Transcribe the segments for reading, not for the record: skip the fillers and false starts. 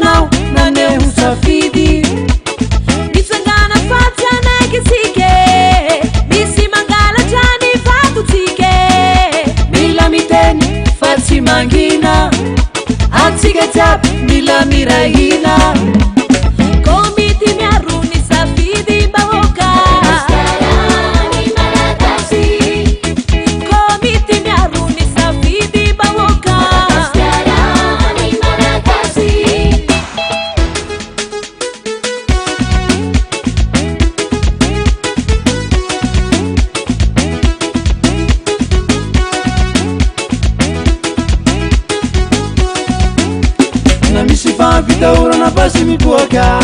anao naneho safidy. Mitsangana fa tsy hanaiky isika e! Misy mangalatra ny vatontsika e! Mila miteny fa tsy mangina, antsika jiaby mila miray hina. Komity miaro ny safidim-bahoaka. Komity miaro ny safidim-bahoaka. Na misy fampitahorana basy mipoaka,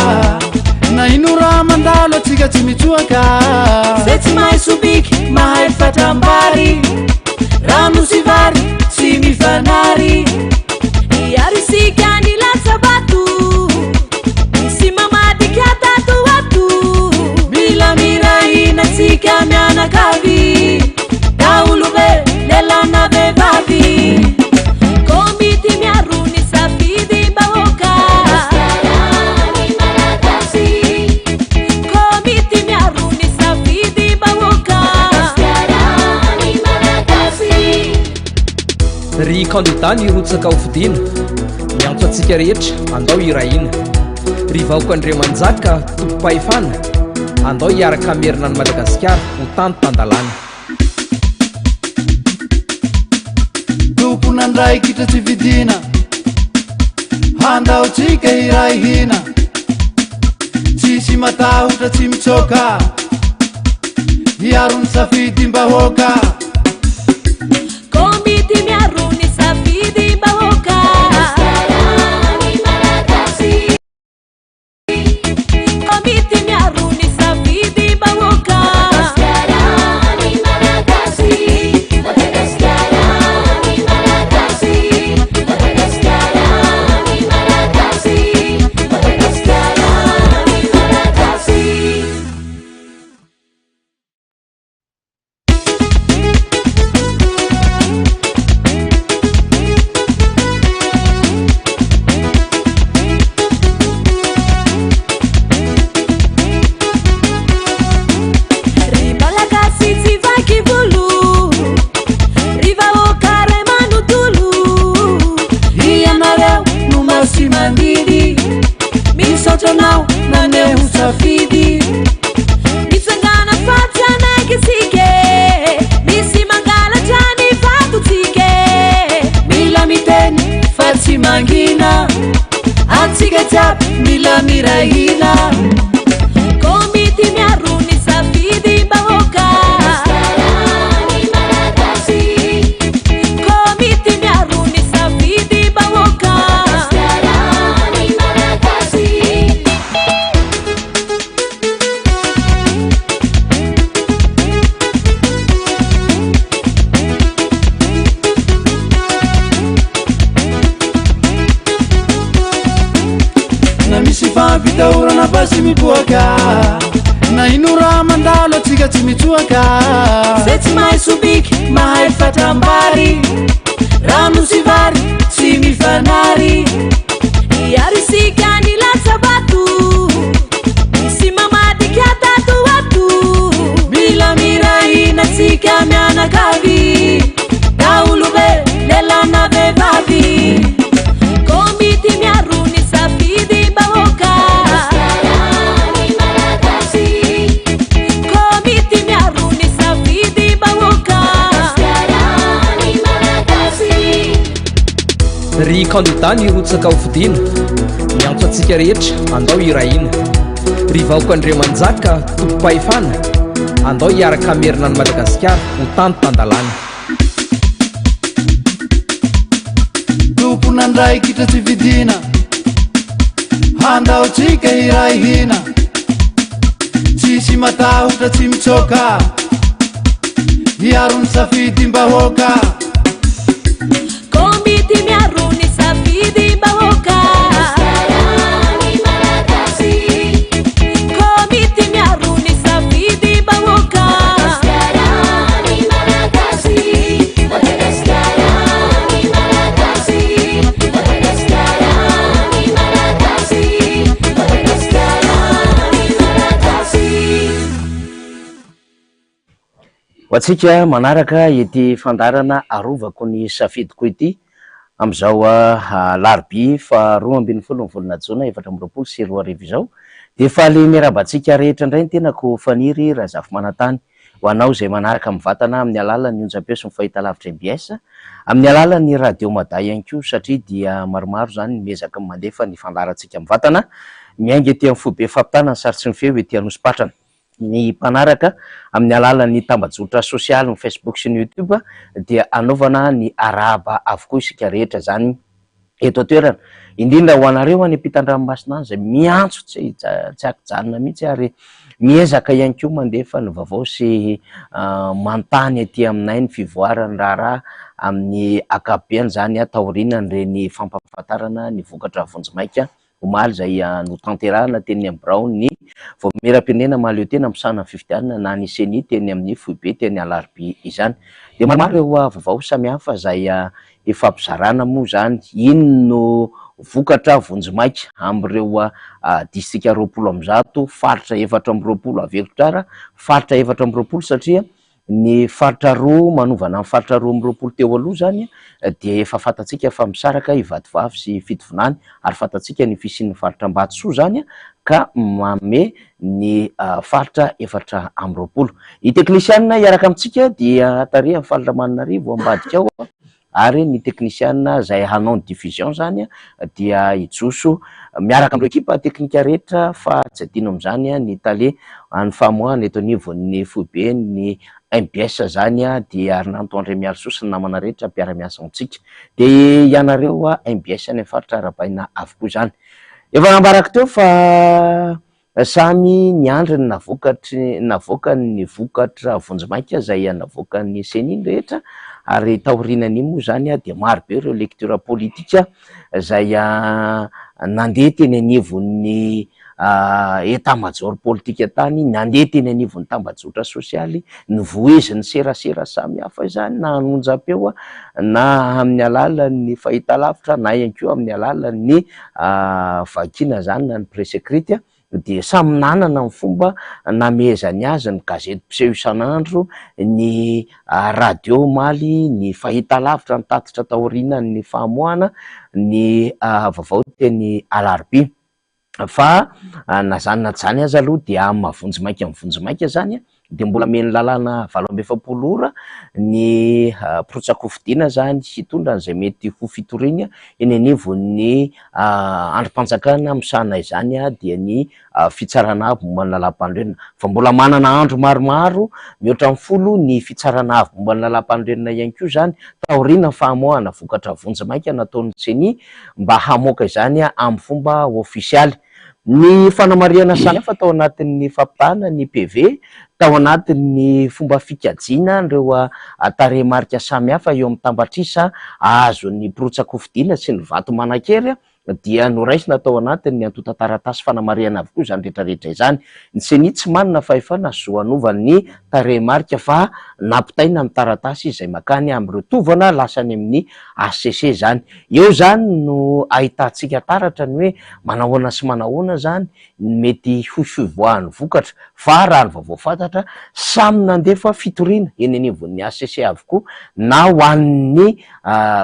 na ino raha mandalo atsika tsy mitsoaka. Zay tsy mahay sobiky mahay fatram-bary, rano sy vary tsy mifanary. Hiaro isika ny latsa-bato, misy mamadika tato ho ato. Mila miray hina tsika mianakavy, daholobe lehilahy na vehivavy. Komity miaro ny safidim-bahoaka. Komity miaro ny safidim-bahoaka. Ry kandida nirotsaka ho fidiana, miantso antsika rehetra andao hiray hina. Ry vahoaka Andriamanjaka tompom-pahefana, andao hiaraka hamerina an'i Madagasikara ho tany tan-dalàna. Tompon'andraikitra tsy fidiana, handao tsika hiray hina. Tsisy matahotra tsy mitsoaka, hiaro ny safidim-bahoaka. Komity miaro ny safidim-bahoaka. Komity miaro ny safidim-bahoaka. Ry Malagasy tsy vaky volo, ry vahoaka ray manontolo. Ianareo no masi-mandidy, misaotra anao naneho safidy. Mitsangana fa tsy hanaiky isika e! Misy mangalatra ny vatontsika e! Mila miteny fa tsy mangina, antsika jiaby mila miray hina. Komity miaro ny safidim-bahoaka. Komity miaro ny safidim-bahoaka. Na misy fampitahorana basy mipoaka, na ino raha mandalo atsika tsy mitsoaka. Zay tsy mahay sobiky mahay fatram-bary, rano sy vary tsy mifanary. Hiaro isika ny latsa-bato, misy mamadika tato ho ato. Mila miray hina tsika mianakavy, daholobe lehilahy na vehivavy. Komity miaro ny safidim-bahoaka. Komity miaro ny safidim-bahoaka. Ry kandida nirotsaka ho fidiana, miantso antsika rehetra andao hiray hina. Ry vahoaka Andriamanjaka tompom-pahefana, andao hiaraka hamerina an'i Madagasikara ho tany tan-dalàna. Tompon'andraikitra tsy fidiana, handao tsika hiray hina. Tsisy matahotra tsy mitsoaka, hiaro ny safidim-bahoaka. Komity miaro ny safidim-bahoaka. Komity miaro ny safidim-bahoaka. Ho antsika manaraka ity fandaharana Arovako ny safidiko ity amin'izao alarobia faha 12 ny volana jona 2024 izao dia faly miarahaba antsika rehetra indray ny tenako Faniry Razafimanantany ho anao izay manaraka mivantana amin'ny alalan'ny onjam-peo sy ny fahitalavitra mbs amin'ny alalan'ny radio Mada ihany koa satria dia maromaro izany ny miezaka mandefa ny fandaharantsika mivantana miainga ety amin'ny foibe fampitana ny sary sy ny feo ety Anosipatrana. Ny mpanaraka amin'ny alalan'ny tambajotra sosialy ny Facebook sy ny YouTube dia anaovana ny arahaba avokoa isika rehetra izany eto an-toerana, indrindra ho anareo any ampitan-dranomasina any izay miantso tsy tsy ankijanona mihitsy ary miezaka ihany koa mandefa ny vaovao sy manontany aty aminay ny fivoaran'ny raharaha amin'ny ankapobeny izany taorianan'ireny fampahafantarana ny vokatra vonjimaika omaly izay notanterahina teny amin'ny biraon'ny Vaomieram-pirenena Mahaleotena misahana ny fifidianana na ny Ceni teny amin'ny foibe teny Alarobia izany. Dia maromaro ireo vaovao samihafa izay ifampizarana moa izany. Iny no vokatra vonjimaika amin'ireo distrika 120, faritra 24, averiko tsara, faritra 24 satria Ny faritra roa manovana ny faritra 22 teo aloha izany dia efa fantatsika fa misaraka i Vatovavy sy Fitovinany ary fantatsika ny fisian'ny faritra Ambatosoa izany ka manome ny faritra 24. Ny teknisianina hiaraka amintsika dia tarihan'i Faly Ramananarivo ambadika ao. ary ny teknisiana izay hanao ny diffusion izany dia hijoso miaraka amin'ireo ekipa teknika rehetra fa tsy adino amin'izany ny tale an'ny famoahana eto anivon'ny foiben'ny mbs izany dia Arnanto Andriamiarisoa sy ny namana rehetra mpiara-miasa amintsika dia ianareo mbs any amin'ny faritra arahabaina avokoa izany. Efa nambarako teo fa Samy niandry ny navokatry navoakany ny vokatra vonjimaika izay navoakan'ny Ceni ny rehetra ary taorianan'iny moa izany dia maro be ireo lecture politika izay nandeha teny anivon'ny état major politika tany, nandeha teny anivon'ny tambajotra sosialy, nivoizin'ny serasera samihafa izany na an'onjam-peo na amin'ny alalan'ny fahitalavitra na ihany koa amin'ny alalan'ny vakiana izany na ny presse écrite dia samy nanana ny fomba namehezany azy ny gazety mpiseho isan'andro, ny radio omaly, ny fahitalavitra nitatitra taorianan'ny famoahana ny vaovao teny Alarobia. Fa na izany na tsy izany aza aloha dia amin'ny maha vonjimaika ny vonjimaika izany dia mbola omen'ny lalàna 48 ora ny mpirotsak'hofidiana izany hitondra an'izay mety ho fitoriana eny anivon'ny andrim-panjakana misahana izany dia ny fitsarana avo momba ny lalàmpanorenana. Fa mbola manana andro maromaro mihoatra ny folo ny fitsarana avo momba ny lalàmpanorenana ihany koa izany taorian'ny famoahana vokatra vonjimaika nataon'ny Ceni mba hamoaka izany amin'ny fomba ofisialy. Ny fanamarihana samihafa tao anatin'ny fampitahana ny PV, tao anatin'ny fomba fikajiana an'ireo tarehimarika samihafa eo amin'ny tambatr'isa azon'ny mpirotsak'hofidiana sy ny vato manan-kery dia noraisina tao anatin'ny antontan-taratasy fanamarihana avokoa izany rehetrarehetra izany. Ny Ceni tsy manana fahefana zo hanova ny tarehimarika fa nampitaina amin'ny taratasy izay makany amin'ireo tovana lasa any amin'ny HCC izany. Eo izany no ahitantsika taratra ny hoe manahoana sy manahoana izany ny mety ho fivoahan'ny vokatra fa raha ny vaovao fantatra, samy nandefa fitoriana eny anivon'ny HCC avokoa na ho an'ny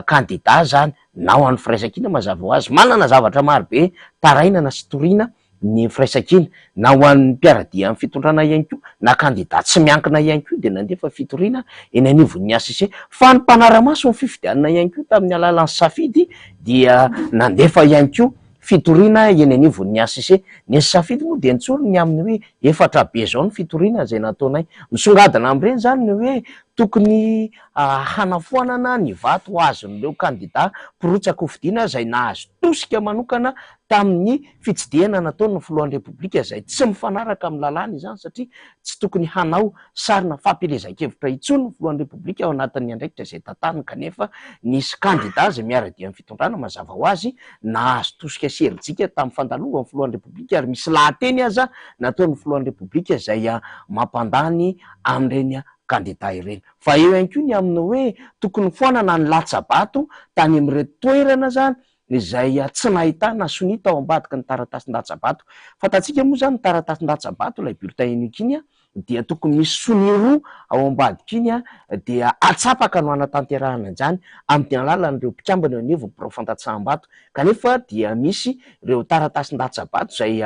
kandida izany na ho an'ny firaisankina mazava ho azy. Manana zavatra marobe tarainana sy toriana ny firaisankina, na ho an'ny mpiara-dia amin'ny fitondrana ihany koa, na kandida tsy miankina ihany koa dia nandefa fitoriana eny anivon'ny HCC. Fa ny mpanara-maso ny fifidianana ihany koa tamin'ny alalan'ny safidy dia nandefa ihany koa fitoriana eny anivon'ny HCC. Ny safidy moa dia nitsory ny amin'ny hoe efatra be izao ny fitoriana izay nataonay. Misongadina amin'ireny izany ny hoe tokony hanafoanana ny vato azon'ireo kandida mpirotsaka hofidiana izay nahazo tosika manokana tamin'ny fitsidihana nataon'ny filohan'ny Repoblika izay tsy mifanaraka amin'ny lalàna izany satria tsy tokony hanao sarina fampielezan-kevitra intsony ny filohan'ny Repoblika ao anatin'ny andraikitra izay tantaniny kanefa nisy kandida izay miara-dia amin'ny fitondrana mazava ho azy nahazo tosika sy herijika tamin'ny fandalovan'ny filohan'ny Repoblika ary misy lahateny aza nataon'ny filohan'ny Repoblika izay mampandany amin'ireny kandida ireny. Fa eo ihany koa ny amin'ny hoe tokony foanana ny latsa-bato tany amin'ireo toerana izany izay tsy nahitana sonia tao ambadiky ny taratasin-datsa-bato. Fantatsika moa izany ny taratasin-datsa-bato, ilay bulletin unique iny, dia tokony misy sonia roa ao ambadik'iny dia atsapaka no hanatanterahana an'izany amin'ny alalan'ireo mpikambana eo anivon'ny birao fandatsaham-bato. Kanefa dia misy ireo taratasin-datsa-bato izay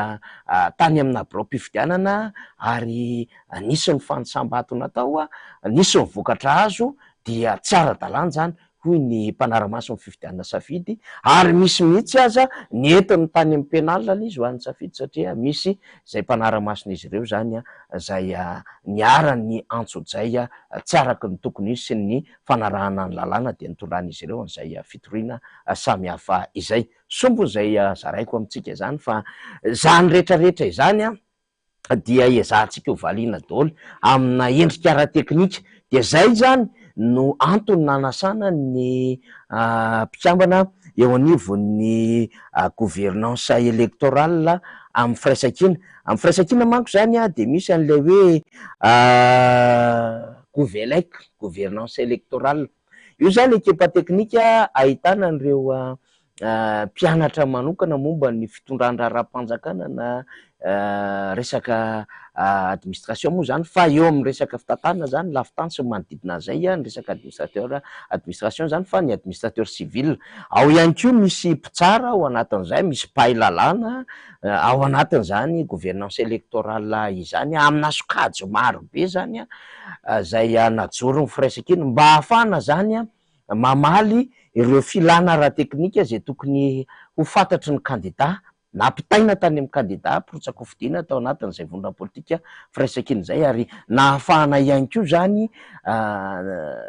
tany amina biraom-pifidianana ary nisy ny fanisam-bato natao, nisy ny vokatra azo dia tsy ara-dalàna izany hoy ny mpanara-maso ny fifidianana Safidy, ary misy mihitsy aza nentiny tany amin'ny penal ilay izy ho an'ny Safidy satria misy izay mpanara-mason'izy ireo izany izay niharan'ny antsojay tsy araka ny tokony hisy sy ny fanarahana ny lalàna dia nitondran'izy ireo an'izay fitoriana samihafa izay. Sombiny izay zaraiko amintsika izany fa izany rehetrarehetra izany dia ezahantsika ho valiana daholo amina endrika ara-teknika. Dia izay izany no antony nanasana ny mpikambana eo anivon'ny gouvernance électorale amin'ny firaisankina. Amin'ny firaisankina manko izany dia misy an'ilay hoe Gouvelec, gouvernance électorale. Io izany ekipa teknika ahitana an'ireo mpianatra manokana momba ny fitondran-draharaham-panjakana na resaka administration moa izany fa eo amin'ny resaka fitantanana izany lafin-tany sy ny manodidina an'izay ny resaka administrateur administration izany fa ny administrateur civil. Ao ihany koa misy mpitsara ao anatin'izay, misy mpahay lalàna ao anatin'izany gouvernance électorale izany amina sokajy maro be izany izay najoro ny firaisankina mba hahafahana izany mamaly ireo filana ara-teknika izay tokony ho fantatry ny kandida, nampitaina tany amin'ny kandida mpirotsak'hofidiana tao anatin'izay vondrona politika firaisankina izay ary nahafahana ihany koa izany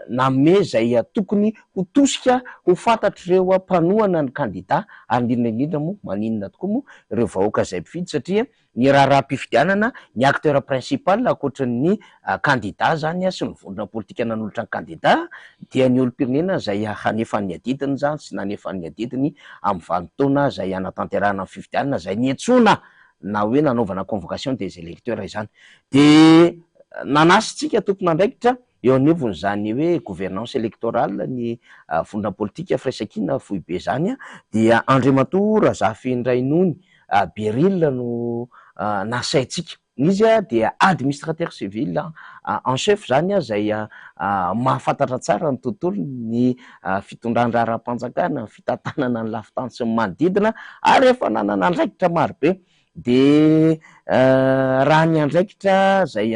nanome izay tokony ho tosika ho fantatr'ireo mpanohana ny kandida ary indrindra indrindra moa maninona tokoa moa ireo vahoaka izay mpifidy satria ny raharaham-pifidianana, ny acteur principal ankoatry ny kandida zany sy ny vondrona politika nanolotra ny kandida dia ny olom-pirenena izay hanefa ny adidiny izany sy nanefa ny adidiny amin'ny vanim-potoana izay hanatanterahana ny fifidianana izay niantsoana na hoe nanaovana convocation des électeurs izany. Dia nanasintsika tompon'andraikitra eo anivon'izany hoe gouvernance électorale ny vondrona politika Firaisankina foibe izany dia Andriamatoa Razafindrainony Beryl no nasaintsika. Izy dia administrateur civil en chef izany izay mahafantatra tsara ny tontolon'ny fitondran-draharaham-panjakana, ny fitantanana ny lafin-tany sy ny manodidina ary efa nanana andraikitra marobe. Dia raha ny andraikitra izay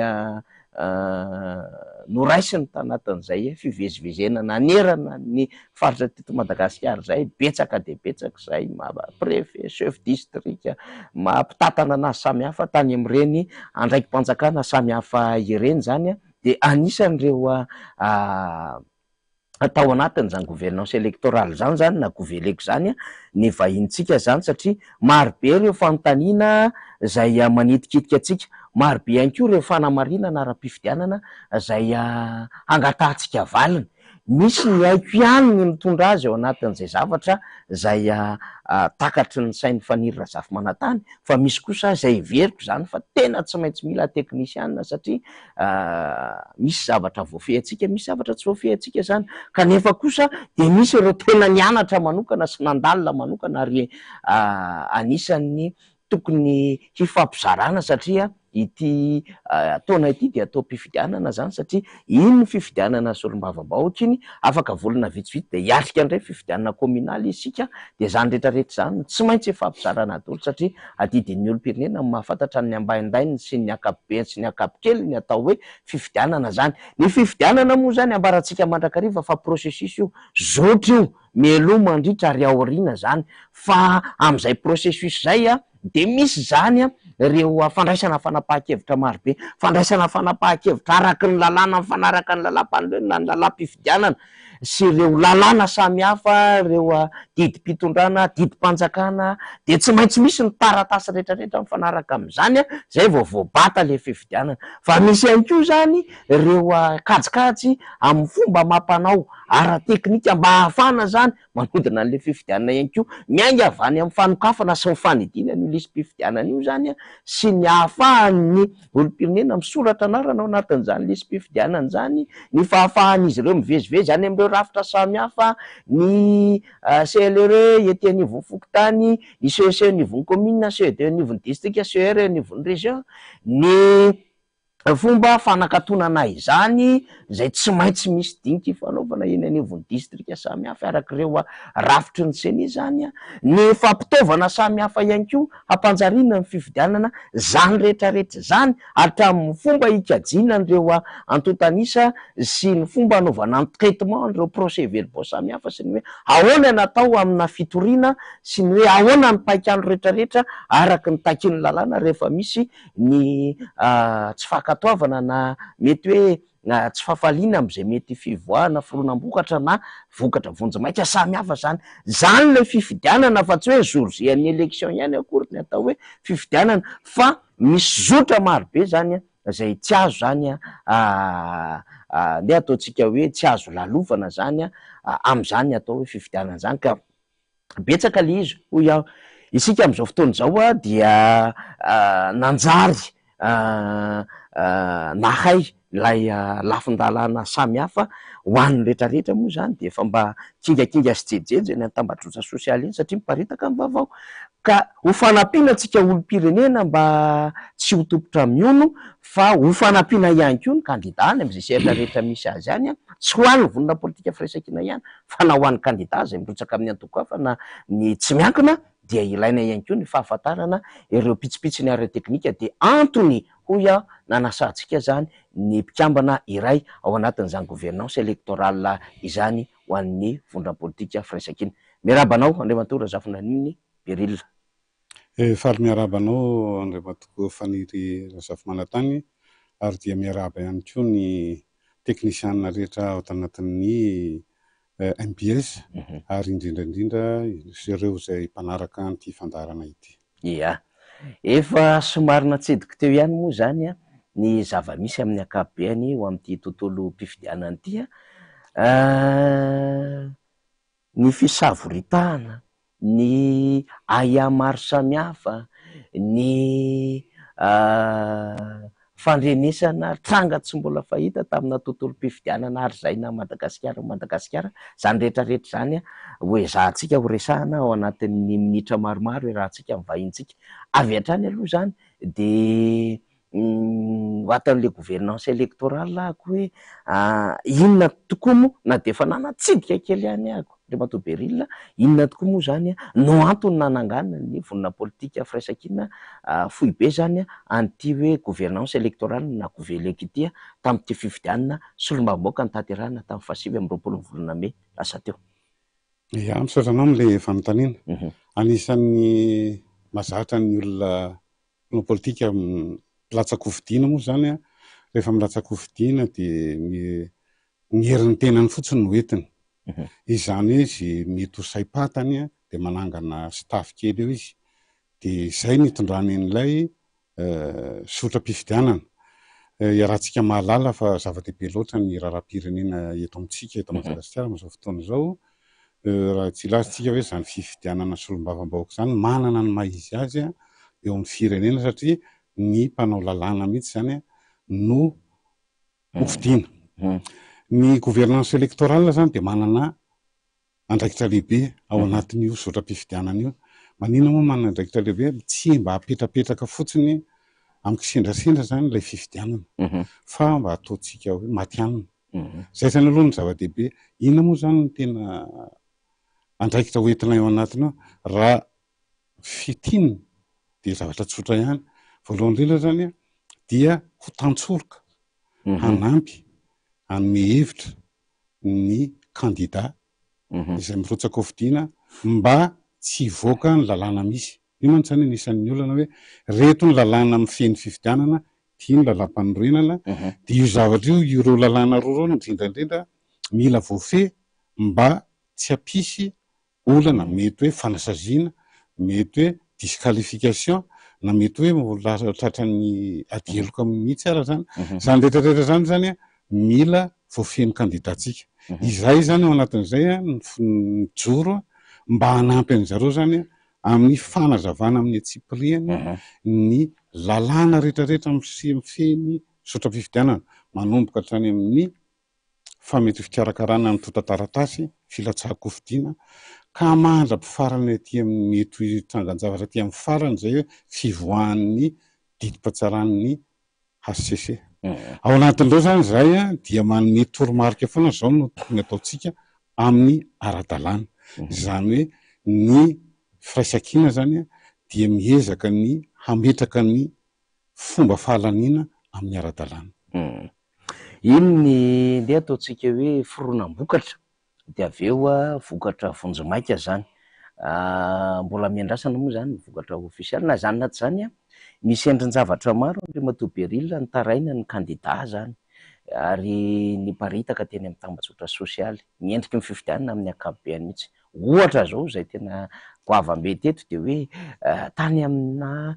noraisiny tanatin'izay fivezivezena nanerana ny faritra teto Madagasikara izay, betsaka dia betsaka izay maha préfet, chef district, maha mpitantana anazy samihafa tany amin'ireny andraiki-panjakana samihafa ireny izany dia anisan'ireo tao anatin'izany gouvernance électorale izany izany na gouvelec izany ny vahinintsika izany satria marobe ireo fanontaniana izay manitikitika antsika, marobe ihany koa ireo fanamarinana ara-pifidianana izay hangatahantsika valiny. Misy ny haiko ihany ny mitondra azy ao anatin'izay zavatra izay takatry ny sain'i Faniry Razafimanantany fa misy kosa izay heveriko izany fa tena tsy maintsy mila teknisiana satria misy zavatra voafehintsika, misy zavatra tsy voafehintsika izany. Kanefa kosa dia misy ireo tena nianatra manokana sy nandalina manokana ary anisan'ny tokony hifampizarana satria ity taona ity dia taom-pifidianana izany satria iny fifidianana solombavambahoaka iny, afaka volana vitsivitsy dia hiatrika indray fifidianana kaominaly isika dia izany rehetra rehetra izany no tsy maintsy hifampizarana daholo satria adidin'ny olom-pirenena ny mahafantatra ny ambaindaininy sy ny ankapobeny sy ny ankapokeliny ny atao hoe fifidianana izany. Ny fifidianana moa izany ambarantsika mandrakariva fa processus io, zotra io, mialoha, mandritra ary aoriana izany fa amin'izay processus izay dia misy izany ireo fandraisana fanapahan-kevitra marobe, fandraisana fanapahan-kevitra araka ny lalàna mifanaraka ny lalàmpanorenana, ny lalàm-pifidianana sy ireo lalàna samihafa, ireo didim-pitondrana, didim-panjakana, dia tsy maintsy misy ny taratasy rehetrarehetra mifanaraka amin'izany izay vao voabata ilay fifidianana. Fa misy ihany koa izany ireo kajikajy amin'ny fomba amam-panao ara-teknika mba hahafahana izany manodina an'ilay fifidianana ihany koa, miainga avy any amin'ny fanokafana sy ny fanidiana an'io lisi-pifidianana io izany sy ny ahafahan'ny olom-pirenena misoratra anarana ao anatin'izany lisi-pifidianana izany, ny fahafahan'izy ireo mivezivezy any amin'ireo rafitra samihafa, ny CLRE ety anivon'ny fokontany, ny CEC anivon'ny kaominina, CED anivon'ny distrika, CER anivon'ny région, ny. fomba fanakatonana izany izay tsy maintsy misy dinika ifanaovana eny anivon'ny distrika samihafa araka ireo rafitry ny ceni izany, ny fampitaovana samihafa ihany koa hampanjariana ny fifidianana, izany rehetra rehetra izany hatramin'ny fomba hikajiana an'ireo antontan'isa sy ny fomba hanaovana ny traitement an'ireo procès verbaux samihafa sy ny hoe ahoana ny atao amina fitoriana sy ny hoe ahoana ny paik'andro rehetra rehetra araka ny takin'ny lalàna rehefa misy ny tsy fankatoavana na mety hoe tsy fahafaliana amin'izay mety fivoahana fironam-bokatra na vokatra vonjimaika samy hafa izany. Izany ilay fifidianana fa tsy hoe jour J an'ny élection ihany akory ny atao hoe fifidianana fa misy zotra marobe izany izay tsy azo izany ndeha ataontsika hoe tsy azo lalovana izany amin'izany atao hoe fifidianana izany ka. Betsaka le izy hoy aho. Isika amin'izao fotoana izao dia nanjary nahay ilay lafin-dalàna samihafa ho an'ny rehetra rehetra moa izany dia efa mba kingakinga sy jejojejo eny an-tambajotra sosialy eny satria miparitaka ny vaovao. Ka ho fanampiana antsika olom-pirenena mba tsy ho tompon-tra mihono fa ho fanampiana ihany koa ny kandida any amin'izay sehatra rehetra misy azy any, tsy ho an'ny vondrona politika Firaisankina ihany fa na ho an'ny kandida izay mirotsaka amin'ny antoko hafa na ny tsy miankina dia ilaina ihany koa ny fahafantarana ireo pitsopitsony ara-teknika dia antony hoy aho nanasantsika izany ny mpikambana iray ao anatin'izany gouvernance électorale izany ho an'ny vondrona politika Firaisankina. Miarahaba anao Andriamatoa Razafindrainony Beryl. Faly miarahaba anao Andriamatoa Faniry Razafimanantany ary dia miarahaba ihany koa ny teknisianina rehetra ao tanatin'ny mbs ary indrindra indrindra ireo izay mpanaraka an'ity fandaharana ity. Ia. Efa somary natsidiko teo ihany moa izany ny zava-misy amin'ny ankapobeny ho amin'ity tontolom-pifidianana ity. Ny fisavoritahana, ny ahiahy maro samihafa, ny fandrenesana tranga tsy mbola fahita tamina tontolom-pifidianana ary izay na Madagasikara Madagasikara, izany rehetra rehetra izany ho ezahantsika ho resahana ao anatin'ny minitra maromaro iarahantsika amin'ny vahintsika. Avy hatrany aloha izany dia ho ato gouvernance électorale ahako hoe inona tokoa moa na dia efa nanatsidika kely ihany ahako Andriamatoa Beryl, inona tokoa moa izany no antony nananganana ny vondrona politika Firaisankina foibe izany an'ity hoe gouvernance électorale na Gouvelec ity tamin'ity fifidianana solombavambahoaka notanterahina tamin'ny fahasivy amby roapolo ny volana mey lasa teo. Ya, misaotra anao amin'ilay fanontaniana. Anisan'ny mahazatra ny olona mpanao politika mpilatsa-kofidina moa izany an, rehefa milatsa-kofidina dia ny ny herin'ny tenany fotsiny no entiny. Izany hoe izay mety ho saim-pantany dia manangana staff kely eo izy. Dia izay no itondrany an'ilay zotram-pifidianana. Iarahantsika mahalala fa zava-dehibe loatra ny raharaham-pirenena eto amintsika eto Madagasikara amin'izao fotoana izao. Raha tsy hilaza isika hoe izany fifidianana solombavambahoaka izany manana ny maha izy azy eo amin'ny firenena satria ny mpanao lalàna mihitsy izany no hofidiana. Ny gouvernance électorale izany dia manana andraikitra lehibe ao anatin'io zotram-pifidianana io. Maninona moa manana andraikitra lehibe? Tsy mba hapetrapetraka fotsiny amin'ny kisendrasendra izany ilay fifidianana fa mba ataontsika hoe matihanina. Izay izany aloha no zava-dehibe. Inona moa izany no tena andraikitra hoentina eo anatiny ao? Raha fintinina dia zavatra tsotra ihany. Voalohany indrindra izany dia ho tantsoroka, hanampy, hanome hevitra ny kandida izay mirotsaka hofidiana mba tsy hivoaka ny lalàna misy. Io mantsy izany anisan'ny olana hoe reto ny lalàna mifehy ny fifidianana, ity ny lalàmpanorenana, dia io zavatra io, ireo lalàna roa ireo indrindra indrindra mila voafehy mba tsy hampisy olana, mety hoe fanasaziana, mety hoe disqualification, na mety hoe ho lasa tratran'ny ady heloka mihitsy ara izany. Izany rehetra rehetra izany izany mila voafehy ny kandidantsika. Izahay izany ao anatin'izay mijoro mba hanampy an'izareo izany amin'ny fanazavana amin'ny antsipiriany ny lalàna rehetrarehetra mifehy ny zotram-pifidianana, manomboka hatrany amin'ny fa mety ho fikarakarana ny antontan-taratasy filatsahan-kofidina ka mandra-pifarana ety amin'ny mety ho hitrangan-javatra aty amin'ny farany izay hoe fivoahan'ny didim-pitsaran'ny hcc. Ao anatin'ireo izany izahay dia manome toromarika foana izao no tokony ataontsika amin'ny ara-dalàna. Izany hoe ny firaisankina izany dia miezaka ny hametraka ny fomba fahalaniana amin'ny ara-dalàna. Iny ny ndeha ataontsika hoe fironam-bokatra dia avy eo vokatra vonjimaika izany. Mbola miandrasana moa izany ny vokatra ofisialy. Na izany na tsy izany, misy endrin-javatra maro Andriamatoa Beryl nitaraina ny kandida izany ary niparitaka teny amin'ny tambajotra sosialy. Ny endriky ny fifidianana amin'ny ankapobeny mihitsy. Ohatra izao izay tena goavam-be teto dia hoe tany amina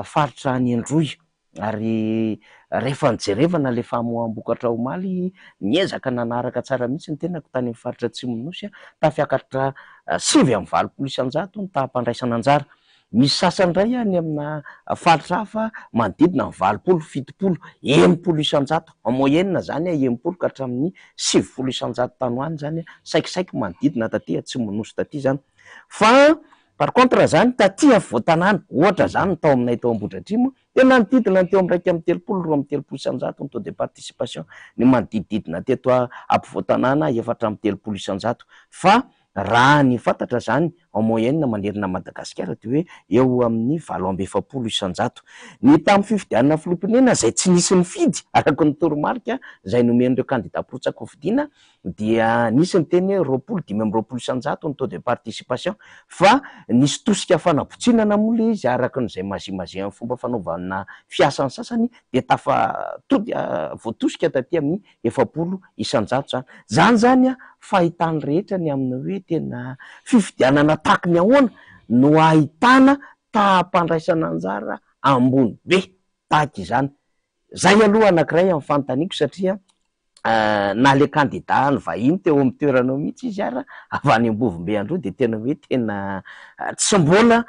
faritra any Androy ary rehefa nijerevana ilay famoaham-bokatra omaly, niezaka nanaraka tsara mihitsy ny tenako tany amin'ny faritra Atsimon'ny Nosy, tafiakatra 89% ny taham-pandraisana anjara. Misy sasany indray any amina faritra hafa manodidina ny 80, 70, 60%, en moyenne izany 60 ka hatramin'ny 90% tany ho any izany, saikisaiky manodidina taty Atsimon'ny Nosy taty izany. Fa par contre izany taty afovoan-tanàna, ohatra izany ny tao aminay tao Ambohidratrimo, dia nanodidina ny teo amin'ny 31, 32% ny taux de participation, ny manodidididina teto ampovoan-tanàna 34%. Fa raha ny fantatra izany en moyenne manerana an'i Madagasikara dia hoe eo amin'ny 48%. Ny tamin'ny fifidianana filoham-pirenena izay tsy nisy nifidy araka ny toromarika izay nomen'ireo kandida mpirotsaka-hofidiana dia nisy niteny hoe 20, 25% ny taux de participation fa nisy tosika fanabotsinana moa ilay izy araka ny izay mazimazian'ny fomba fanaovana fiasan'ny sasany dia tafa tody voatosika taty amin'ny 40% izany. Izany izany fahitan'ny rehetra ny amin'ny hoe tena fifidianana tahaky ny ahoana no ahitana taham-pandraisana anjara ambony be tahaka izany. Izay aloha anankiray amin'ny fanontaniako satria na le kandida ny vahiny teo amin'ny toerana eo mihitsy izy ara avy any Ambovombe Androy dia tena hoe tena tsy mbola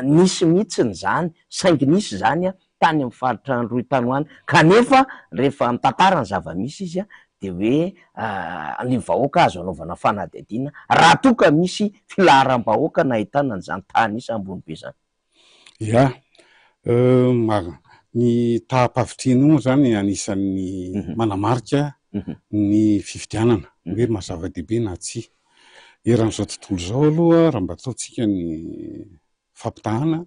nisy mihitsy izany saingy nisy izany tany amin'ny faritra Androy tany ho any kanefa rehefa mitantara ny zava-misy izy dia hoe ny vahoaka azo anaovana fanadihadiana raha toa ka misy filaharam-bahoaka nahitana an'izany tahan'isa ambony be izany. Ya, marina. Ny taham-pavitrihana io moa izany anisan'ny manamarika ny fifidianana hoe maha zava-dehibe na tsia. Eran'izao tontolo izao aloha raha mba ataontsika ny fampitahana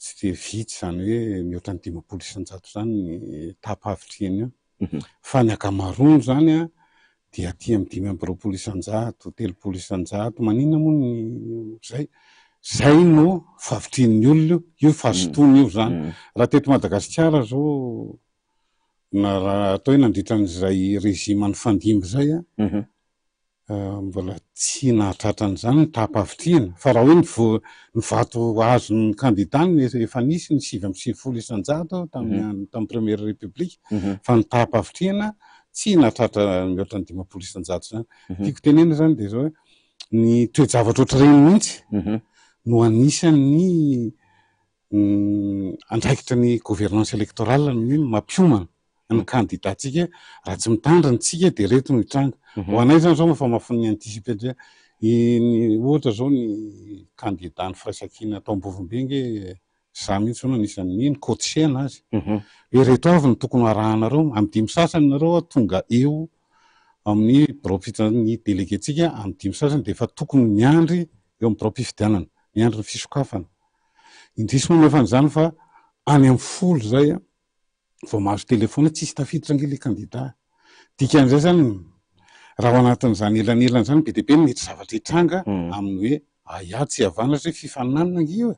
tsy dia vitsy izany hoe mihoatra ny 50% izany ny taham-pahavitrihana io. Fa ny ankamaroany izany dia aty amin'ny 25%, 30%, maninona moa ny izay? Izay no fahavitrihan'ny olona io, io fahazotoana io izany. Raha teto Madagasikara izao na raha atao hoe nandritra an'izay régime nifandimby izay Mbola tsy nahatratra an'izany ny taham-pahavitrihana, fa raha hoe ny vo- ny vato azon'ny kandida no efa nisy ny 99% tamin'ny an- tamin'ny première république, fa ny taham-pahavitrihana tsy nahatratra mihoatra ny 50% izany. Tiako tenenina izany dia izao hoe ny toe-javatra ohatr'ireny mihitsy no anisan'ny andraikitry ny gouvernance électorale ny hoe mampiomana ny candidat-tsika raha tsy mitandrina tsika dia ireto no hitranga. Ho anay izany izao efa mafin'ny anticiper ndray ny ohatra izao ny candidat ny firaisankina tao Ambovombe nge za mihitsy izao no anisan'ny ni-coacher-na azy hoe ireto avy no tokony ho arahanareo amin'ny dimy sasany nareo tonga eo amin'ny birao-pifidianana ny délégué-tsika amin'ny dimy sasany dia efa tokony miandry eo amin'ny birao-pifidianana miandry ny fisokafana. Indrisy moa nefa an'izany fa any amin'ny 10 izay vao mahazo telefaonina, tsisy tafiditra ange ilay kandida. Dikan'izay izany, raha ao anatin'izany elanelana izany, be dia be ny mety zavatra hitranga amin'ny hoe ahiahy tsy hihavanana satria fifaninanana ange io e.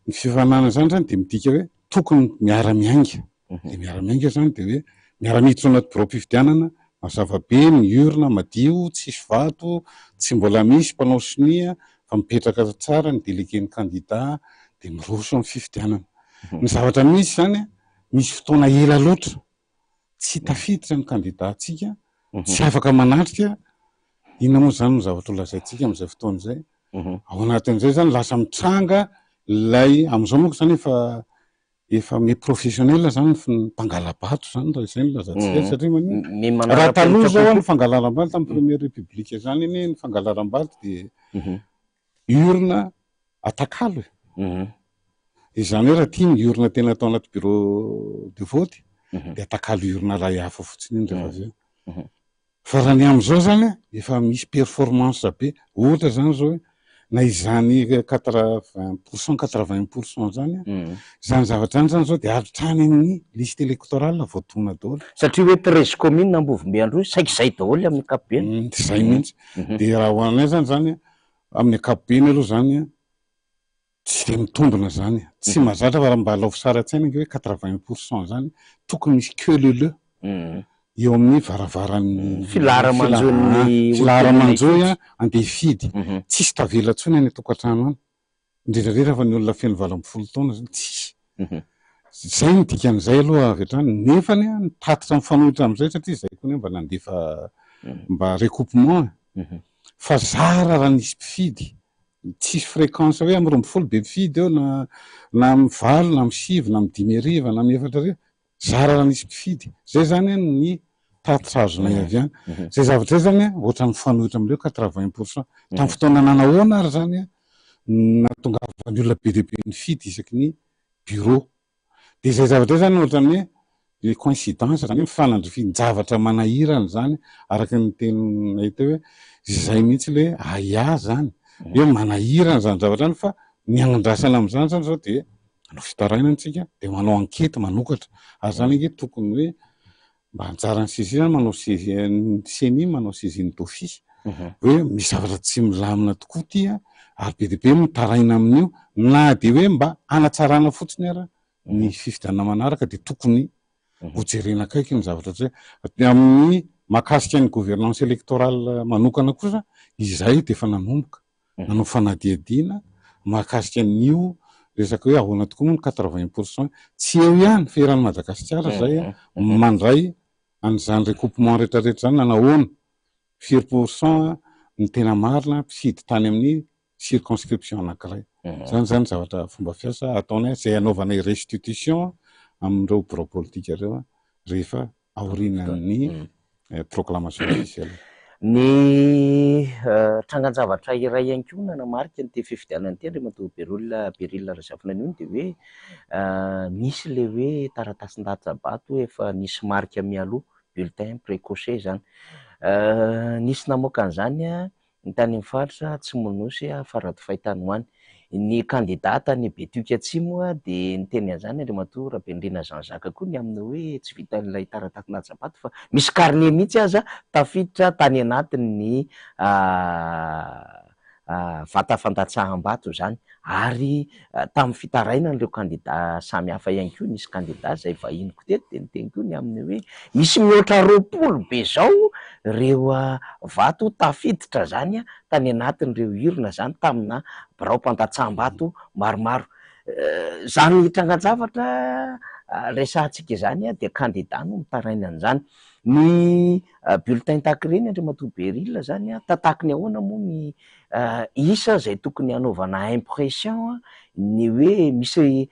Ny fifaninanana izany izany dia midika hoe tokony miara-miainga. Dia miara-miainga izany dia hoe miara-miditra ao anaty biraom-pifidianana, mazava be ny urne, madio, tsisy vato, tsy mbola misy mpanao sonia fa mipetraka tsara ny délégué-n'ny kandida dia miroso amin'ny fifidianana. Ny zavatra misy izany, misy fotoana ela loatra tsy tafiditra ny kandida-ntsika, tsy afaka manatrika, inona moa izany no zavatra ho lazaintsika amin'izay fotoana izay? Ao anatin'izay izany lasa mitranga ilay, amin'izao manko izany efa efa mi professionnel zany ny mpangala-bato zany raha izay no lazaintsika azy satria maninona? Raha taloha zao ny fangalaram-bato tamin'ny première république zany anie ny fangalaram-bato dia urne atakalo e. Izany hoe raha tia ny urne tena atao anaty bureau de vote dia atakalo urne iray hafa fotsiny iny rehefa avy eo. Fa raha ny amin'izao izany an, efa misy performance be. Ohatra izany izao hoe na izany 80 pour cent, 80 pour cent izany an, izany zavatra izany izany izao dia hatrany amin'ny liste électorale voadona daholo. Satria hoe 13 communes Ambovombe Androy, saika izay daholo amin'ny ankapobeny. Izay mihitsy. Dia raha ho anay izany izany an, amin'ny ankapobeny aloha izany an, Tsy dia mitombina izany. Tsy mahazatra fa raha mba alaovy sary an-tsaina ange hoe 80 pour cent izany, tokony misy queue leu leu eo amin'ny varavaran'ny Filahara-manjohin'ny filahara-manjohy andeha hifidy. Tsisy tavela intsony any an-tokantrano any. Indrindra indrindra fa ny olona feno 18 taona izany, tsisy. Izay no dikan'izay aloha avy hatrany. Nefany ny tatitra mifanohitra amin'izay satria izay koa anie mba nandefa mba recoupement e. Fa zara raha nisy mpifidy Tsisy fréquence hoe amin'ny 12 be mpifidy eo na na amin'ny valo na amin'ny sivy na amin'ny dimy hariva na amin'ny efatra hariva. Zara raha nisy mpifidy. Zay zany an ny tatitra azonay avy any. Zay zavatra zay zany an ohatran'ny mifanohitra amin'ireo 80 pour cent. Tamin'ny fotoana nanahoana ary zany an no nahatongavan'ny olona be dia be nifidy isaky ny bureau. Dia izay zavatra izay zany ohatran'ny hoe le coïncidence zany hoe mifanandrifin-javatra manahirana izany araka ny teninay teo hoe izay mihitsy le ahiahy zany hoe manahirana izany zavatra izany fa ny andrasana amin'izany zany zao dia manao fitarainana isika dia manao ankety manokatra ary izany ange tokony hoe Mba anjaran'ny saisie zany manao saisie, ny ceni manao saisine d'office hoe misy zavatra tsy milamina tokoa ity an, ary be dia be mitaraina amin'io na dia hoe mba hanatsarana fotsiny ara ny fifidianana manaraka dia tokony ho jerena akaiky ny zavatra ohatran'izay. Amin'ny mahakasika ny gouvernance électorale manokana kosa izahay dia efa nanomboka nanao fanadihadiana mahakasika an'io resaka hoe ahoana tokoa moa ny 80 pour cent. Tsy eo ihany fa eran'i Madagasikara izay mandray an'izany recoupement rehetrarehetra izany na nahoana, firy pour cent ny tena marina mpifidy tany amin'ny circonscription anankiray. Izany izany zavatra fomba fiasa ataonay izay hanaovanay restitution amin'ireo birao politika ireo rehefa aorianan'ny proclamation officielle. Ny trangan-javatra iray ihany koa nanamarika an'ity fifidianana ity Andriamatoa Beryl Beryl Razafinanio dia hoe nisy ilay hoe taratasin-datsabato efa nisy marika mialoha, bulletin précoché izany. Nisy namoaka an'izany Ny tany amin'ny faritra Atsimon'ny Nosy, Faradofay tany ho any. Ny kandida tany Betioky Atsimo dia niteny an'izany Andriamatoa Rabenirina Jean Jacques koa ny amin'ny hoe tsy vitan'ilay taratasy latsa-bato fa misy carnet mihitsy aza tafiditra tany anatin'ny vata fandatsaham-bato izany ary tamin'ny fitarainan'ireo kandida samy hafa ihany koa, nisy kandida izay vahiniko teto dia niteny koa ny amin'ny hoe misy mihoatra 20 be izao ireo vato tafiditra izany tany anatin'ireo urne izany tamina biraom-pandatsaham-bato maromaro. Izany trangan-javatra resahantsika izany dia kandida no mitaraina an'izany. Ny bulletin tahaka ireny Andriamatoa Beryl izany, tataky ny ahoana moa ny isa izay tokony hanaovana impression ny hoe misy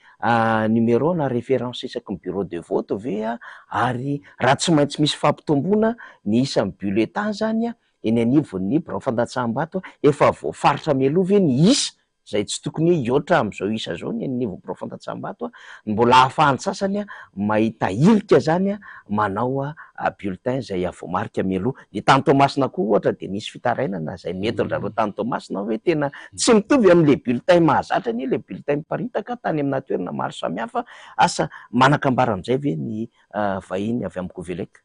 numéro na référence isaky ny bureau de vote ve ary raha tsy maintsy misy fampitomboana ny isan'ny bulletin izany eny anivon'ny birao fandatsaham-bato efa voafaritra mialoha ve ny isa izay tsy tokony hoe hihoatra amin'izao isa izao ny anivon'ny birao fandatsaham-bato, ny mbola ahafahan'ny sasany mahita hirika izany manao bulletin izay voamarika mialoha. Ny tany Toamasina koa ohatra dia nisy fitarainana izay nentin-dry zareo tany Toamasina hoe tena tsy mitovy amin'ilay bulletin mahazatra anie ilay bulletin miparitaka tany amina toerana maro samihafa. Asa manan-kambara amin'izay ve ny vahiny avy amin'ny Covelec?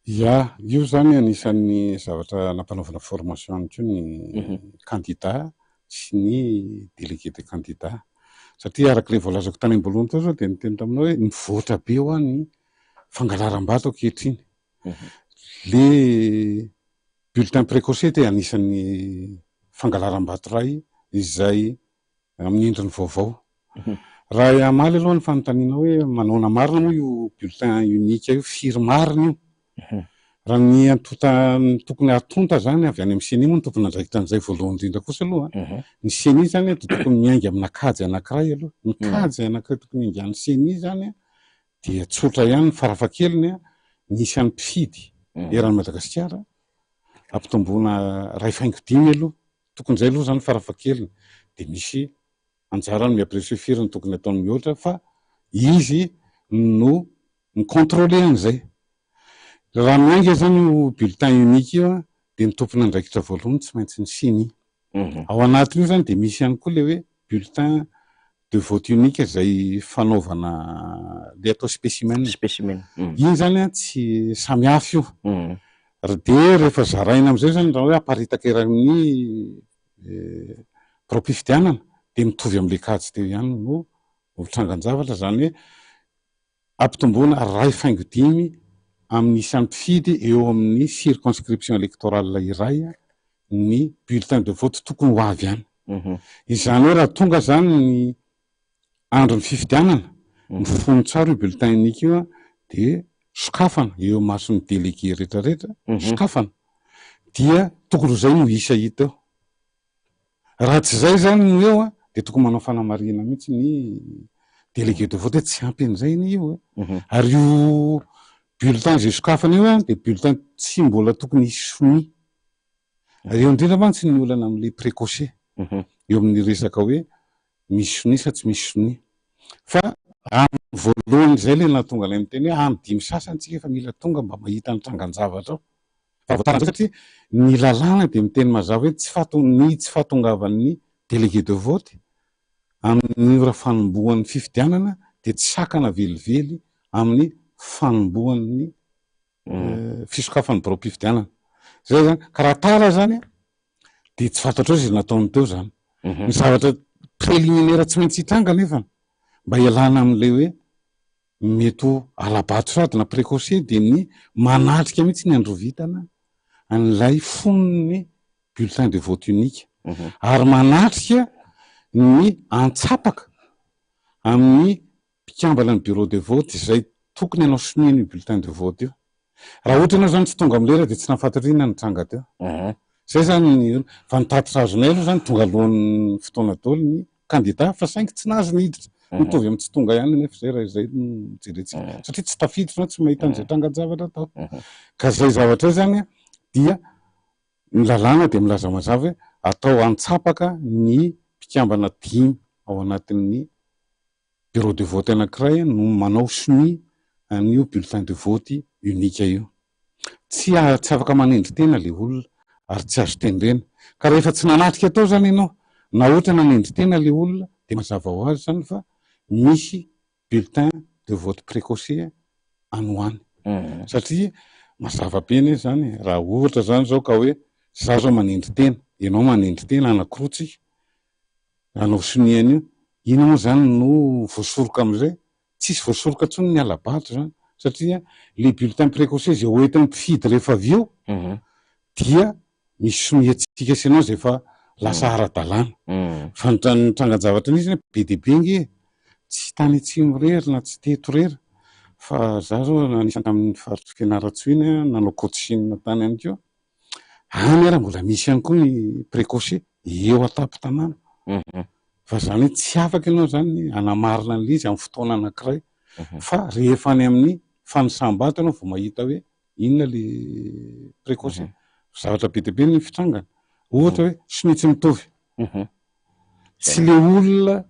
Ya, io izany anisan'ny zavatra nampanaovana formation ihany koa ny kandida sy ny délégué de candidat. Satria araka ilay voalazako tany am-boalohany teo izao dia niteny taminao hoe mivoatra be hoa ny fangalaram-bato ankehitriny. Le bulletin précoché dia anisan'ny fangalaram-bato iray izay amin'ny endriny vaovao. Raha hamaly aloha ny fanontaniana hoe manaona marina moa io bulletin unique io, firy marina io? Raha ny antonta ny tokony hatonta zany avy any amin'ny ceni moa no tompon'andraikitra an'izay voalohany indrindra kosa aloha. Ny ceni zany dia tokony miainga amina kajy anankiray aloha. Ny kajy anankiray tokony hiaingan'ny ceni zany dia tsotra ihany farafahakeliny ny isan'ny mpifidy eran'i Madagasikara ampitomboina iray faingo dimy aloha. Tokony izay aloha izany farafahakeliny dia misy Anjarany mi-apprécier firy ny tokony ataony mihoatra fa izy no mi-contrôler an'izay. Raha miainga zany io bulletin unique io an, dia ny tompon'andraikitra voalohany tsy maintsy ny ceni. Ao anatin'io zany dia misy ihany koa ilay hoe bulletin de vote unique izay fanaovana ilay atao spécimen. Spécimen. Iny zany an tsy samy hafa io. Dia rehefa zaraina amin'izay zany raha hoe aparitaka eran'ny biraom-pifidianana dia mitovy amin'ilay kajy teo ihany no ho trangan-javatra, izany hoe ampitomboina iray faingo dimy amin'ny isan'ny mpifidy eo amin'ny circonscription électorale iray ny bulletin de vote tokony ho avy any. Izany hoe raha tonga izany ny andron'ny fifidianana, mifono tsara io bulletin unique io dia sokafana eo imason'ny délégué rehetrarehetra, sokafana, dia tokony ho izay no isa hita eo. Raha tsy izay izany no eo dia tokony manao fanamarihana mihitsy ny délégué de vote hoe tsy ampy an'izay anie io e. Ary io bulletin izay sokafana io dia bulletin tsy mbola tokony hisy sonia. Ary eo indrindra mantsy ny olana amin'ilay précoce, eo amin'ny resaka hoe misy sonia sa tsy misy sonia. Fa amin'ny voalohany izay ilay nahatonga anay niteny hoe amin'ny dimy sasany tsika efa mila tonga mba mahita ny trangan-javatra ao. Fa vao tara indray satria ny lalàna dia miteny mazava hoe tsy fahato- ny tsy fahatongavan'ny délégué de vote amin'ny ora fanombohan'ny fifidianana dia tsy sakana velively amin'ny fanombohan'ny fisokafan'ny biraom-pifidianana. Izay izany, ka raha tara izany dia tsy fantatrao izay nataony teo izany. Ny zavatra préliminaire tsy maintsy hitranga anefa mba hialana amin'ilay hoe mety ho hala-bato sady na précoce dia ny manatrika mihitsy ny androvitana an'ilay fonon'ny bulletin de vote unique ary manatrika ny antsapaka amin'ny mpikambana ny bureau de vote izay tokony hanao sonia an'io bulletin de vote io. Raha ohatra ianao izany tsy tonga amin'ny lera dia tsy nahafantatra inona ny tranga teo. Izay izany ny olana. Fa ny tatitra azonay aloha izany tonga alohan'ny fotoana daholo ny kandida fa saingy tsy nahazo niditra. Mitovy amin'ny tsy tonga ihany anefa izay raha izay no jerentsika. Satria tsy tafiditra ianao tsy mahita an'izay trangan-javatra tao. Ka izay zavatra izay izany dia ny lalàna dia milaza mazava hoe atao antsapaka ny mpikambana dimy ao anatin'ny bureau de vote anankiray no manao sonia an'io bulletin de vote unique io. Tsy tsy afaka manendry tena ilay olona ary tsy azo tendrena. Ka rehefa tsy nanatrika tao izany ianao, na ohatra nanendry tena ilay olona dia mazava ho azy izany fa misy bulletin de vote précoce any ho any. Satria mazava be anie izany e, raha ohatra izany izao ka hoe za izao manendry tena, ianao manendry tena, anankiroa tsika, Hanao sonia an'io. Inona moa izany no voasoroka amin'izay? Tsisy voasoroka intsony ny hala-bato izany satria le bulletin précoce izay ho entin'ny mpifidy rehefa avy eo dia misy soniantsika sy ianao izay efa lasa ara-dalàna. Fa ny ny trangan-javatra nisy anie be dia be ange e! Tsy tany atsimo irery na tsy teto irery fa za zao anisan'ny tamin'ny faritr'i Fianarantsoa iny nanao coaching tany ihany koa. Any ary mbola misy ihany koa ny précoce eo an-tampon-tanàna. Fa izany hoe tsy afaka ianao izany hanamarina an'ilay izy amin'ny fotoana anankiray fa rehefa any amin'ny fanisam-bato ianao vao mahita hoe inona ilay précoce. Zavatra be dia be ny fitrangana. Ohatra hoe sonia tsy mitovy. Tsy ilay olona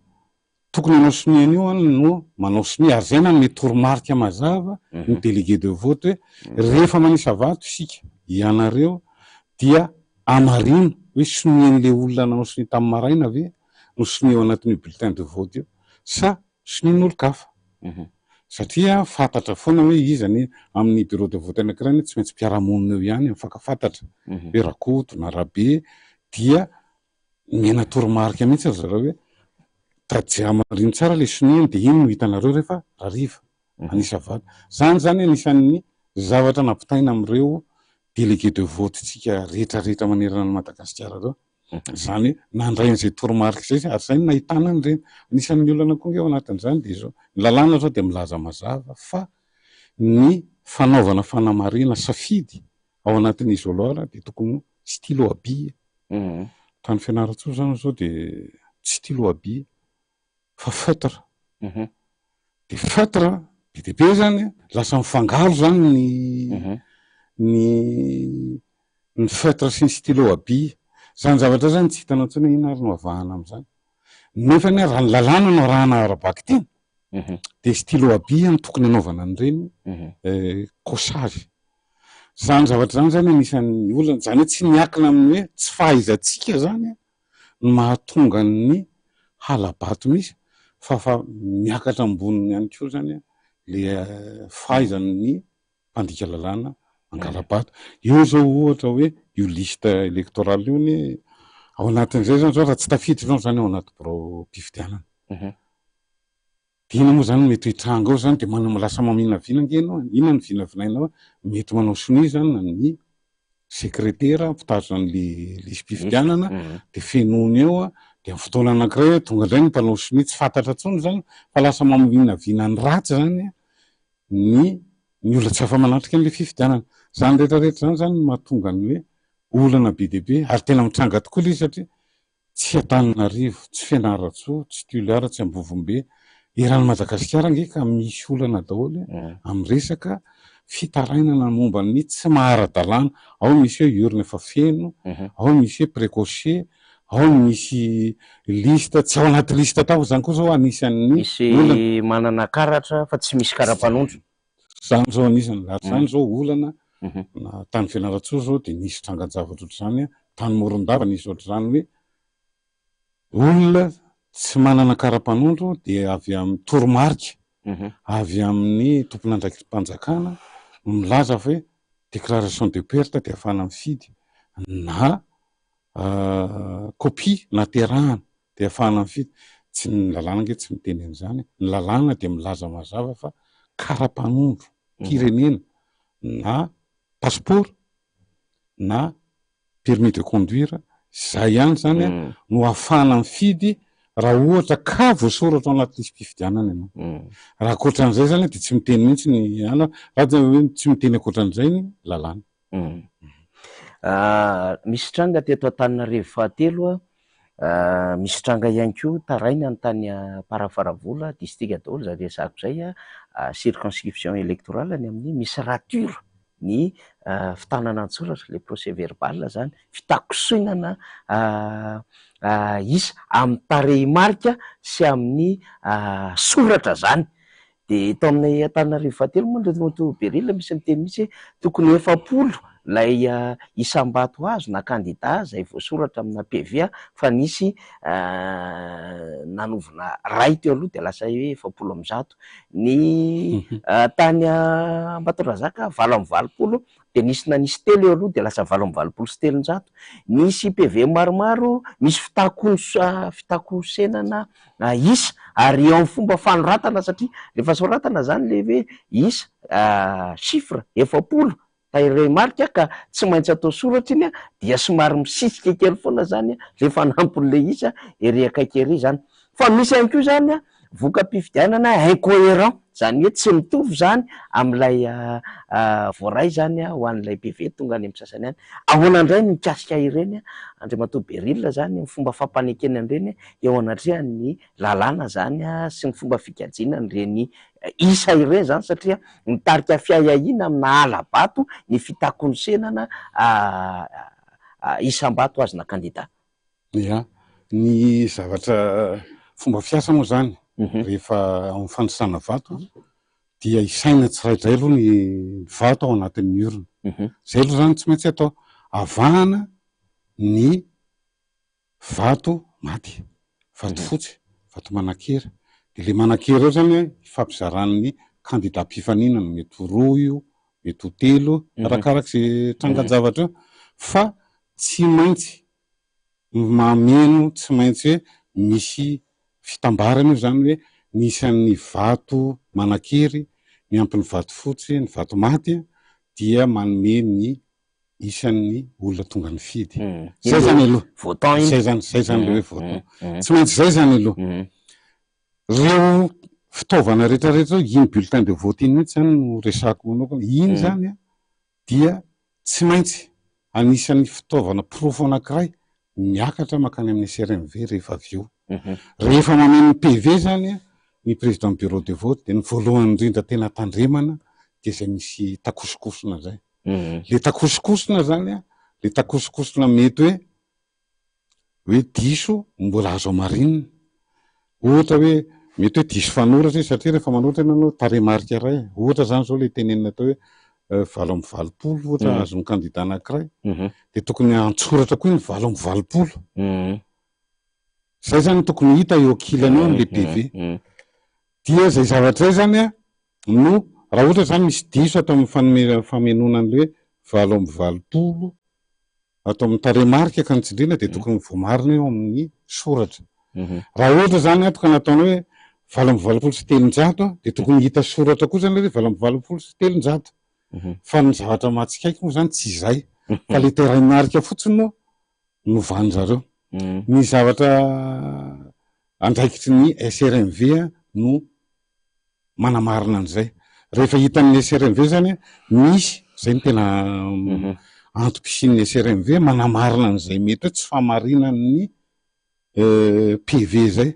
Tokony hanao sonia an'io an no manao sonia ary zay nanome toromarika mazava ny délégué de vote hoe rehefa manisa vato isika, ianareo, dia hamarino hoe sonian'le olona nanao sonia tamin'ny maraina ve no sonia ao anatin'io bulletin de vote io sa sonian'olon-kafa. Satria fantatra foana hoe iza anie amin'ny bureau de vote anankiray anie tsy maintsy mpiara-monina eo ihany mifankafantatra hoe Rakoto na Rabe dia Omena toromarika mihitsy ry zareo hoe tadiamarino tsara ilay sonia dia iny no hitanareo rehefa hariva hanisa vato. Izany izany anisan'ny zavatra nampitaina amin'ireo délégué de vote tsika rehetra rehetra manerana an'i Madagasikara ireo. Izany hoe nandray an'izay toromarika izay izy ary izay no nahitana an'ireny. Anisan'ny olana koa ange ao anatin'izany dia izao, ny lalàna izao dia milaza mazava fa ny fanaovana fanamarihana safidy ao anatin'ny isoloir dia tokony ho stylo à bille. Tany Fianarantsoa zany zao de tsy stylo à bille fa feutre. De feutre be dia be zany lasa mifangaro zany ny ny ny feutre sy ny stylo à bille. Zany zavatra zany tsy hitanao intsony hoe inona ary no avahana amin'izany. Nefa anie raha ny lalàna no arahana ara-bakiteny dia stylo à bille no tokony anaovana an'ireny cochage. Izany zavatra izany zany anisan'ny olana, izany hoe tsy miankina amin'ny hoe tsy fahaizantsika izany no mahatonga ny hala-bato misy fa fa miakatra amboniny ihany koa izany le fahaizan'ny mpandika lalàna mangala-bato. Eo izao ohatra hoe io liste électorale io anie ao anatin'izay izany izao raha tsy tafiditra ianao izany ao anaty biraom-pifidianana. Dia inona moa izany no mety hitranga ao izany dia manao lasa maminavina ange ianao e. Inona no vinavinainao ao? Mety manao sonia izany na ny sekretera mpitazona an'le lisi-pifidianana dia fenoiny eo dia amin'ny fotoana anankiray tonga indray ny mpanao sonia tsy fantatra intsony izany fa lasa maminavina ny ratsy izany ny ny olona tsy afa-manatrika an'ilay fifidianana. Izany rehetra rehetra izany izany no mahatonga ny hoe olana be dia be ary tena mitranga tokoa ilay izy satria tsy Antananarivo, tsy Fianarantsoa, tsy Toliara, tsy Ambovombe, eran'i Madagasikara ange ka misy olana daholo amin'ny resaka fitarainana momba ny tsy maha ara-dalàna. Ao misy hoe urne efa feno, ao misy hoe précoché, Ao ny misy liste, tsy ao anaty liste tao izany koa izao anisan'ny olana. Misy manana karatra fa tsy misy kara-panondro. Izany izao anisany, ary izany izao olana, na tany Fianarantsoa izao dia nisy trangan-javatra ohatr'izany, tany Morondava nisy ohatr'izany hoe olona tsy manana kara-panondro dia avy amin'ny toromarika avy amin'ny tompon'andraiki-panjakana no milaza fa hoe déclaration de perte dia ahafahana mifidy na copie naterahana dia ahafahana mifidy, tsy ny lalàna ange tsy miteny an'izany e, ny lalàna dia milaza mazava fa kara-panondro pirenena na passeport na permis de conduire, izay ihany izany no ahafahana mifidy raha ohatra ka voasoratra ao anaty lisi-pifidianana ianao. Raha ankoatran'izay izany dia tsy miteny mihitsy ny ana, raha tsy miteny ankoatran'izay ny lalàna. Misy tranga teto Antananarivo fahatelo, misy tranga ihany koa taraina ny tany Amparafaravola, distrika daholo izany resahako izay, circonscription électorale ny amin'iny, misy rature ny fitanana an-tsoratra, le procès verbal izany, fitakosoinana isa amin'ny tarehimarika sy amin'ny soratra izany. Dia eto amin'ny Antananarivo fahatelo moa Andriamatoa Beryl misy miteny mihitsy hoe tokony ho 40 ilay isam-bato azo na kandida izay voasoratra amina PV fa nisy nanovona iray teo aloha dia lasa hoe 140. Ny tany Ambatondrazaka 88 dia nisy nanisy telo eo aloha dia lasa 388. Nisy PV maromaro misy fitakosenana isa ary eo amin'ny fomba fanoratana satria rehefa soratana zany le hoe isa, chiffre, 40 tarehimarika ka tsy maintsy atao soratra iny dia somary misisika kely foana zany le fanampin'le isa ery akaiky ery zany. Fa misy ihany koa zany voka-pifidianana incoherent, zany hoe tsy mitovy zany amin'ilay voaray zany ho an'ilay PV tonga any amin'ny sasany any. Ahoana indray ny mikasika ireny Andriamatoa Beryl zany, ny fomba fampanekena an'ireny eo anatrehan'ny lalàna zany sy ny fomba fikajiana an'ireny isa ireny zany satria mitarika fiahiahiana amina hala-bato ny fitakonosenana isam-bato azona kandida. Ya, ny zavatra fomba fiasa moa zany rehefa ao amin'ny fanisana vato dia isaina tsiraidray aloha ny vato ao anatin'ny urne. Zay aloha zany tsy maintsy atao. Avahana ny vato maty, vato fotsy, vato manan-kery. Dia le manan-kery eo zany an, ifampizaran'ny kandida mpifaninana, mety ho roa io, mety ho telo, arakarak'izay trangan-javatra eo. Fa tsy maintsy mameno, tsy maintsy hoe misy fitambarana io zany hoe ny isan'ny vato manan-kery miampy ny vato fotsy, ny vato maty dia manome ny isan'ny olona tonga nifidy. Zay zany aloha. Votant iny. Zay zany, zay zany le hoe votant. Tsy maintsy zay zany aloha. Reo fitaovana rehetra rehetra reo, iny bulletin de vote iny mihitsy zany no resahako manokana, iny zany an dia tsy maintsy anisan'ny fitaovana porofo anankiray miakatra mankany amin'ny SRMV rehefa avy eo. Rehefa mameno ny PV zany ny président bureau de vote dia ny voalohany indrindra tena tandremana dia izay misy takosokosona zay. Le takosokosona zany an, le takosokosona mety hoe hoe diso mbola azo hamarinina. Ohatra hoe mety hoe diso fanoratra izy satria rehefa manoratra ianao no tarehimarika iray. Ohatra izany izao ilay tenenina atao hoe 88 ohatra azon'ny kandida anankiray dia tokony an-tsoratra koa iny 88. Izay izany no tokony hita eo ankilany eo amin'ilay PV. Dia izay zavatra izay izany no raha ohatra izany misy diso ato amin'ny fanome- famenoana an'ilay hoe 88 ato amin'ny tarehimarika ka notsindriana dia tokony voamarina eo amin'ny soratra. Raha ohatra izany ato ka nataonao hoe 388 dia tokony hita soratra koa izany ilay hoe 388. Fa ny zavatra mahatsikaiky moa izany tsy izay fa ilay tarehimarika fotsiny no novan'ny zareo. Ny zavatra andraikitry ny SRMV no manamarina an'izay. Rehefa hitan'ny SRMV izany misy, izay no tena antom-pisian'ny SRMV, manamarina an'izay mety hoe tsy fahamarinan'ny PV izay.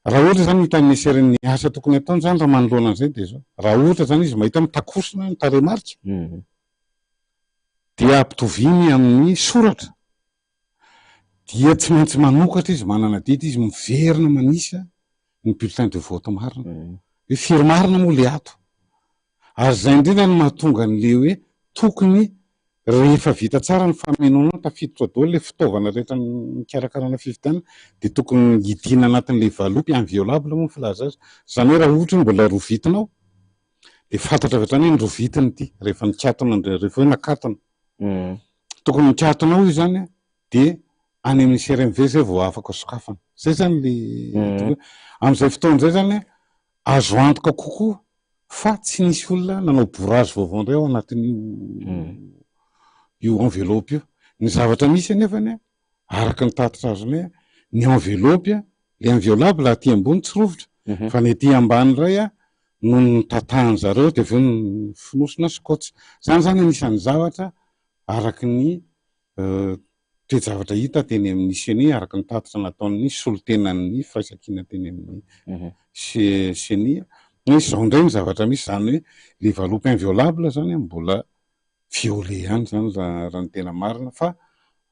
Raha ohatra izany hitan'ny SRMV, ny asa tokony hataony izany raha manoloana an'izay dia izao, raha ohatra izany izy mahita mitakosona ny tarehimarika, dia ampitoviany amin'ny soratra, dia tsy maintsy manokatra izy, manana adidy izy miverina manisa ny bulletin de vote marina, hoe firy marina moa le ato. Ary izay indrindra no mahatonga an'le hoe tokony rehefa vita tsara ny famenoana, tafiditra ao daholo le fitaovana rehetra nikarakarana fifidianana, dia tokony hidina anatin'le valopy inviolable moa ny filaza azy. Izany hoe raha ohatra hoe mbola rovitina ao, dia fantatra avy hatrany hoe norovitiny ity rehefa nikatona indray, rehefa hoe nakatona. Tokony mikatona ao io izany an, dia any amin'ny CRMV izay vao afaka sokafana. Izay izany le tokony hoe, amin'izay fotoana izay izany an, azo antoka kokoa fa tsy nisy olona nanao bourrage vaovao indray ao anatin'io io enveloppe io. Ny zavatra misy anefany an, araka ny tatitra azonay an, ny enveloppe an, le inviolable aty ambony tsy rovitra, fa ny aty ambany indray an, no notatahan zareo dia avy eo nofonosina scotch. Zany zany anisan'ny zavatra araka ny toe-javatra hita teny amin'ny ceni, araka ny tatitra nataon'ny solontenan'ny firaisankina teny amin'ny ceni, hoe izao indray ny zavatra misy, izany hoe le valopy inviolable zany mbola violé ihany zany raha ny tena marina fa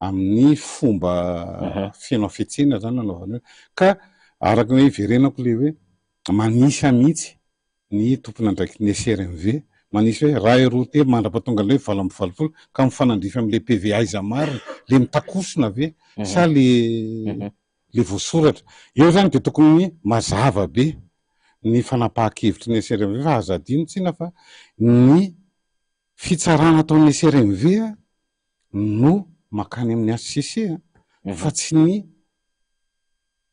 amin'ny fomba feno hafetsena zany nanaovana io. Ka araka ny hiverenako le hoe manisa mihitsy ny tompon'andraikitry ny SRMV, manisa hoe iray, roa, telo mandra-pahatonga an'ilay hoe 88 ka mifanandrify amin'ilay PV aiza marina, le mitakosona ve sa le le voasoratra. Eo zany dia tokony mazava be ny fanapahan-kevitry ny SRMV fa aza adino tsinona fa ny fitsarana ataon'ny SRMV no mankany amin'ny HCC fa tsy ny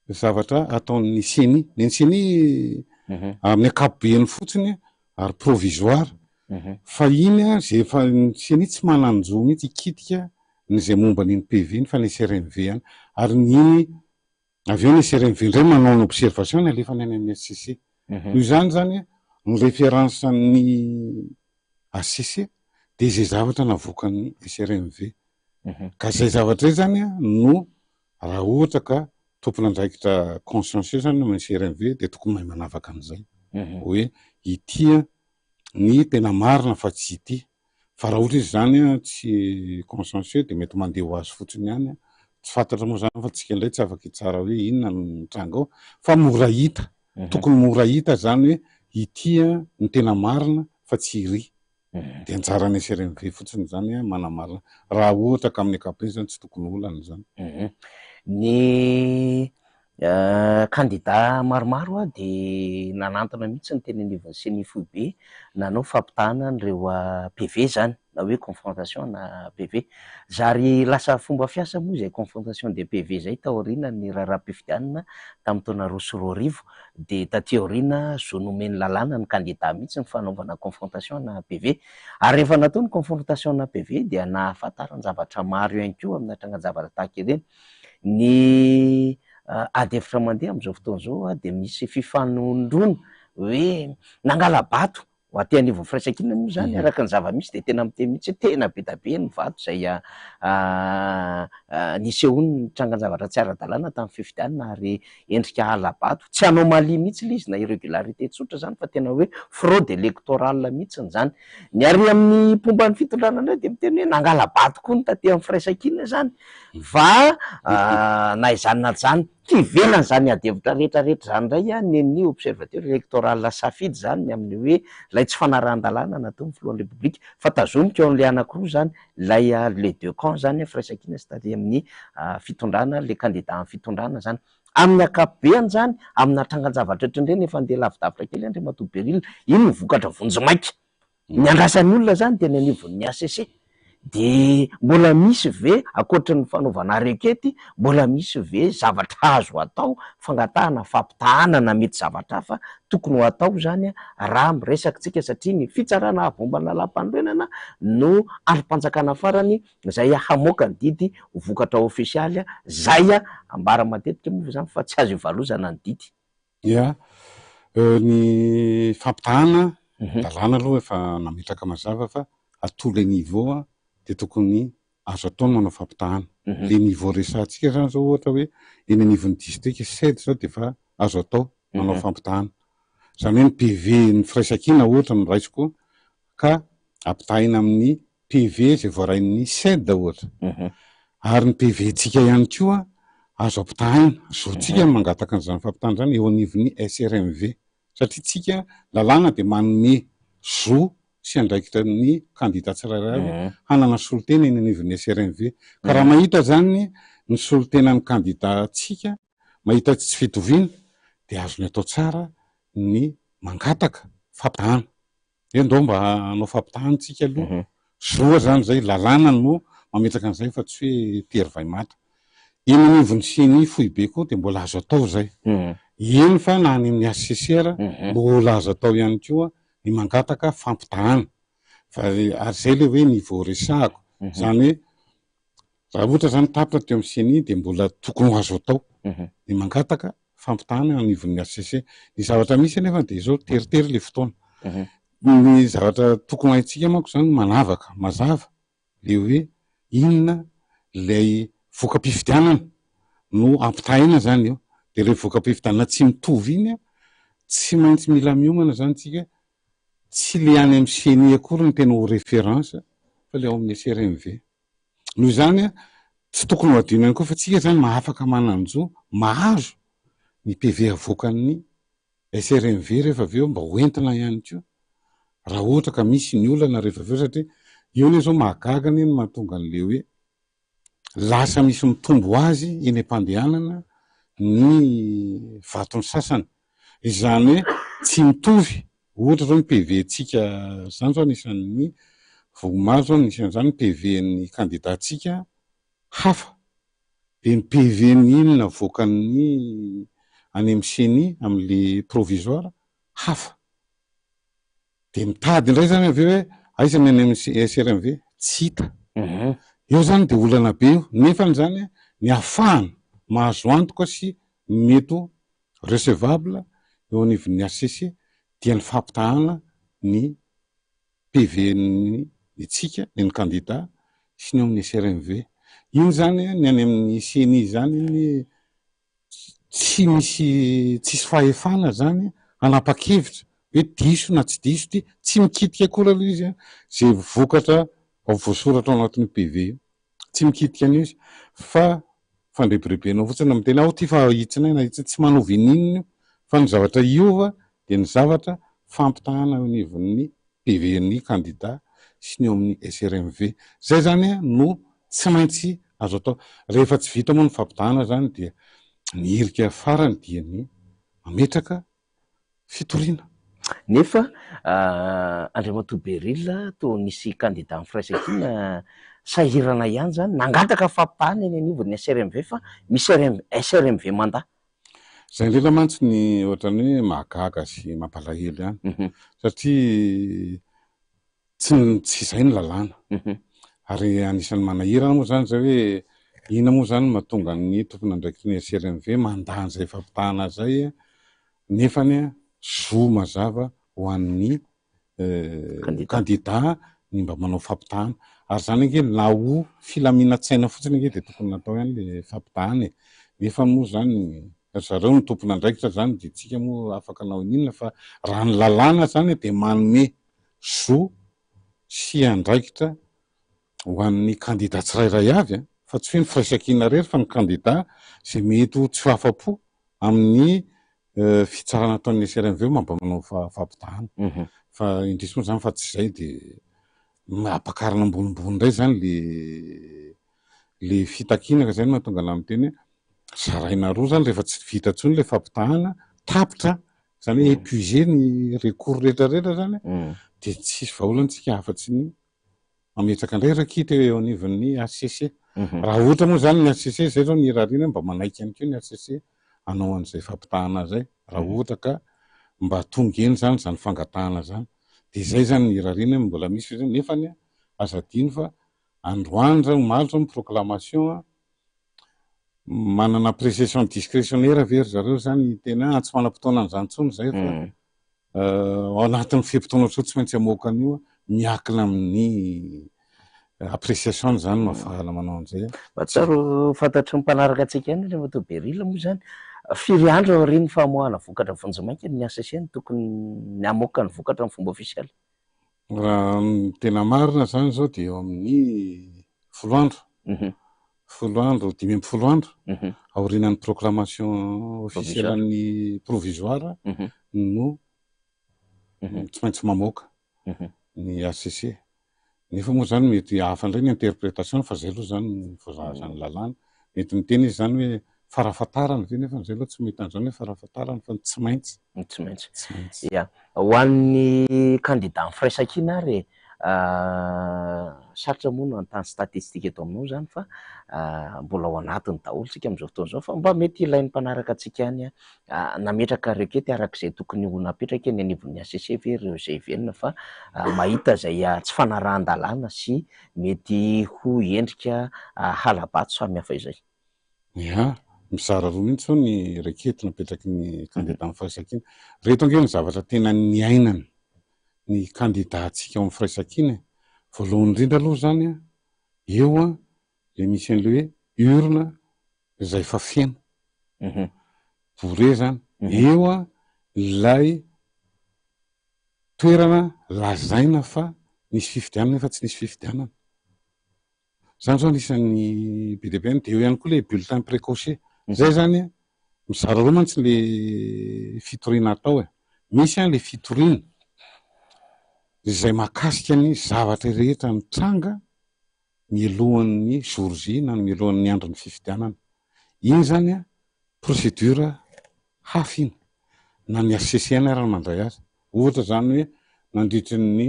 zavatra ataon'ny ceni. Ny an'ny ceni amin'ny ankapobeny fotsiny ary provisoire fa iny izay efa ny ceni tsy manan-jo mihitsy hikitika ny izay momba an'iny PV iny fa ny SRMV ihany ary ny iny Avy eo ny SRMV indray manao ny observation ny alefany any amin'ny HCC. Noho izany izany ny référence an'ny HCC dia izay zavatra navoakan'ny SRMV. Ka izay zavatra izay izany no raha ohatra ka tompon'andraikitra consciencieux izany ny SRMV dia tokony mahay manavaka an'izay. Hoe ity ny tena marina fa tsy ity. Fa raha ohatra izy izany tsy consciencieux dia mety mandeha ho azy fotsiny ihany. Tsy fantatra moa izany fa tsika indray tsy afaka hitsara hoe inona no mitranga ao fa mora hita, tokony mora hita izany hoe ity no tena marina fa tsy iry. Dia anjaran'ny SRMV fotsiny izany manamarina. Raha ohatra ka amin'ny ankapobeny izany tsy tokony olana izany. Ny Kandida maromaro dia nanantona mihitsy ny teny anivon'ny Ceni foibe nanao fampitahana an'ireo PV izany na hoe confrontation na PV. Zary lasa fomba fiasa moa izay confrontation des PV izay taorian'ny raharaham-pifidianana tamin'ny taona 2002 dia taty aoriana zo nomen'ny lalàna ny kandida mihitsy ny fanaovana confrontation na PV. Ary rehefa natao ny confrontation na PV dia nahafantaran-javatra maro ihany koa amina trangan-javatra tahaka ireny. Ny ady hevitra mandeha amin'izao fotoana izao dia misy fifanondroana hoe nangala-bato ho aty anivon'ny firaisankina moa izany araka ny zava-misy dia tena miteny mihitsy hoe tena be dia be ny vato izay nisehoan'ny trangan-javatra tsy ara-dalàna tamin'ny fifidianana ary endrika hala-bato. Tsy anomalie mihitsy ilay izy na irrégularité tsotra izany fa tena hoe fraude électorale mihitsy izany. Ny ary amin'ny mpomba ny fitondrana indray dia miteny hoe nangala-bato koa ny taty amin'ny firaisankina izany. Fa na izany na izany. Tsy ivelan'izany adihevitra rehetra rehetra izany indray nen'ny Observateur Electoral Safidy izany ny amin'ny hoe ilay tsy fanarahan-dalàna nataon'ny filohan'ny Repoblika fa tazomiko eo amin'ilay anankiroa izany ilay les deux camps izany firaisankina sy taty amin'ny fitondrana ilay kandida amin'ny fitondrana izany. Amin'ny ankapobeany izany amina trangan-javatra ohatran'ireny efa andeha lavidavitra kely Andriamatoa Beryl, iny ny vokatra vonjimaika. Ny andrasan'ny olona izany dia ny anivon'ny HCC. Dia mbola misy ve, ankoatry ny fanaovana rekety, mbola misy ve zavatra azo atao, fangatahana fampitahana na mety zavatra hafa tokony ho atao izany raha miresaka isika satria ny fitsarana avo momba ny lalàmpanorenana no andrim-panjakana farany izay hamoaka ny didy ho vokatra ofisialy izay ambara matetika moa izany fa tsy azo ivalozana ny didy. Ya, ny fampitahana, lalàna aloha efa nametraka mazava fa à tous les niveaux dia tokony azo atao ny manao fampitahana. Le niveau resahantsika zany zao ohatra hoe eny anivon'ny distrika sed zao dia efa azo atao manao fampitahana. Izany hoe ny PV ny firaisankina ohatra no raisiko ka ampitahaina amin'ny PV izay voarain'ny sed ohatra. Ary ny PV-ntsika ihany koa azo ampitahaina, zontsika ny mangataka an'izany fampitahana izany eo anivon'ny SRMV. Satria tsika, lalàna dia manome zo sy andraikitra ny kandida tsirairay avy hanana solontena eny anivon'ny SRMV. Ka raha mahita izany ny solontenan'ny kandida-ntsika, mahita tsy fitoviana, dia azony atao tsara ny mangataka fampitahana. Hoe ndao mba hanao fampitahana tsika aloha. Zo zany zay, lalàna no mametraka an'izay fa tsy hoe tery vay manta. Eny anivon'ny ceni foibe koa dia mbola azo atao izay. Eny fa na any amin'ny HCC ara mbola azo atao ihany koa ny mangataka fampitahana. Fa ary izay ilay hoe niveau resahako. Izany hoe Raha ohatra izany tapitra teo amin'ny ceni dia mbola tokony ho azo atao ny mangataka fampitahana eo anivon'ny HCC. Ny zavatra misy anefa dia izao, teritery ilay fotoana. Ny zavatra tokony ho haintsika manko izany manavaka mazava ilay hoe inona ilay voka-pifidianana no ampitahaina izany eo. Dia ilay voka-pifidianana tsy mitovy iny tsy maintsy mila miomana izany isika, tsy ilay any amin'ny ceni akory no tena ho référence fa ilay ao amin'ny SRMV. Noho izany, tsy tokony ho adino ihany koa fa tsika izany mahafaka manan-jo mahazo ny PV avoakan'ny SRMV rehefa avy eo mba ho entina ihany koa raha ohatra ka misy ny olana rehefa avy eo satria io anie izao mahagaga anie ny mahatonga an'ilay hoe lasa misy mitombo ho azy eny am-pandehanana ny vaton'ny sasany. Izany hoe tsy mitovy Ohatra zao ny PV ntsika zany zao anisan'ny vao omaly zao anisan'izany ny PV n'ny kandida ntsika hafa de ny PV ny iny navoakan'ny any amin'ny ceni amin'le provisoire hafa de mitady indray zany avy eo hoe aiza ny any amin'ny SRMV tsy hita eo zany de olana be io nefany zany ny ahafahana mahazo antoka sy mety ho recevable eo anivon'ny HCC dia ny fampitahana ny PV-n'ny antsika, ny an'ny kandida sy ny eo amin'ny SRMV. Iny izany ny any amin'ny ceni izany iny tsy misy tsisy fahefana izany hanapa-kevitra hoe diso na tsy diso ity, tsy mikitika akory aloha izy izay vokatra voasoratra ao anatin'io PV io. Tsy mikitika an'io izy fa fandrebirebenao fotsiny no miteny ao ty fa ahitsinay na ahitsinay, tsy manova ininona io fa ny zavatra hiova dia ny zavatra fampitahana eo anivon'ny PV ny kandida sy ny eo amin'ny SRMV. Zay zany no tsy maintsy azo atao. Rehefa tsy vita moa ny fampitahana zany dia ny hirika farany dia ny mametraka fitoriana. Nefa Andriamatoa Beryl toa nisy kandida ny firaisankina sahirana ihany izany, nangataka fampitahana eny anivon'ny SRMV fa misy SRMV mandà. Izay indrindra mantsy ny ohatran'ny hoe mahagaga sy mampalahelo ihany satria Tsy tsy izay ny lalàna. Ary anisan'ny manahirana moa izany izay hoe inona moa izany no mahatonga ny tompon'andraikitry ny SRMV mandà an'izay fampitahana izay nefany zo mazava ho an'ny kandida ny mba manao fampitahana. Ary izany ange na ho filaminan-tsaina fotsiny ange dia tokony natao ihany ilay fampitahana e. Nefa moa izany ry zareo no tompon'andraikitra izany dia tsika moa afaka hanao inona fa raha ny lalàna izany dia manome zo sy andraikitra ho an'ny kandida tsirairay avy. Fa tsy hoe ny firaisankina irery fa ny kandida izay mety ho tsy ho afa-po amin'ny fitsarana ataon'ny SRMV mba manao fampitahana. Fa indrisy moa izany fa tsy izay dia ampakarina ambonimbony indray izany le le fitakiana ka izay no mahatonga anah miteny hoe zaraina roa izany rehefa tsy vita intsony ilay fampitahana, tapitra izany hoe épuisé ny recours rehetra rehetra izany dia tsisy vahaolana isika afa-tsy ny mametraka indray rakitra eo anivon'ny HCC. Raha ohatra moa izany ny HCC, izay izao ny irariana hoe mba manaiky ihany koa ny HCC hanao an'izay fampitahana izay, raha ohatra ka mba tonga eny izany izany fangatahana izany. Dia izay izany ny irariana hoe mbola misy ve izany, nefa anie aza adino fa androany izao, omaly izao ny proclamation, manana appréciation discrétionnaire ve ry zareo izany tena hoe tsy manam-potoana an'izany intsony izay fa ao anatin'ny fe-potoana ohatr'izao tsy maintsy hamoaka an'io miankina amin'ny appréciation izany no ahafahana manao an'izay. Mba tsara ho fantatry ny mpanaraka antsika ihany Andriamatoa Beryl moa izany, firy andro aorian'ny famoahana vokatra vonjimaika ny HCC no tokony hamoaka ny vokatra amin'ny fomba ofisialy? Raha ny tena marina izany izao dia eo amin'ny folo andro, folo andro, 15 andro aorianan'ny proclamation officielle an'ny provisoire no tsy maintsy mamoaka ny HCC. Nefa moa izany mety hafa indray ny interprétation fa izay aloha izany ny voalazan'ny lalàna. Mety miteny izy izany hoe farafahatarany ve nefa izay aloha tsy mety an'izany hoe farafahatarany fa ny tsy maintsy. Ny tsy maintsy. Tsy maintsy. Ya. Ho an'ny kandida ny firaisankina ary e, sarotra moa no hanontany statistique eto aminao izany fa mbola ao anatiny daholo isika amin'izao fotoana izao fa mba mety ilain'ny mpanaraka antsika ihany nametraka requête araka izay tokony ho napetraka eny anivon'ny HCC ve ireo izay heverina fa mahita izay tsy fanarahan-dalàna sy mety ho endrika hala-bato samihafa izay? Ya, mizara roa mihitsy izao ny requête napetraky ny kandida amin'ny firaisankina. Ireto ange ny zavatra tena niainana ny kandida-ntsika ao amin'ny firaisankina e. Voalohany indrindra aloha izany an, eo an, ilay misy an'ilay hoe urne izay efa feno, bourré zany, eo ilay toerana lazaina fa nisy fifidianana nefa tsy nisy fifidianana. Zany zao anisan'ny be dia be, dia eo ihany koa ilay bulletin précoché. Zay zany mizara roa mantsy le fitoriana atao e. Misy an le fitoriana izay mahakasika ny zavatra rehetra nitranga mialohan'ny jour J na mialohan'ny andron'ny fifidianana. Iny izany an, procédure hafa iny, na ny HCC ihany ara no mandray azy. Ohatra izany hoe nandritry ny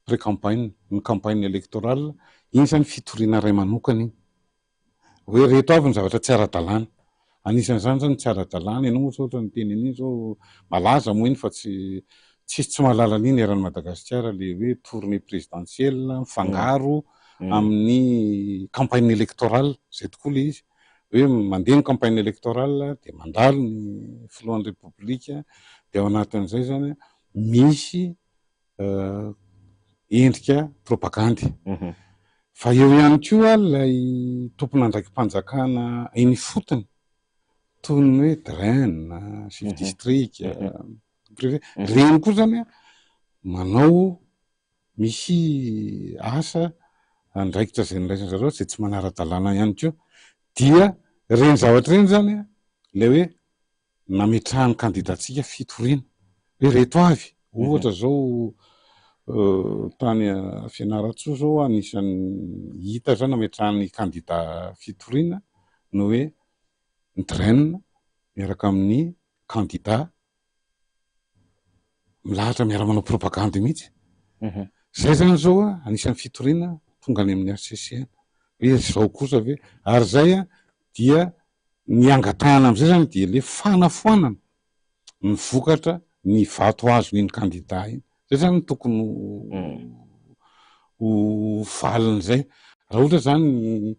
pré-campagne, ny campagne électorale, iny izany fitoriana iray manokana iny. Hoe ireto avy ny zavatra tsy ara-dalàna. Anisan'izany izany ny tsy ara-dalàna, ianao moa izao ohatra niteny an'iny izao, malaza moa iny fa tsy tsisy tsy mahalala an'iny eran'i Madagasikara ilay hoe tournée présidentielle mifangaro amin'ny campagne électorale, izay tokoa ilay izy, hoe mandeha ny campagne électorale dia mandalo ny filohan'ny Repoblika dia ao anatin'izay izany misy endrika propagandy. Fa eo ihany koa ilay tompon'andraiki-panjakana eny ifotony, toy ny hoe DREN, chef district, préfet, ireny koa izany manao misy asa andraikitra izay noraisin-dry zareo izay tsy manara-dalàna ihany koa. Dia ireny zavatra ireny izany ilay hoe nametrahan'ny kandidantsika fitoriana hoe ireto avy, ohatra zao tany Fianarantsoa zao anisan'ny hita zao nametrahan'ny kandida fitoriana ny hoe ny DREN miaraka amin'ny kandida milahatra miara-manao propagandy mihitsy. Zay zany zao anisan'ny fitoriana tonga any amin'ny HCC any hoe izao kosa ve ary zay dia Ny angatahana amin'izay izany dia ilay fanafoanana ny vokatra ny vato azon'iny kandida iny. Izay izany no tokony ho valin'izay. Raha ohatra izany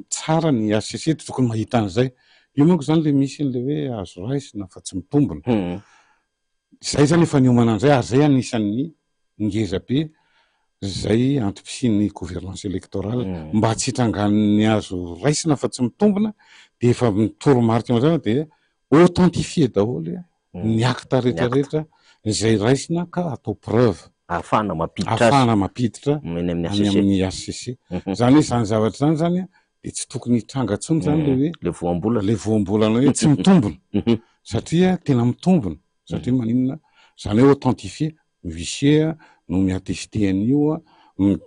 tsara ny HCC dia tokony mahita an'izay. Io manko izany ilay misy an'ilay hoe azo raisina fa tsy mitombina. Izay izany efa niomana an'izay ary izay anisan'ny ngeza be izay antom-pisian'ny gouvernance électorale. Mba tsy hitrangan'ny azo raisina fa tsy mitombina dia efa ny toromarika mazava dia authentifier daholo ny acte rehetra rehetra izay raisina ka atao preuve. Ahafahana mampiditra azy. Ahafahana mampiditra any amin'ny any HCC. amin'ny HCC. Izany hoe izany zavatra izany izany an, dia tsy tokony hitranga intsony izany ilay hoe. Ilay voambolana. Ilay voambolana hoe tsy mitombina. Satria tena mitombina. Satria maninona? Izany hoe authentifier, ny huissier no mi-attester an'io an,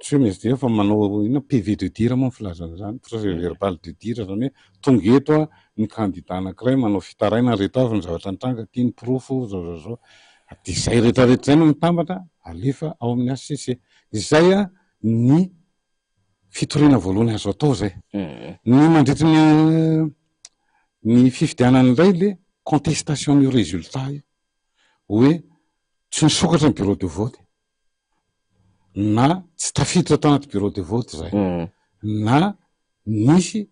tsy hoe mi-attester fa manao inona, PV de dire moa ny filazana izany, procès verbal de dire, izany hoe tonga eto an ny kandida anankiray manao fitarainana, ireto avy ny zavatra nitranga, ity ny porofo, izao izao izao. Dia izay rehetra rehetra izay no mitambatra alefa ao amin'ny HCC. Izay ny fitoriana voalohany azo atao izay. Ny mandritry ny ny fifidianana indray le contestation an'io résultat io hoe tsy nisokatra ny bureau de vote na tsy tafiditra tao anaty bureau de vote izay na nisy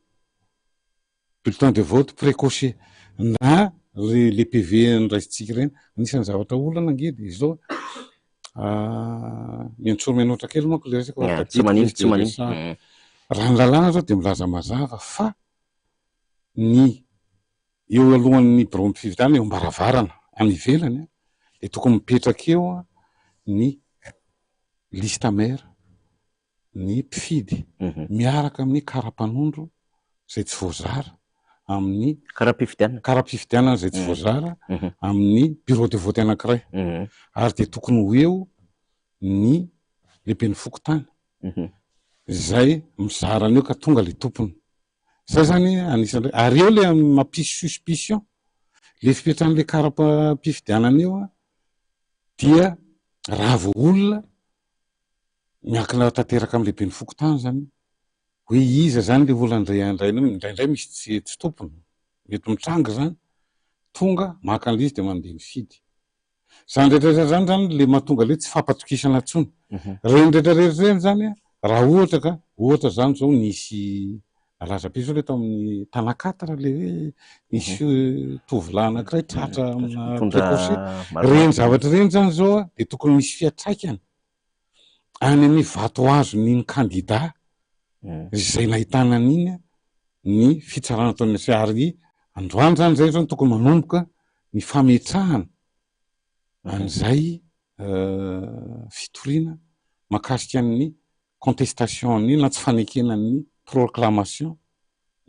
bulletin de vote précoché na ry le PV noraisintsika ireny, anisan'ny zavatra olana ange dia izao miantsoro mianoatra kely manko le resaka fa Tsy tadidiko manino, izy tsy dia manino. resahako. Raha ny lalàna zao dia milaza mazava fa ny eo alohan'ny biraon'ny fifidianana eo am-baravarana any ivelany dia tokony mipetraka eo ny liste mère ny mpifidy miaraka amin'ny kara-panondro izay tsy voazara amin'ny Kara-pifidianana. kara-pifidianana izay tsy voazara amin'ny bureau de vote anankiray ary dia tokony ho eo ny lehiben'ny fokontany izay mizara an'io ka tonga ilay tompony. Izay izany anisan'ny ary eo ilay mampisy suspicion, ilay fipetrahan'ilay kara-pifidianana eo dia raha vao olona Miankina tanteraka amin'ny lehiben'ny fokontany izany hoe iza izany ilay olona indray andraina io, indraindray misy tsy tsy tompony, mety mitranga izany, tonga maka an'ilay izy dia mandeha mifidy. Izany rehetra rehetra izany izany ilay mahatonga ilay tsy fampatokisana intsony. Ireny rehetra rehetra ireny izany raha ohatra ka, ohatra izany izao nisy nalaza be izao ilay tao amin'ny Tana quatre ilay hoe nisy tovolahy anankiray tratra amina précoce, ireny zavatra ireny izany izao dia tokony misy fiantraikany any amin'ny vato azon'iny kandida izay nahitana an'iny ny fitsarana ataon'ny HCC ary androany izany izay izao no tokony manomboka ny fametrahana an'izay fitoriana mahakasika ny contestation ny na tsy fanekena ny proclamation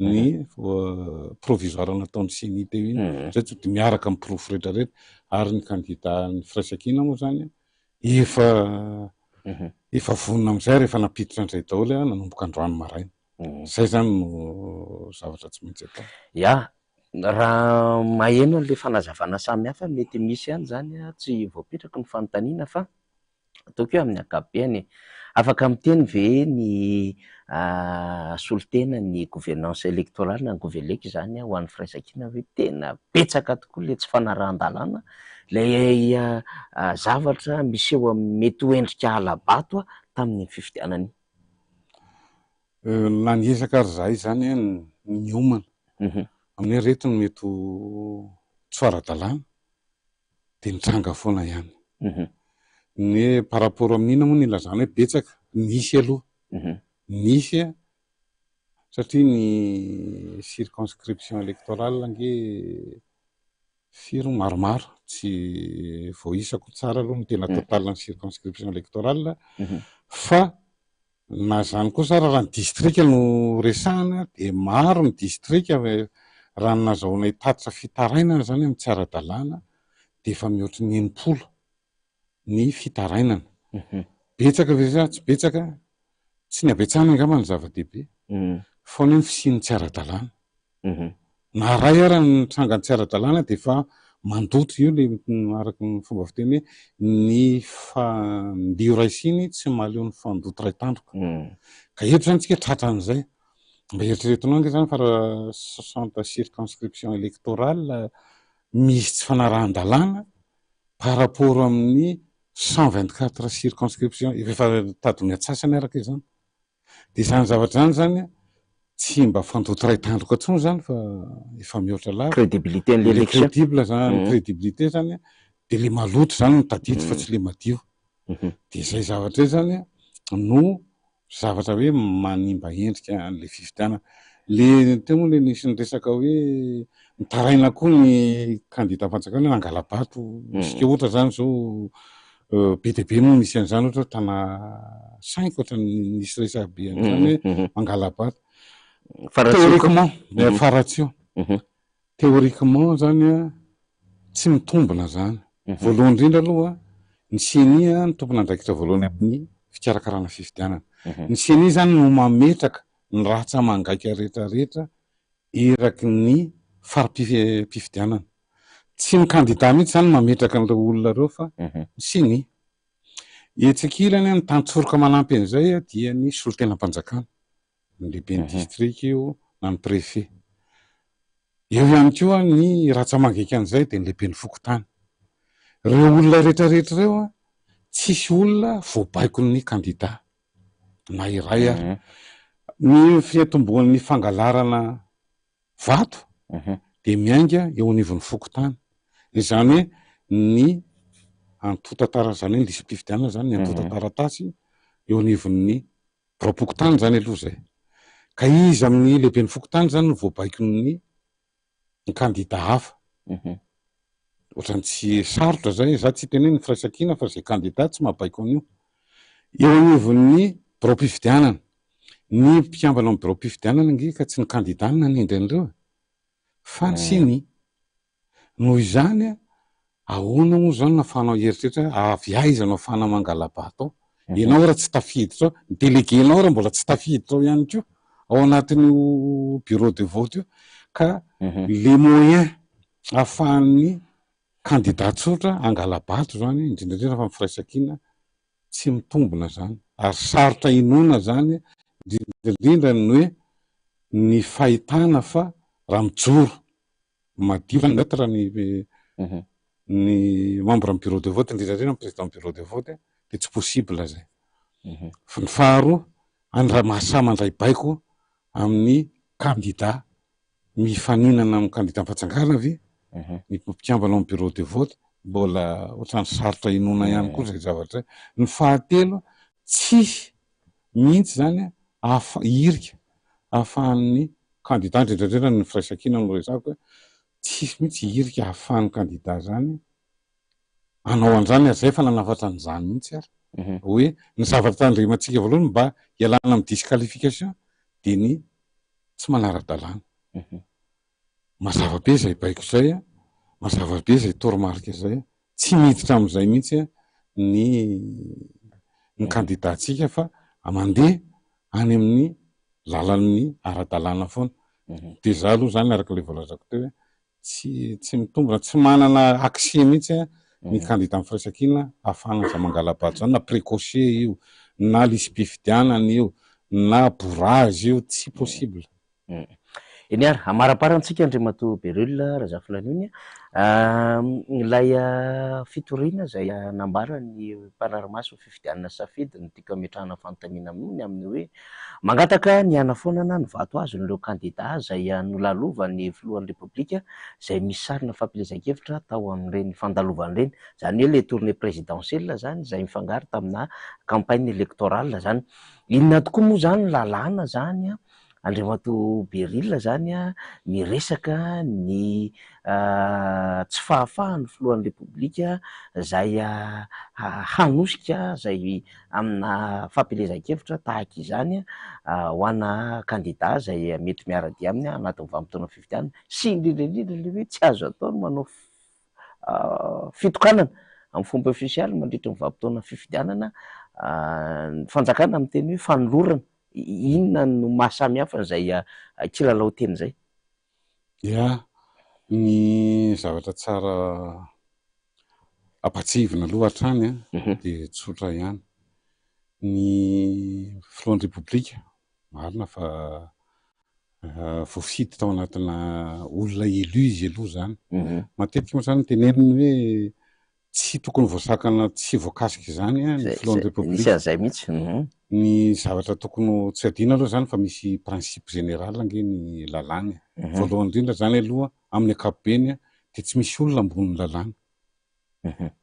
ny provisoire nataon'ny ceni teo iny, zay tsy de miaraka amin'ny porofo rehetra rehetra ary ny kandida ny firaisankina moa zany efa efa vonona amin'izay ary efa nampiditra an'izay daholo nanomboka androany maraina, zay zany no zavatra tsy maintsy atao. Ya, raha maheno an'ilay fanazavana samihafa mety misy ihany zany tsy voapetrako ny fanontaniana fa Ataoko hoe amin'ny ankapobeny e. Afaka miteny ve ny solontena ny gouvernance électorale na ny govelec izany ho an'ny firaisankina hoe tena betsaka tokoa ilay tsy fanarahan-dalàna, ilay zavatra miseho amin'ny mety ho endrika hala-bato tamin'iny fifidianana iny? Na niezaka ary izahay izany niomana amin'ny hoe ireto no mety ho tsy ho ara-dalàna dia nitranga foana ihany. Ny hoe par rapport amin'ny inona moa no ilazana hoe betsaka? Nisy aloha, nisy satria ny circonscription électorale ange firy moa? Maromaro, tsy voaisako tsara aloha ny tena total ny circonscription électorale fa Na izany kosa ary raha ny distrika no resahana dia maro ny distrika raha ny nazahoanay tatitra fitarainana izany amin'ny tsy ara-dalàna dia efa mihoatry ny 60 ny fitarainana. Betsaka ve sa tsy betsaka? Tsy ny habetsahana angamba no zava-dehibe fa ny hoe ny fisian'ny tsy ara-dalàna. Na iray ara ny tranga tsy ara-dalàna dia efa mandoto io le araka ny fomba fiteny hoe ny fandio iray siny tsy mahaleo ny fandoto iray tandroka. Ka eto izany tsika tratran'izay. Mba eritreretinao ange izany fa raha 60 circonscription électorale misy tsy fanarahan-dalàna par rapport amin'ny 124 circonscription efa tady ny antsasany araka izany. Dia izany zavatra izany izany tsy mba fandoto iray tandroka intsony izany fa efa mihoatra lavitra. Crédibilité an'ilay Le élection. crédible izany, crédibilité izany dia ilay maloto izany no tadidy fa tsy ilay madio. Dia izay zavatra izay izany no zavatra hoe manimba endrika an'ilay fifidianana. Le teo moa ilay nisy niresaka hoe mitaraina koa ny kandidam-panjakana hoe nangala-bato. Isika ohatra izany izao. Be dia be moa misy an'izany ohatra hoe Tana cinq ohatran'ny nisy resaka be an'izany hoe mangala-bato. Théoriquement, Faratsiho. Théoriquement zany an, tsy mitombina zany. Voalohany indrindra aloha, ny ceni no tompon'andraikitra voalohany amin'ny fikarakarana fifidianana. Ny ceni zany no mametraka ny ratsa-mangaika rehetra rehetra eraky ny fari-pifidianana. Tsy ny kandida mihitsy zany no mametraka an'ireo olona ireo fa ny ceni. Etsy ankilany, ny tantsoroka manampy an'izay dia ny solontenam-panjakana. ny lehiben'ny distrika io na ny préfet. Eo ihany koa ny ratsa-mangaikan'izay dia ny lehiben'ny fokontany. Ireo olona rehetra rehetra ireo tsisy olona voabaikon'ny kandida na iray ary. Ny fiantombohan'ny fangalarana vato dia miainga eo anivon'ny fokontany. Izany hoe ny antontan-taratasy, izany hoe ny lisi-pifidianana izany, ny antontan-taratasy eo anivon'ny Biraom-pokontany izany aloha izay. Ka iza amin'ny lehiben'ny fokontany izany no voabaikon'ny ny kandida hafa? Ohatran'ny tsy sarotra izay, za tsy hiteny hoe ny firaisankina fa izay kandida tsy mahabaiko an'io. Eo anivon'ny biraom-pifidianana, ny mpikambana ao amin'ny biraom-pifidianana ange ka tsy ny kandida no nanendry an'ireo e! Fa ny ceni. Noho izany, ahoana moa izany no ahafahanao hieritreritra hoe avy aiza no ahafahana mangala-bato ao? Ianao raha tsy tafiditra ao, ny délégué-nao raha mbola tsy tafiditra ao ihany koa, ao anatin'io bureau de vote io, ka les moyens ahafahan'ny candidat tsotra hangala-bato izany, indrindra indrindra fa ny firaisankina, tsy mitombina izany ary sarotra inoana izany indrindra indrindra ny hoe ny fahitana fa raha mijoro madio zany neutre ny ny membre ny bureau de vote indrindra indrindra ny président bureau de vote dia tsy possible zay. Fa ny faharoa andra mahasahy mandray baiko amin'ny candidat mifaninana amin'ny candidat mifatsangana ve ny mpikambana ao amin'ny bureau de vote mbola ohatran'ny sarotra inoana ihany koa izay zavatra izay. Ny fahatelo tsisy mihitsy izany ahafa- hirika ahafahan'ny candidat indrindra indrindra ny firaisankina no resahako hoe tsisy mihitsy hirika ahafahan'ny candidat izany hanao an'izany ary izay efa nanafatra an'izany mihitsy ary hoe ny zavatra tandremantsika voalohany mba hialana amin'ny disqualification dia ny tsy manara-dalàna. Mazava be izay baiko izay, mazava be izay toromarika izay, tsy miditra amin'izay mihitsy ny ny kandidantsika fa mandeha any amin'ny lalan'ny ara-dalàna foana. Dia izaho aloha izany araka ilay voalazako teo hoe Tsy tsy mitombina, tsy manana accès mihitsy ny candidat ny firaisankina ahafahana an'izany mangala-bato izany na précoché io na lisi-pifidianana io na bourrage io, tsy possible. Eny ary, amaramparantsika Andriamatoa Beryl Razafilanony a, ilay fitoriana izay nambaran'ny mpanara-maso ny fifidianana safidy no tiako hametrahana fanontaniana aminao ny amin'ny hoe Mangataka ny hanafoanana ny vato azon'ireo kandidà izay nolalovan'ny filohan'ny Repoblika izay misy sarina fampielezan-kevitra tao amin'ireny fandalovana ireny, izany hoe ilay tournée présidentielle izany izay mifangaro tamina campagne électorale izany. Inona tokoa moa izany lalàna izany Andriamatoa Beryl izany miresaka ny tsy fahafahan'ny filohan'ny Repoblika izay hanosika izay amina fampielezan-kevitra tahaka izany ho ana kandida izay mety miara-dia aminy anatin'ny vanim-potoana fifidianana sy indrindra indrindra ilay hoe tsy azo atao ny manao fitokanana amin'ny fomba ofisialy mandritra ny vanim-potoana fifidianana, ny fanjakana miteny hoe fanolorana, inona no maha samy hafa an'izay kilalao teny izay? Ya, ny zavatra tsara ampatsiahivina aloha hatrany dia tsotra ihany. Ny filohan'ny Repoblika, marina fa voafidy tao anatina olona élu izy aloha izany. Matetika moa izany teneniny hoe Tsy tokony voasakana tsy voakasika izany ny filohan'ny Repoblika. Nisy an'izay mihitsy. Ny zavatra tokony ho tsy adino aloha izany fa misy principe général ange ny lalàna e. Voalohany indrindra izany aloha amin'ny ankapobeny dia tsy misy olona ambonin'ny lalàna.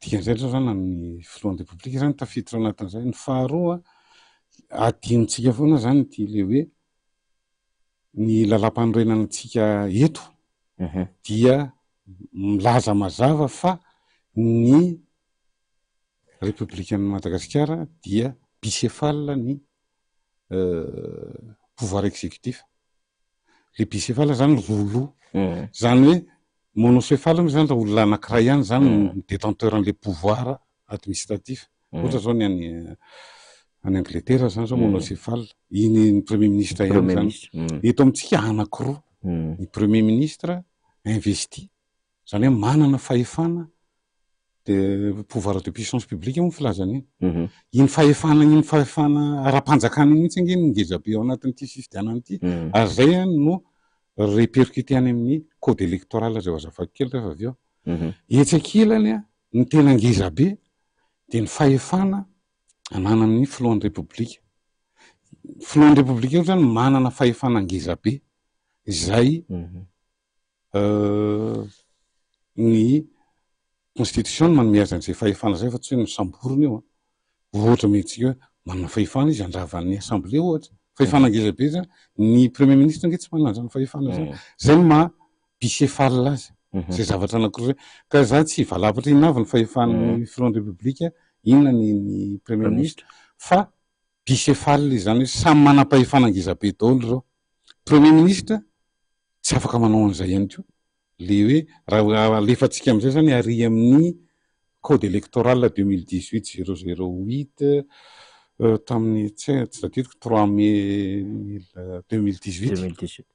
Dikan'izay aloha izany na ny filohan'ny Repoblika izany tafiditra ao anatin'izay. Ny faharoa, adinontsika foana izany ity ilay hoe ny lalàmpanorenana antsika eto dia milaza mazava fa ny Repoblikan'i Madagasikara dia bicéphale ny pouvoir exécutif. Le bicéphale zany roa loha. Zany hoe monocéphale moa zany raha olona anankiray ihany zany no détenteur an'le pouvoir administratif. Ohatra zao ny any any Angleterre zany zao monocéphale, iny ny premier ministre ihany zany. Eto amintsika anankiroa, ny premier ministre investi, zany hoe manana fahefana de pouvoir de puissance publique moa ny filazana iny. Iny fahefana iny fahefana ara-panjakana iny mihitsy ange no ngeza be ao anatin'ity fifidianana ity, ary zay no répercuté any amin'ny code électoral zay ho azavaiko kely rehefa avy eo. Etsy ankilany ny tena ngeza be dia ny fahefana ananan'ny filohan'ny Repoblika. Filohan'ny Repoblika io zany manana fahefana ngeza be izay ny constitution no manome azy an'izay fahefana izay fa tsy hoe nosamborina io an. Ohatra omentsika hoe manana fahefana izy handrava ny assemblée ohatra. Fahefana ngeza be zany. Ny premier ministre ange tsy manana an'izany fahefana izany. Zay no maha bicéphale azy. Zay zavatra anankiroa zay. Ka za tsy hivalapatra inona avy ny fahefan'ny filohan'ny repoblika, inona ny ny premier ministre fa bicéphale izany hoe samy manam-pahefana ngeza be daholo ireo. Premier ministre tsy afaka manao an'izay ihany koa. Le hoe raha alefantsika amin'izay zany ary amin'ny code électoral 2018 008 tamin'ny tsy tsy tadidiko 3 mai 2018.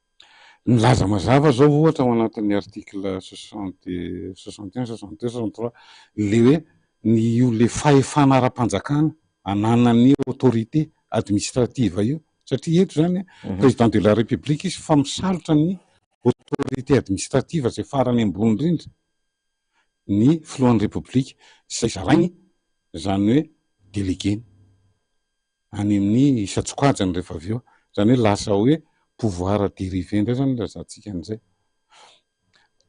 Milaza mazava zao ohatra ao anatin'ny article 60 61 62 63 le hoe ny io le fahefana ara-panjakana ananan'ny autorité administrative io satria eto zany président de la république izy fa misalotra ny autorité administrative izay farany ambony indrindra ny filohan'ny repoblika izay zarainy izany hoe délégué-ny any amin'ny isan-tsokajiny rehefa avy eo, izany hoe lasa hoe pouvoir dérivé indray zany ilazantsika an'izay.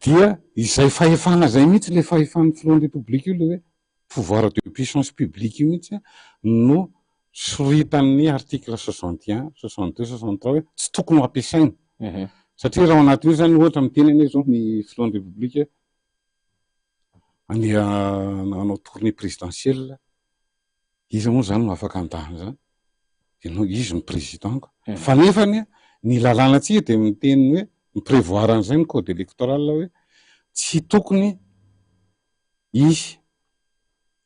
Dia izay fahefana izay mihitsy ilay fahefan'ny filohan'ny repoblika io ilay hoe pouvoir de puissance publique io mihitsy no soritan'ny article 61, 62, 63 hoe tsy tokony ho ampiasaina. Satria raha ao anatin'io zany ohatra miteny anie zao ny filohan'ny repoblika andeha hanao tournée présidentielle, iza moa zany no afaka handà an'izany? Ianao, izy no président ko. Fa nefany ny lalànantsika dia miteny hoe mi-prévoir an'izay ny code électoral hoe tsy tokony izy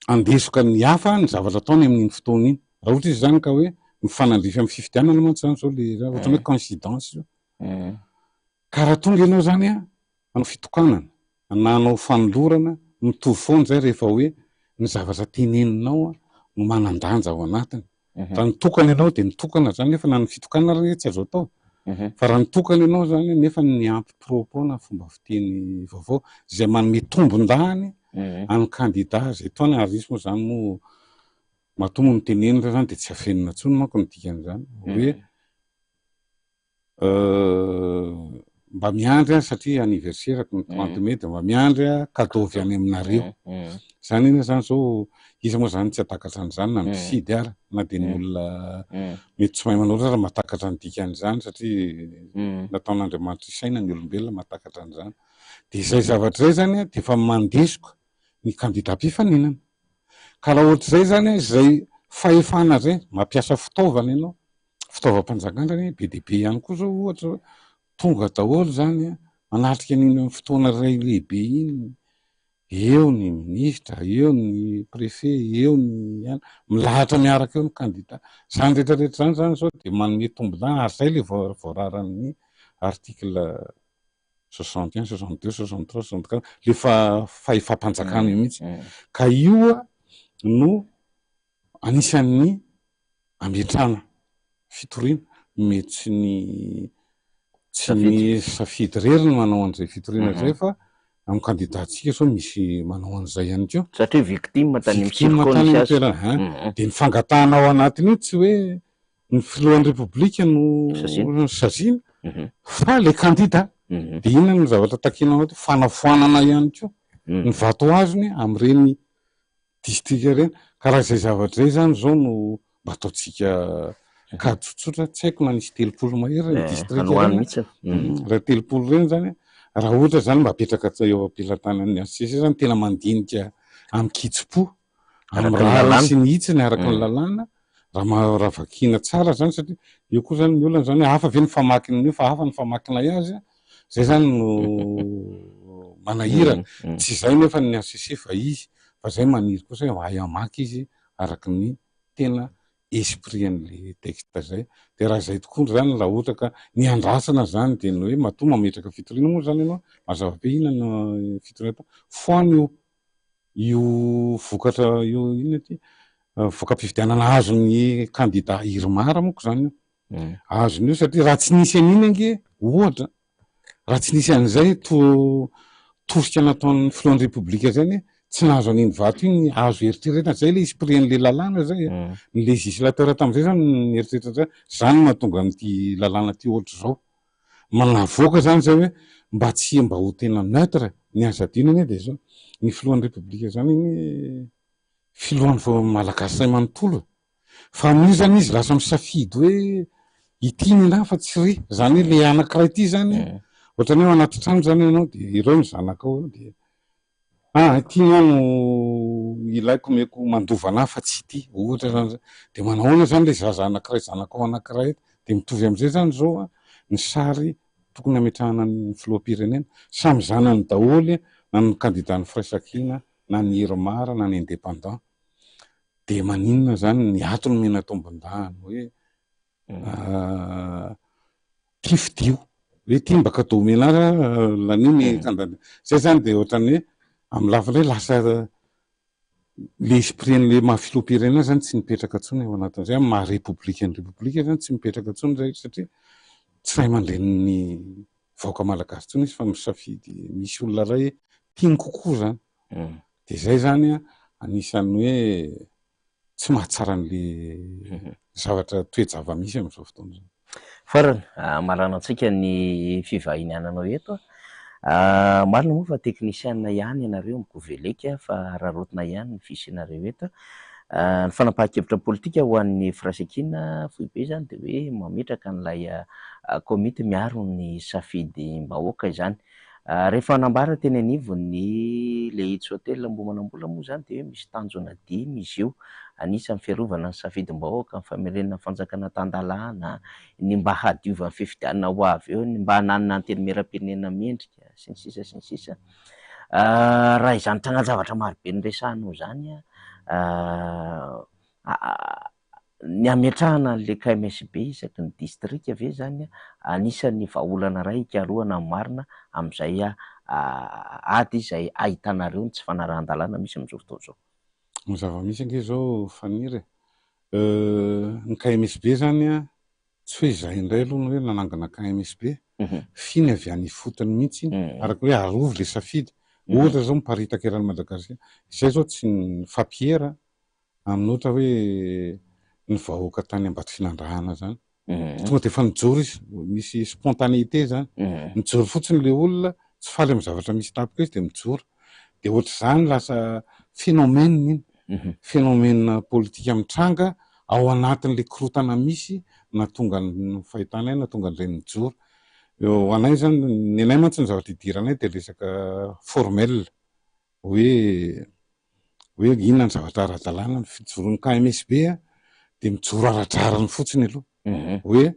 handesoka ny hafa ny zavatra ataony amin'iny fotoana iny. Raha ohatra izy izany ka hoe mifanandrify amin'ny fifidianana mantsy izany izao le raha ohatran'ny hoe coïncidence io. Ka raha tonga ianao izany an, hanao fitokanana na hanao fanolorana, mitovy foana izay rehefa hoe ny zavatra teneninao no manan-danja ao anatiny. Raha nitokana ianao dia nitokana izany nefa na ny fitokanana ary anie tsy azo atao. Fa raha nitokana ianao izany nefa niampy propos na fomba fiteny vaovao izay manome tombon-dahiny an'ny kandida izay toa ary izy moa izany moa matoa moa notenenina izany dia tsy afenina intsony manko ny dikan'izany hoe Mba miandry aho satria anniversaire-ko ny 30 mai dia mba miandry aho cadeau avy any aminareo. Izany anie izany izao, iza moa izany tsy hahatakatra an'izany na ny mpifidy ara, na dia ny olona mety tsy mahay manoratra ara mahatakatra ny dikan'izany satria nataon'Andriamanitra hisaina ny olombelona mahatakatra an'izany. Dia izay zavatra izay izany dia efa mandesoka ny kandida mpifaninana. Ka raha ohatr'izay izany, izay fahefana izay, mampiasa fitaovana ianao, fitaovam-panjakana anie be dia be ihany koa zao ohatra hoe tonga daholo zany an, manatrika an'iny fotoana iray lehibe iny, eo ny minisitra, eo ny préfet, eo ny an, milahatra miaraka eo ny kandida. Zany rehetra rehetra zany zany zao dia manome tombon-dahiny ary zay le voararan'ny article 61, 62, 63, 64, le fahefam-panjakana io mihitsy. Ka io no anisan'ny ametrahana fitoriana, mety tsy ny tsy ny safidy irery no manao an'izay fitoriana izay fa amin'ny kandidantsika sao misy manao an'izay ihany koa. Satria victime tany amin'ny Victime circo tany nisy amin'ny azy. toerana, hein. Dia ny fangatahana ao anatin'io tsy hoe ny filohan'ny Repoblika no Saziana. saziana fa ilay kandida. Dia inona no zavatra takiana ao anaty? Fanafoanana ihany koa ny vato azony amin'ireny distrika ireny, ka raha izay zavatra izay izany izao no mba ataontsika kajy tsotsotra, tsy haiko na nisy 30 mahery ireny distrika ireny an, raha 30 ireny izany an, raha ohatra izany mba apetraka eo am-pelatanan'ny HCC izany tena mandinika amin-kitsim-po. Amin'ny rariny sy ny hitsiny araka ny lalàna, raha ma- raha vakiana tsara zany satria eo koa zany ny olana zany hoe hafa ve ny famakin'io fa hafa ny famakinay azy an, zay zany no manahirana, tsy izay nefa ny HCC fa izy, fa zay maniry kosa hoe hahay hamaky izy araka ny tena esprit an'le texte zay, de raha izay tokoa zany raha ohatra ka ny andrasana zany de ny hoe matoa mametraka fitoriana moa zany ianao, mazava be inona no fitoriana atao, foano io io vokatra io inona ity voka-pifidianana azon'ny kandida Irmar manko zany io, azony io satria raha tsy nisy an'iny ange ohatra raha tsy nisy an'izay to tosika nataon'ny filohan'ny repoblika zay anie tsy nahazo an'iny vato iny azo eritreretina zay le esprit an'le lalàna zay e, ny législateur tamin'izay zany nieritreritra an'izay, zany no mahatonga an'ity lalàna ty ohatr'izao. Manavoaka zany zay hoe mba tsy mba ho tena neutre, ny azo adino anie de zao, ny filohan'ny repoblika zany anie filohan'ny vao malagasy iray manontolo e, fa amin'io zany izy lasa misafidy hoe ity ny anahy fa tsy ry, zany hoe le anakiray ity zany ohatran'ny hoe ao anaty trano zany ianao de ireo ny zanakao ireo de Ah, ity ny ahy no ilaiko omeko mandova anah fa tsy ity, ohatra zany zay. De manahoana zany le zaza anakiray zanakao anakiray eto? De mitovy amizay zany zao an, ny sary tokony hametrahana ny filoham-pirenena, samy zanany daholo na ny kandidan'ny firaisankina na ny irmar na ny indépendant. De maninona zany ny ato no omena tombondahiny hoe Ty fidio hoe ty mba cadeau omena ahy lanio ny kandida. Zay zany de ohatran'ny hoe amin'ny lafiny iray lasa le esprit an'le maha filoham-pirenena zany tsy mipetraka intsony ao anatin'izay, amin'ny maha repoblika ny repoblika zany tsy mipetraka intsony zay satria tsy ray aman-drenin'ny vahoaka malagasy intsony izy fa misafidy misy olona iray tiany kokoa zany. De zay zany an anisan'ny hoe tsy mahatsara an'le zavatra toe-java-misy amin'izao fotoana izao. Farany, hamaranantsika ny fivahiniananao eto. Marina moa fa teknisiana ihany ianareo migoveleka fa araraotina ihany ny fisianareo eto. Ny fanapahan-kevitra politika ho an'ny firaisankina foibe izany dia hoe mametraka an'ilay komity miaro ny safidim-bahoaka izany. Rehefa nambara teny anivon'ny Le Hits Hotel Ambohimanambola moa izany dia hoe misy tanjona dimy izy io, anisan'ny fiarovana ny safidim-bahoaka, ny famerenana ny fanjakana tan-dalàna, ny mba hahadiovan'ny fifidianana ho avy eo, ny mba hananana antenimierampirenena mendrika, sy ny sisa sy ny sisa. Raha izany trangan-javatra marobe noresahanao izany an, Ny hametrahana an'ilay KMSB isaky ny distrika ve izany anisan'ny vahaolana iray hikarohana ny marina amin'izay ady izay ahitanareo ny tsy fanarahan-dalàna misy amin'izao fotoana izao? Ny zava-misy ange izao Faniry e, ny KMSB izany an, tsy hoe izahay indray aloha no hoe nanangana KMSB, f'iny avy any ifotony mihitsy iny, araka hoe arovy ilay safidy, ohatra izao miparitaka eran'i Madagasikara, izay izao tsy nifampiera amin'ny ohatra hoe ny vahoaka tany Ambatofinandrahana zany, tonga dia efa nijoro izy, misy spontanéité zany, mijoro fotsiny le olona, tsy faly amin'ny zavatra misy tampoka izy dia mijoro, dia ohatr'izany lasa phénomène iny, phénomène politika mitranga ao anatin'le korontana misy nahatonga ny fahitanay, nahatonga an'ireny nijoro. Ho anay zany, ny anay mantsy ny zavatra idiranay dia resaka formel, hoe hoe inona ny zavatra ara-dalàna, ny fijoroan'ny KMSB dia mijoro ara-drariny fotsiny aloha, hoe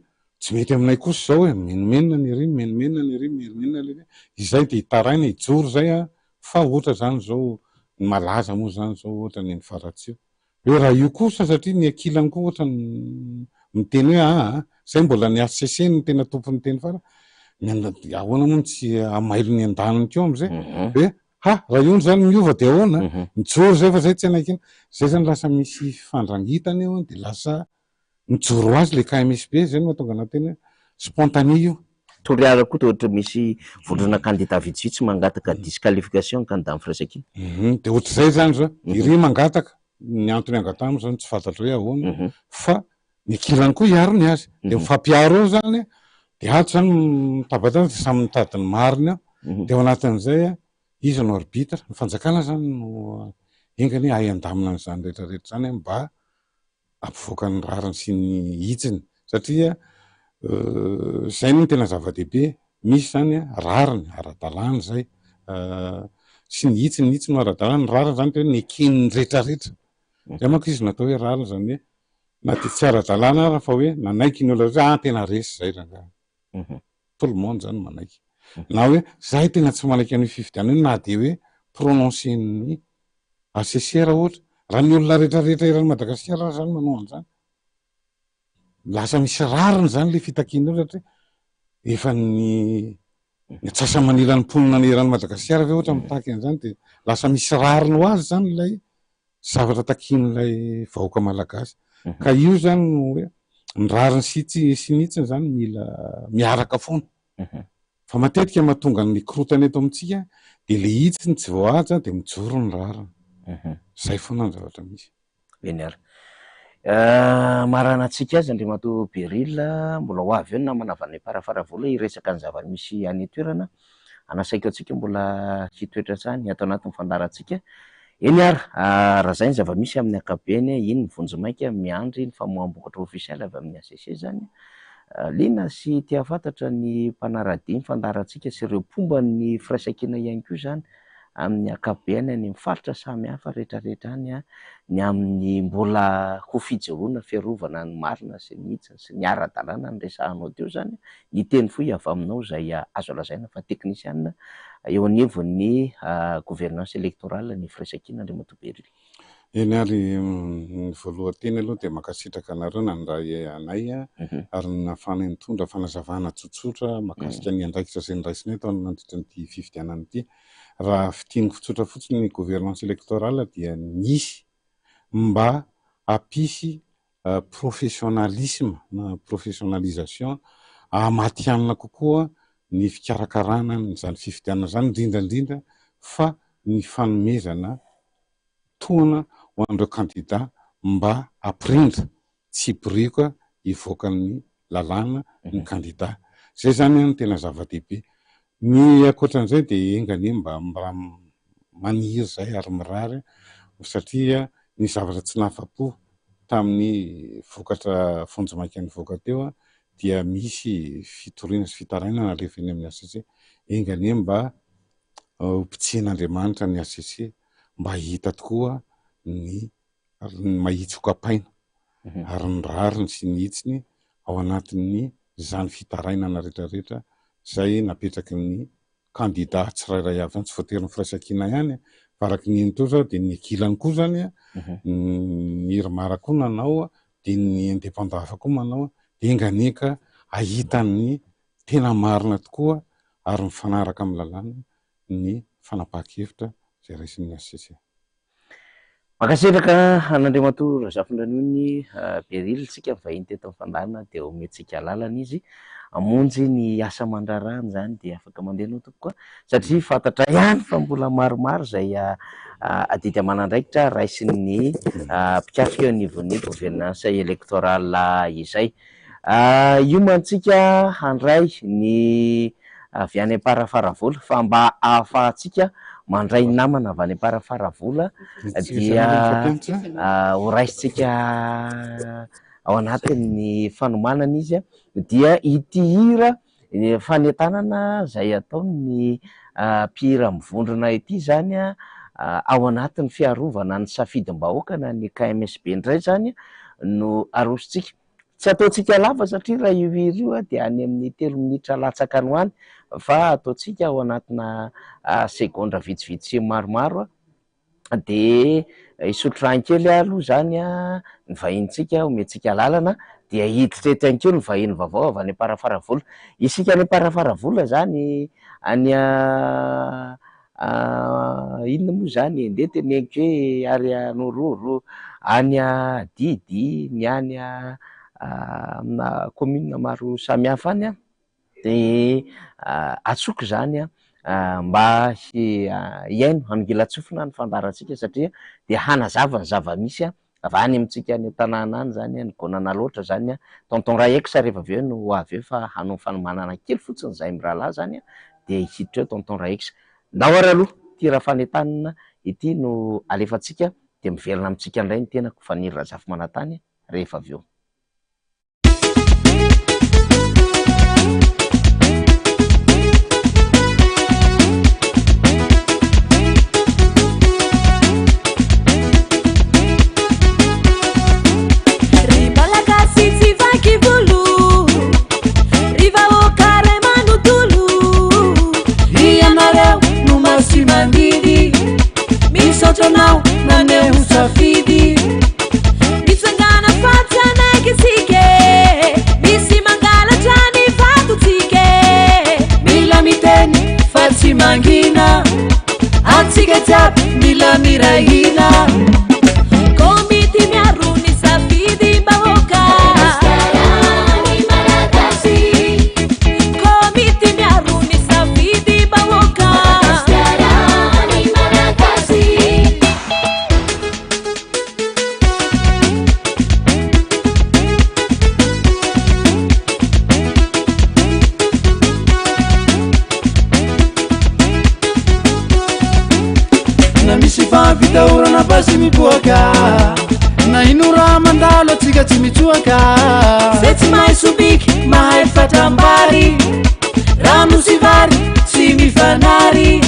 tsy mety aminay kosa izao e, mimenomenona ny ery, mimenomenona ny ery, mimenomenona ny ery, izay dia hitaraina, hijoro izay an, fa ohatra izany izao, ny malaza moa izany izao ohatra ny eny Faratsiho, Hoe raha io kosa satria ny ankilany koa ohatra ny miteny hoe aa zay mbola ny HCC no tena tompon'ny teny farany, ny an- ahoana moa no tsy hamailo ny andaniny koa am'zay hoe ha raha io zany miova de ahoana, mijoro zay fa zay tsy hanaiky iny, zay zany lasa misy fifandrangitana eo de lasa mijoro ho azy le KMSB, zay no mahatonga anah teny hoe spontané io. Toliara koa toa ohatra misy vondrona kandida vitsivitsy mangataka disqualification ny kandida amin'ny firaisankina. Dia ohatr'izay izany zao, iry mangataka, ny antony angatahany moa zany tsy fantatro hoe ahoana, fa ny ankilany koa hiaro ny azy, dia mifampiaro eo zany, dia ato zany mitabataba dia samy mitady ny marina eo, dia ao anatin'izay iza no arbitre, ny fanjakana zany no enga anie hahay handamina an'izany rehetra rehetra izany mba hampivoaka ny rariny sy ny hitsiny satria zay no tena zava-dehibe, misy zany rariny, ara-dalàna zay sy ny hitsiny, ny hitsiny no ara-dalàna, ny rariny zany de hoe neken'ny retraretra. Zay manko izy natao hoe rariny zany hoe na dia tsy ara-dalàna ara fa hoe nanaiky ny olona rehetra ah tena resy zay rangahy. Tout le monde zany manaiky. Na hoe zahay tena tsy manaiky an'io fifidianana io na dia hoe prononcer-n'ny HCC ara ohatra. Raha ny olona rehetra rehetra eran'i Madagasikara ara zany manao an'izany, lasa misy rariny zany le fitakiana io satria efa ny ny antsasa-manilan'ny mponina eran'i Madagasikara ve ohatra mitaky an'izany dia lasa misy rariny ho azy zany ilay zavatra takian'ilay vahoaka malagasy. Ka io zany no hoe ny rariny sy sy ny hitsiny zany mila miaraka foana. Fa matetika mahatonga ny korontana eto amintsika dia le hitsiny tsy voahaja dia mijoro ny rariny. Zay foana ny zavatra misy. Eny ary. Maranantsika azy Andriamatoa Beryl, mbola ho avy eo ny namana avy any Amparafaravola hiresaka ny zava-misy any an-toerana. Anasaiko antsika mbola hitoetra hatrany ato anatin'ny fandaharantsika. Eny ary, raha izay ny zava-misy amin'ny ankapobeny, iny ny vonjimaika miandry ny famoaham-bokatra ofisialy avy amin'ny HCC izany. Liana sy te hahafantatra ny mpanara-dia ny fandaharantsika sy ireo mpomba ny firaisankina ihany koa izany amin'ny ankapobeny any amin'ny faritra samihafa rehetrarehetra any ny amin'ny mbola ho fijoroana fiarovana ny marina sy ny hitsiny sy ny ara-dalàna noresahanao teo izany ny teny fohy avy aminao izay azo lazaina fa teknisiana eo anivon'ny gouvernance électorale ny firaisankina Andriamatoa Beryl. Eny ary, ny voalohan-teny aloha dia mankasitraka anareo nandray anay ary nahafahanay nitondra fanazavana tsotsotra mahakasika ny andraikitra izay noraisinay tao nandritra an'ity fifidianana ity. Raha fintiniko tsotra fotsiny ny gouvernance électorale dia nisy mba hampisy professionnalisme na professionnalisation hahamatihanina kokoa ny fikarakarana an'izany fifidianana izany indrindra indrindra fa ny fanomezana tohana ho an'ireo kandida mba hampirindra tsy hibirioka hivoaka ny lalàna ny kandida. Izay izany no tena zava-dehibe. Ny ankoatran'izay dia enga anie mba maniry izay ary mirary satria ny zavatra tsy nahafa-po tamin'ny vokatra vonjimaika nivoaka teo dia misy fitoriana sy fitarainana alefa eny amin'ny HCC. Enga anie mba ho pitsihin'Andriamanitra ny HCC mba hahita tokoa ny ny mahitsy ho kapaina ary ny rariny sy ny hitsiny ao anatin'ny izany fitarainana rehetrarehetra izay napetraky ny kandida tsirairay avy izany, tsy voatery ny firaisankina ihany fa araka ny heno teo izao dia ny ankilany koa izany ny IRMAR koa nanao dia ny indépendant hafa koa manao dia enga anie ka hahita ny tena marina tokoa ary mifanaraka amin'ny lalàna ny fanapahan-kevitra izay raisin'ny HCC. Mankasitraka an'Andriamatoa Razafindranoiny Beryl isika vahiny teto amin'ny fandaharana dia omentsika alalana izy hamonjy ny asa aman-draharahany izany dia afaka mandeha ianao tompoko a! satria fantatra ihany fa mbola maromaro izay adidy aman'andraikitra raisin'ny mpikatroka eo anivon'ny gouvernance électorale izay. Hiomantsika handray ny avy any Amparafaravola fa mba ahafahantsika mandray ny namana avy any Amparafaravola dia ho raisintsika ao anatin'ny fanomanana izy dia ity hira fanentanana izay ataon'ny mpihira mivondrona ity izany ao anatin'ny fiarovana ny safidim-bahoaka na ny KMSB indray izany no arosontsika. Tsy ataontsika lava satria raha io hira io dia any amin'ny telo minitra latsaka any ho any fa ataontsika ao anatina segondra vitsivitsy maromaro dia hisotro rano kely aloha izany ny vahinintsika, omentsika alalana dia hiditra eto ihany koa ny vahiny vaovao avy any Amparafaravola. Isika any Amparafaravola izany any Inona moa izany e? Ndeha teneniko hoe ary Anororo, any Adidy, ny any amina commune maro samihafa any an, dia antsoiko izany an mba hihaino, hanongilan-tsofina ny fandaharantsika satria dia hanazava ny zava-misy Avy any amintsika any an-tanàna any izany ny Gonana loatra izany an, Tonton Raex rehefa avy eo no ho avy eo fa hanao fanomanana kely fotsiny izahay mirahalahy izany an, dia hiditra eo Tonton Raex. Ndao ary aloha ity Rafanentanina ity no alefantsika dia miverina amintsika indray ny tenako Faniry Razafimanantany rehefa avy eo. fampitahorana basy mipoaka Na ino raha mandalo atsika tsy mitsoaka Zay tsy mahay sobiky mahay fatram-bary Rano sy vary tsy mifanary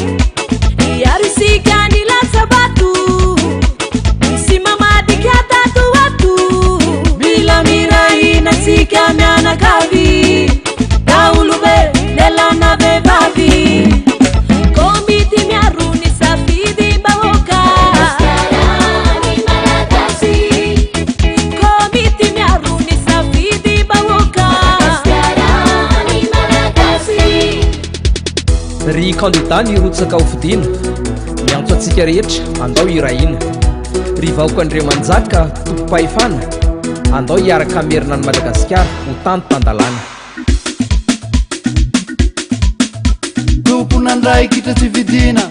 Hiaro isika ny latsa-bato Misy mamadika tato ho ato Mila miray hina tsika mianakavy Daholobe lehilahy na vehivavy Komity miaro ny safidim-bahoaka Madagasikara ny Malagasy Komity miaro ny safidim-bahoaka Madagasikara ny Malagasy Ry kandida nirotsaka ho fidiana, miantso antsika rehetra, andao hiray hina. Ry vahoaka Andriamanjaka, tompom-pahefana, andao hiaraka hamerina an'i Madagasikara ho tany tan-dalàna. Tompon'andraikitra tsy fidina,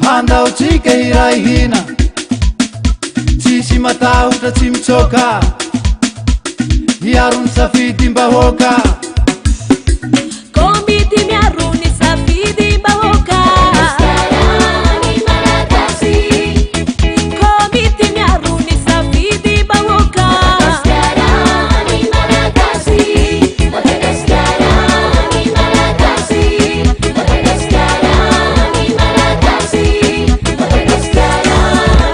andao tsika hiray hina. Tsisy matahotra tsy mitsoaka, hiaro ny safidim-bahoaka. Komity miaro ny safidim-bahoaka. Madagasikara ny Malagasy. Komity miaro ny safidim-bahoaka. Madagasikara ny Malagasy. Madagasikara ny Malagasy. Madagasikara ny Malagasy. Madagasikara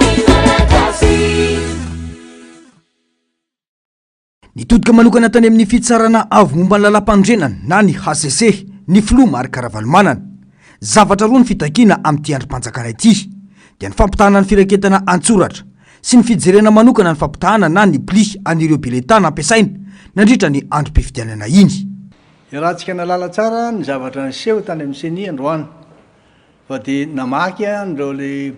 ny Malagasy. Nitodika manokana tany amin'ny Fitsarana Avo momba ny Lalàmpanorenana na ny hcc ny filoha Marc Ravalomanana. Zavatra roa ny fitakiana amin'ity andrim-panjakana ity, dia ny fampitahana ny firaketana an-tsoratra sy ny fijerena manokana ny fampitahana na ny pli an'ireo biletà nampiasaina nandritra ny androm-pifidianana iny. Iarahantsika nahalala tsara ny zavatra niseho tany amin'ny ceni androany fa dia namaky an'ireo ilay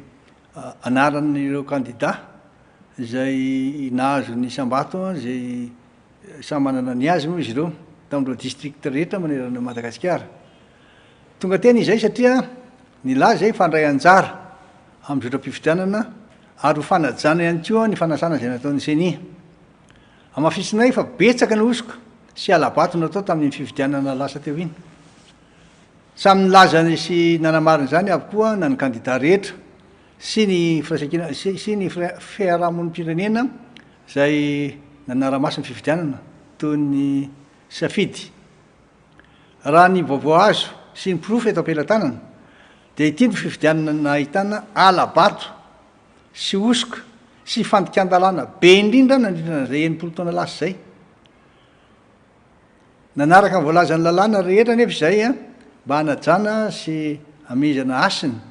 Anaran'ireo kandida izay nahazo ny isam-bato izay samy manana ny azy moa izy ireo tamin'ireo district rehetra manerana an'i Madagasikara. Tonga teny izay satria nilaza izay fa handray anjara amin'ny zotram-pifidianana ary ho fanajana ihany koa ny fanasana izay nataon'ny Ceni. Hamafisinay fa betsaka ny hosoka sy hala-bato natao tamin'iny fifidianana lasa teo iny. Samy nilaza sy nanamarina izany avokoa na ny kandida rehetra sy ny firaisankina sy ny fiarahamonim-pirenena izay nanara-maso ny fifidianana toy ny safidy. Raha ny vaovao azo sy ny porofo eto am-pelatanana dia ity no fifidianana nahitana hala-bato sy hosoka sy fandikan-dalàna be indrindra nandritra an'izay 60 taona lasa izay. Nanaraka ny voalazan'ny lalàna rehetra anefa izahay mba hanajana sy hamehezana hasina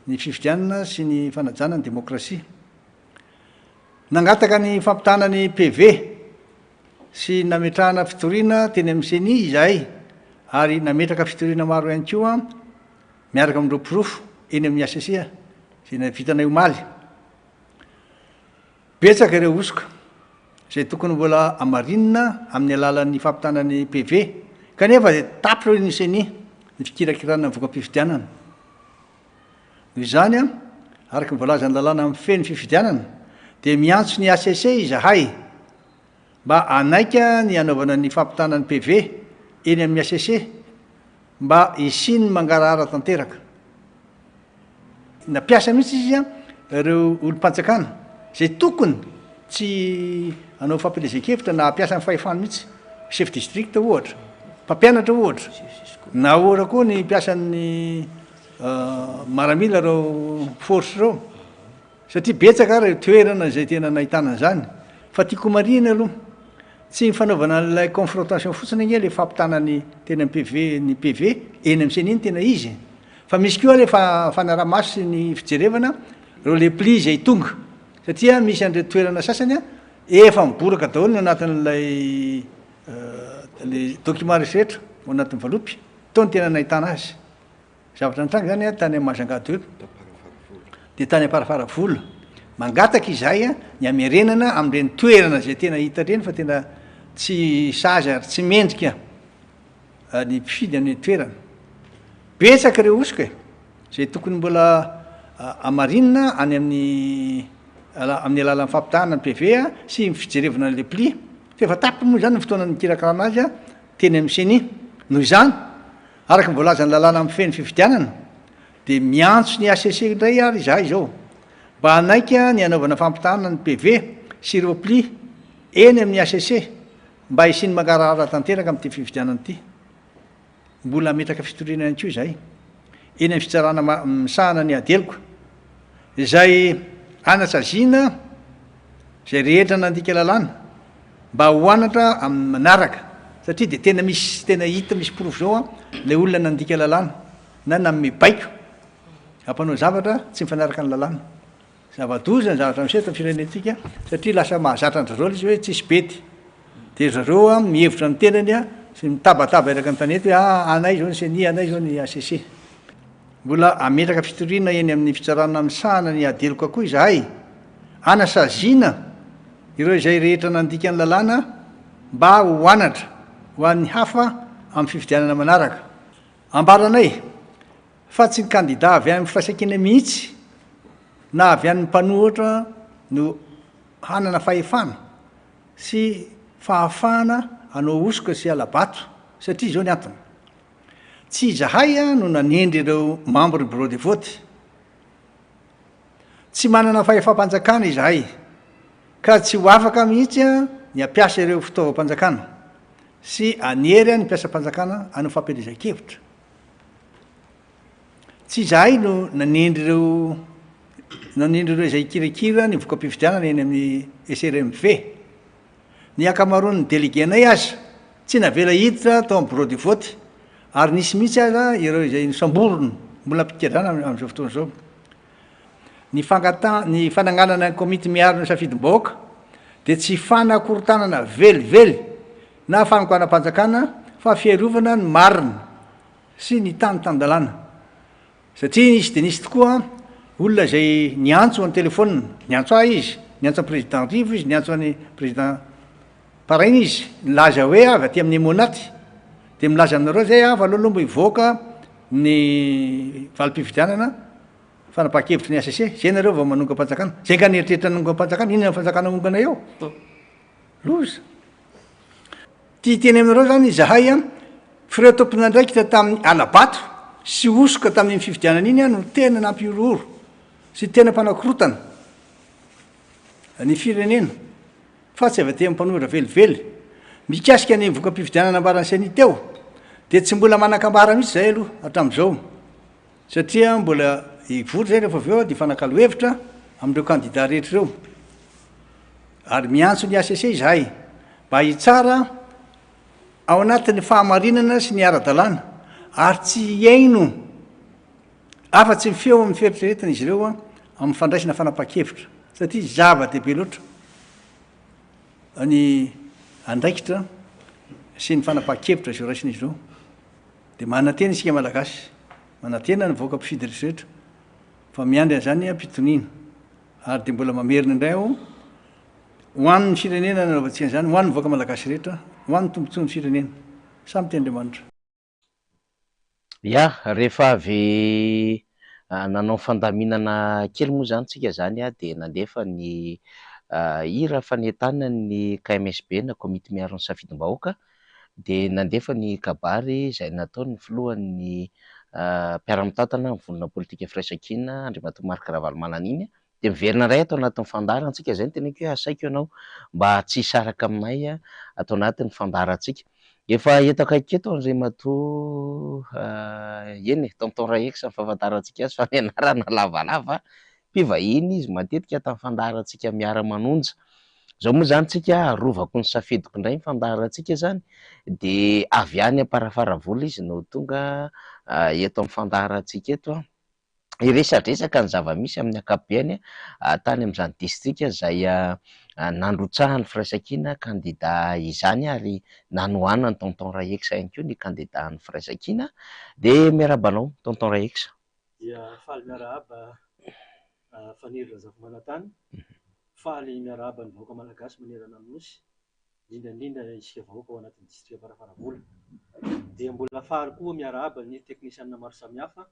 ny fifidianana sy ny fanajana ny demokrasia. Nangataka ny fampitana ny PV sy nametrahana fitoriana teny amin'ny Ceni izahay ary nametraka fitoriana maro ihany koa miaraka amin'ireo porofo eny amin'ny HCC izay vitanay omaly. Betsaka ireo hosoka izay tokony mbola hamarinina amin'ny alalan'ny fampitana ny PV kanefa dia tapitra hoy ny Ceni ny fikirakirana ny voka-pifidianana. Noho izany, araka ny voalazan'ny lalàna mifehy ny fifidianana dia miantso ny HCC izahay mba hanaika ny hanaovana ny fampitana ny PV eny amin'ny HCC mba hisian'ny mangarahara tanteraka. Nampiasa mihitsy izy ireo olom-panjakana izay tokony tsy hanao fampielezan-kevitra na hampiasa ny fahefany mihitsy, chef district ohatra, mpampianatra ohatra, na ohatra koa ny mpiasan'ny maramila ireo force ireo, satria betsaka ary ireo toerana izay tena nahitana an'izany. Fa tiako homarihina aloha, tsy ny fanaovana an'ilay confrontation fotsiny ange ilay fampitana ny teny amin'ny PV, ny PV eny amin'ny ceni no tena izy e. Fa misy koa le fanarahamaso sy ny fijerevana ireo le plis izay tonga satria misy an'ireo toerana sasany efa miboraka daholo ny anatin'ilay le document rehetra ao anatin'ny valopy, tao no tena nahitana azy. Zavatra nitranga izany tany Majunga deux dia tany Amparafaravola. Mangataka izahay ny hamerenana amin'ireny toerana izay tena hita ireny fa tena tsy sazy ary tsy mendrika ny mpifidy any an-toerana. Betsaka ireo hosoka e, izay tokony mbola hamarinina any amin'ny amin'ny alalan'ny fampitahana ny PV sy ny fijerevana an'ilay pli. Fa efa tapitra moa izany ny fotoana nikirakarana azy teny amin'ny Ceni. Noho izany, araka ny voalazan'ny lalàna mifehy ny fifidianana, dia miantso ny HCC indray ary izahay izao. mba hanaiky ny hanaovana fampitahana ny PV sy ireo pli eny amin'ny hcc mba hisian'ny mangarahara tanteraka amin'ity fifidianana ity. Mbola hametraka fitoriana ihany koa izahay eny amin'ny fitsarana misahana ny ady heloka izay hanasaziana izay rehetra nandika lalàna mba ho anatra amin'ny manaraka satria dia tena misy tena hita misy porofo izao ilay olona nandika lalàna na nanome baiko hampanao zavatra tsy mifanaraka ny lalàna. Zava-doza ny zavatra miseho eto amin'ny firenentsika satria lasa mahazatra an-dry zareo ilay izy hoe tsisy bedy. Dia ry zareo mihevitra ny tenany sy mitabataba eraky ny tanety hoe ah anay izao ny ceni, anay izao ny HCC. Mbola hametraka fitoriana eny amin'ny fitsarana misahana ny ady heloka koa izahay hanasaziana ireo izay rehetra nandika ny lalàna mba ho anatra ho an'ny hafa amin'ny fifidianana manaraka. Ambaranay fa tsy ny kandida avy any amin'ny firaisankina mihitsy na avy any mpanohitra no hanana fahefana sy fahafahana hanao hosoka sy hala-bato satria izao ny antony, tsy izahay no nanendry ireo membre bureau de vote, tsy manana fahefam-panjakana izahay ka tsy ho afaka mihitsy ny hampiasa ireo fitaovam-panjakana sy hanery ny mpiasam-panjakana hanao fampielezan-kevitra. Tsy izahay no nanendry ireo nanendry ireo izay hikirakira ny voka-pifidianana eny amin'ny SRMV. Ny ankamaroan'ny délégué-nay aza tsy navela hiditra tao amin'ny bureau de vote ary nisy mihitsy aza ireo izay nosamborina mbola am-pigadrana amin'izao fotoana izao. Ny fangataha- ny fananganana ny komity miaro ny safidim-bahoaka dia tsy fanakorontanana velively na fanonganam-panjakana fa fiarovana ny marina sy ny tany tan-dalàna. Satria nisy dia nisy tokoa olona izay niantso an-telefaonina, niantso ahy izy, niantso an'i Président Rivo izy, niantso an'i Président Paraina izy, nilaza hoe avy aty amin'ny Emmo-Nat, dia milaza aminareo izay aho fa aleo aloha mba hivoaka ny valim-pifidianana fanapahan-kevitry ny HCC, izay nareo vao manongam-panjakana. Izay nga nieritreritra ny hanongam-panjakana, inona ny fanjakana hongana eo? Loza. Tia hiteny aminareo izany izahay an, f'ireo tompon'andraikitra tamin'ny hala-bato sy hosoka tamin'iny fifidianana iny no tena nampihorohoro sy tena mpanakorontana ny firenena fa tsy avy aty amin'ny mpanohitra velively. Mikasika ny voka-pifidianana nambaran'ny ceni teo dia tsy mbola manan-kambara mihitsy izahay aloha hatramin'izao satria mbola hivory izay rehefa avy eo dia hifanakalo hevitra amin'ireo kandida rehetra ireo. Ary miantso ny HCC izahay mba hitsara ao anatin'ny fahamarinana sy ny ara-dalàna ary tsy hihaino afa-tsy ny feo amin'ny fieritreretana izy ireo amin'ny fandraisana fanapahan-kevitra satria zava-dehibe loatra ny andraikitra sy ny fanapahan-kevitra izay raisin'izy ireo. Dia manantena isika Malagasy, manantena ny vahoaka mpifidy rehetra fa miandry an'izany am-pitoniana. Ary dia mbola mamerina indray aho, ho an'ny firenena nanaovantsika an'izany, ho an'ny vahoaka malagasy rehetra, ho an'ny tombontsoan'ny firenena. Samy tia Andriamanitra. Ya, rehefa avy nanao fandaminana kely moa izany tsika izany dia nandefa ny hira fanentanan'ny KMSB na Komity Miaro ny Safidim-bahoaka dia nandefa ny kabary izay nataon'ny filohan'ny mpiara-mitantana ny vondrona politika Firaisankina Andriamatoa Marc Ravalomanana iny dia miverina indray ato anatin'ny fandaharantsika, izay no teneniko hoe asaiko ianao mba tsy hisaraka aminay ato anatin'ny fandaharantsika. Efa eto akaiky eto Andriamatoa eny e, Tonton Rahex ny fahafantarantsika azy fa ny anarana lavalava, mpivahiny izy matetika tamin'ny fandaharantsika Miara-manonja. Izao moa izany tsika arovako ny safidiko indray ny fandaharantsika izany dia avy any Amparafaravola izy no tonga eto amin'ny fandaharantsika eto an, hiresadresaka ny zava-misy amin'ny ankapobeny tany amin'izany distrika izay nandrotsahan'ny Firaisankina kandida izany ary nanohanan'i Tonton Rahex ihany koa ny kandidan'ny Firaisankina. Dia miarahaba anao Tonton Rahex. Dia faly miarahaba Faniry Razafimanantany, faly miarahaba ny vahoaka malagasy manerana ny Nosy, indrindra indrindra isika vahoaka ao anatin'ny distrika Amparafaravola. Dia mbola faly koa miarahaba ny teknisianina maro samihafa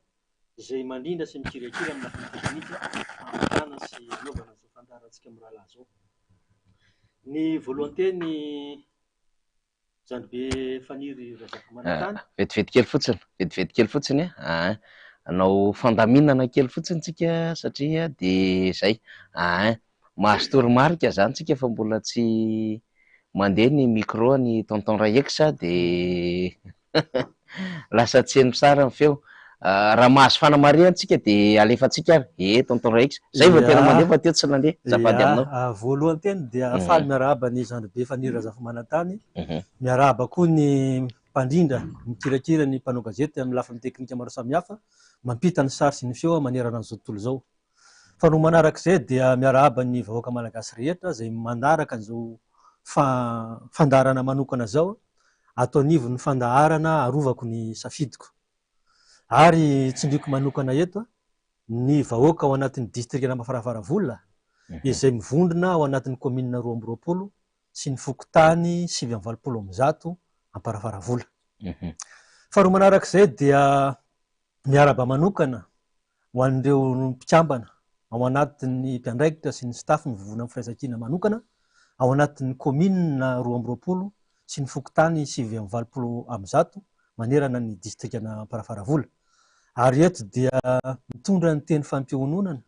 izay mandrindra sy mikirakira amin'ny lafiny teknika hamitana sy hanaovana izao fandaharantsika mirahalahy izao. Ny voalohan-teny Zandribe Faniry Razafimanantany. Vetivety kely fotsiny, vetivety kely fotsiny aa. Hanao fandaminana kely fotsiny tsika satria dia izay. Ain. Mahazo toromarika izany tsika fa mbola tsy mandeha ny micro an'i Tonton Raex dia lasa tsy heno tsara ny feo. Raha mahazo fanamarihana tsika dia alefantsika ary. Ee Tonton Raex. Izay vao tena mandeha fa teo tsy nandeha. Azafady aminao. Ya, voalohany teny dia faly miarahaba ny zandribe Faniry Razafimanantany. Miarahaba koa ny mpandrindra, mikirakira ny mpanao gazety amin'ny lafiny teknika maro samihafa, mampita ny sary sy ny feo manerana an'izao tontolo izao. Faharoa manarak'izay dia miarahaba ny vahoaka malagasy rehetra izay manaraka an'izao fandaharana manokana izao ato anivon'ny fandaharana Arovako ny safidiko. Ary tsindriako manokana eto ny vahoaka ao anatin'ny distrikan'Amparafaravola izay mivondrona ao anatin'ny kaominina 22 sy ny fokontany 189 Amparafaravola. Faharoa manarak'izay dia miarahaba manokana ho an'ireo mpikambana ao anatin'ny mpiandraikitra sy ny staff ny Vovonan'ny Firaisankina manokana ao anatin'ny kaominina 22 sy ny fokontany 189 manerana ny distrikan'Amparafaravola. Ary eto dia mitondra ny teny fampiononana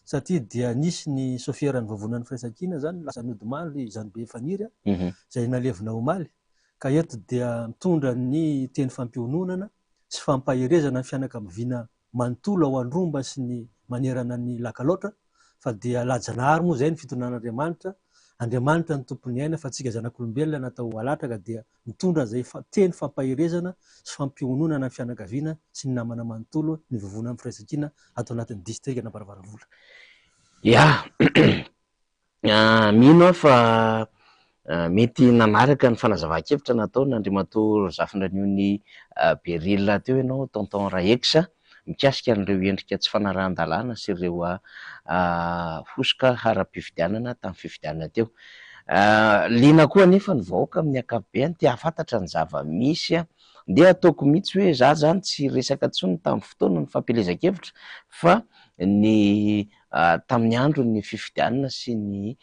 satria dia nisy ny soferan'ny Vovonan'ny Firaisankina izany lasa nody omaly izany be Faniry izay nalevina omaly ka eto dia mitondra ny teny fampiononana sy fampaherezana ny fianakaviana manontolo ao Andromba sy ny manerana ny Lac Alaotra fa dia lajanahary moa izay ny fitondran'Andriamanitra, Andriamanitra no tompon'ny aina fa tsika zanak'olombelona natao ho halatra ka dia mitondra izay teny fampaherezana sy fampiononana ny fianakaviana sy ny namana manontolo ny vovonan'ny firaisankina ato anatin'ny distrikan'Amparafaravola. Ya, Mino aho fa mety nanaraka ny fanazavan-kevitra nataon'Andriamatoa Razafindraniony Beryl teo ianao Tonton Raex mikasika an'ireo endrika tsy fanarahan-dalàna sy ireo hosoka ara-pifidianana tamin'ny fifidianana teo. Liana koa anefa ny vahoaka amin'ny ankapobeny te hahafantatra ny zava-misy. Ndeha ataoko mihitsy hoe za zany tsy hiresaka intsony tamin'ny fotoanan'ny fampielezan-kevitra fa ny tamin'ny andron'ny fifidianana sy ny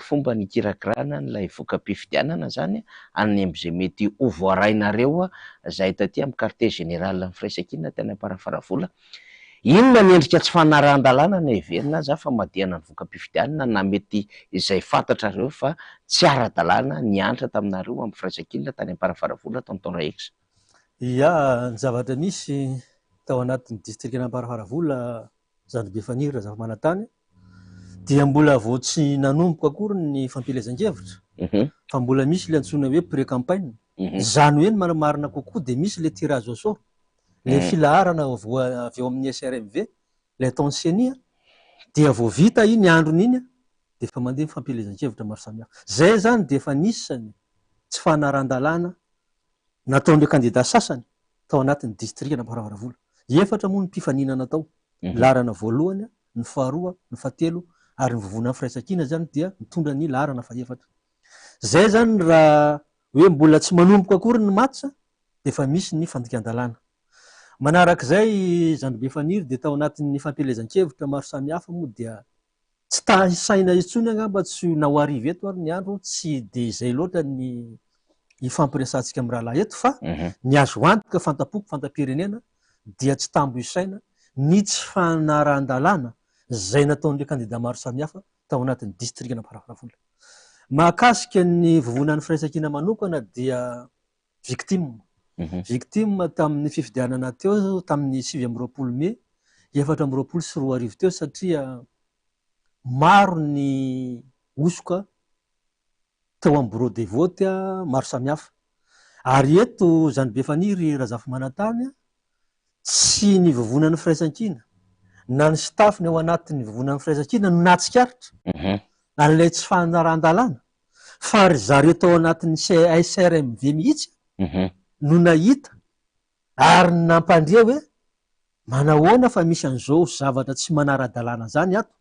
fomba nikirakirana an'ilay voka-pifidianana izany any amin'izay mety ho voarainareo izay taty amin'ny quartier général ny firaisankina tany Amparafaravola. Inona ny endrika tsy fanarahan-dalàna na heverina aza fa madihana ny voka-pifidianana na mety izay fantatrareo fa tsy ara-dalàna niantra taminareo amin'ny firaisankina tany Amparafaravola Tonton Raex? Ia, ny zavatra nisy tao anatin'ny distrikan'Amparafaravola Zandribe Faniry Razafimanantany dia mbola vao tsy nanomboka akory ny fampielezan-kevitra fa mbola misy ilay antsoina hoe pré-campagne. Izany hoe ny marimarina kokoa dia misy ilay tirage au sort, ilay filaharana voa avy eo amin'ny SRMV, ilay ataon'ny Ceni dia vao vita iny androny iny dia efa mandeha ny fampielezan-kevitra maro samihafa. Izay izany dia efa anisany tsy fanarahan-dalàna nataon'ireo kandida sasany tao anatin'ny distrikan'Amparafaravola. Efatra moa ny mpifaninana tao, ny laharana voalohany, ny faharoa, ny fahatelo ary ny vovonan'ny firaisankina izany dia mitondra ny laharana fahefatra. Izay izany raha hoe mbola tsy manomboka akory ny match dia efa misy ny fandikan-dalàna. Manarak'izay Zandribe Faniry dia tao anatin'ny fampielezan-kevitra maro samihafa moa dia Tsy ta hisaina intsony angamba tsy na ho arivo eto ary ny andro tsy dia izay loatra ny hifampiresahantsika amin'ny rahalahy eto fa ny azo antoka fanta-poko fanta-pirenena dia tsy tambo isaina ny tsy fanarahan-dalàna izay nataon'ireo kandida maro samihafa tao anatin'ny distrikan'Amparafaravola. Mahakasika ny vovonan'ny firaisankina manokana dia victime. Victime tamin'ny fifidianana teo tamin'ny 29 mey 2024 teo satria maro ny hosoka teo amin'ny bureau de vote maro samihafa. Ary eto Zandribe Faniry Razafimanantany tsy ny vovonan'ny firaisankina na ny staff-ny ao anatin'ny vovonan'ny firaisankina no nahatsikaritra an'ilay tsy fanarahan-dalàna fa ry zareo tao anatin'ny CSRMV mihitsy no nahita ary nampandre hoe manahoana fa misy an'izao zavatra tsy manara-dalàna zany ato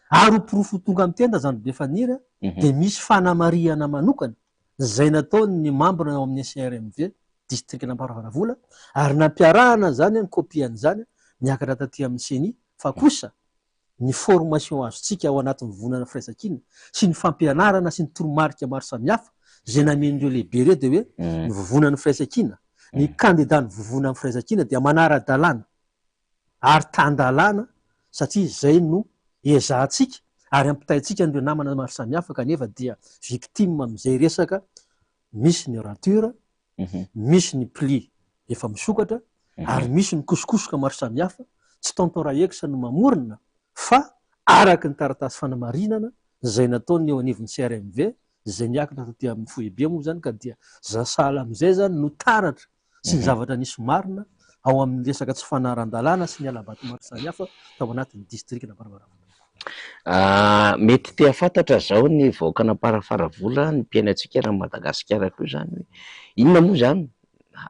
ary ho porofo tonga amin'ny tenda zany be faniry dia misy fanamarihana manokana izay nataon'ny mambra ao amin'ny SRMV distrikan'Amparafaravola ary nampiarahana zany ny kopian'izany niakatra taty amin'ny CENI fa kosa ny formation azontsika ao anatin'ny vovonana firaisankina sy ny fampianarana sy ny toromarika maro samihafa izay namen'ireo lehibe ireo dia hoe ny vovonan'ny firaisankina, ny kandida ny vovonan'ny firaisankina dia manara-dalàna. ary tan-dalàna satria izay no ezahantsika ary ampitaintsika an'ireo namana maro samihafa kanefa dia victime amin'izay resaka misy ny rature, misy ny pli efa misokatra ary misy ny kosokosoka maro samihafa, tsy tonton Rahex no mamorona fa araka ny taratasy fanamarinana izay nataon'ny eo anivon'ny CRMV izay niakatra taty amin'ny foibe moa izany ka dia za sahala amin'izay izany no taratra sy ny zavatra nisy marina ao amin'ny resaka tsy fanaran-dalàna sy ny hala-bato maro samihafa tao anatin'ny distrikan'Amparafaravola. Mety te hahafantatra izao ny vahoakan'Amparafaravola, ny mpiaina antsika eran'i Madagasikara koa izany hoe inona moa izany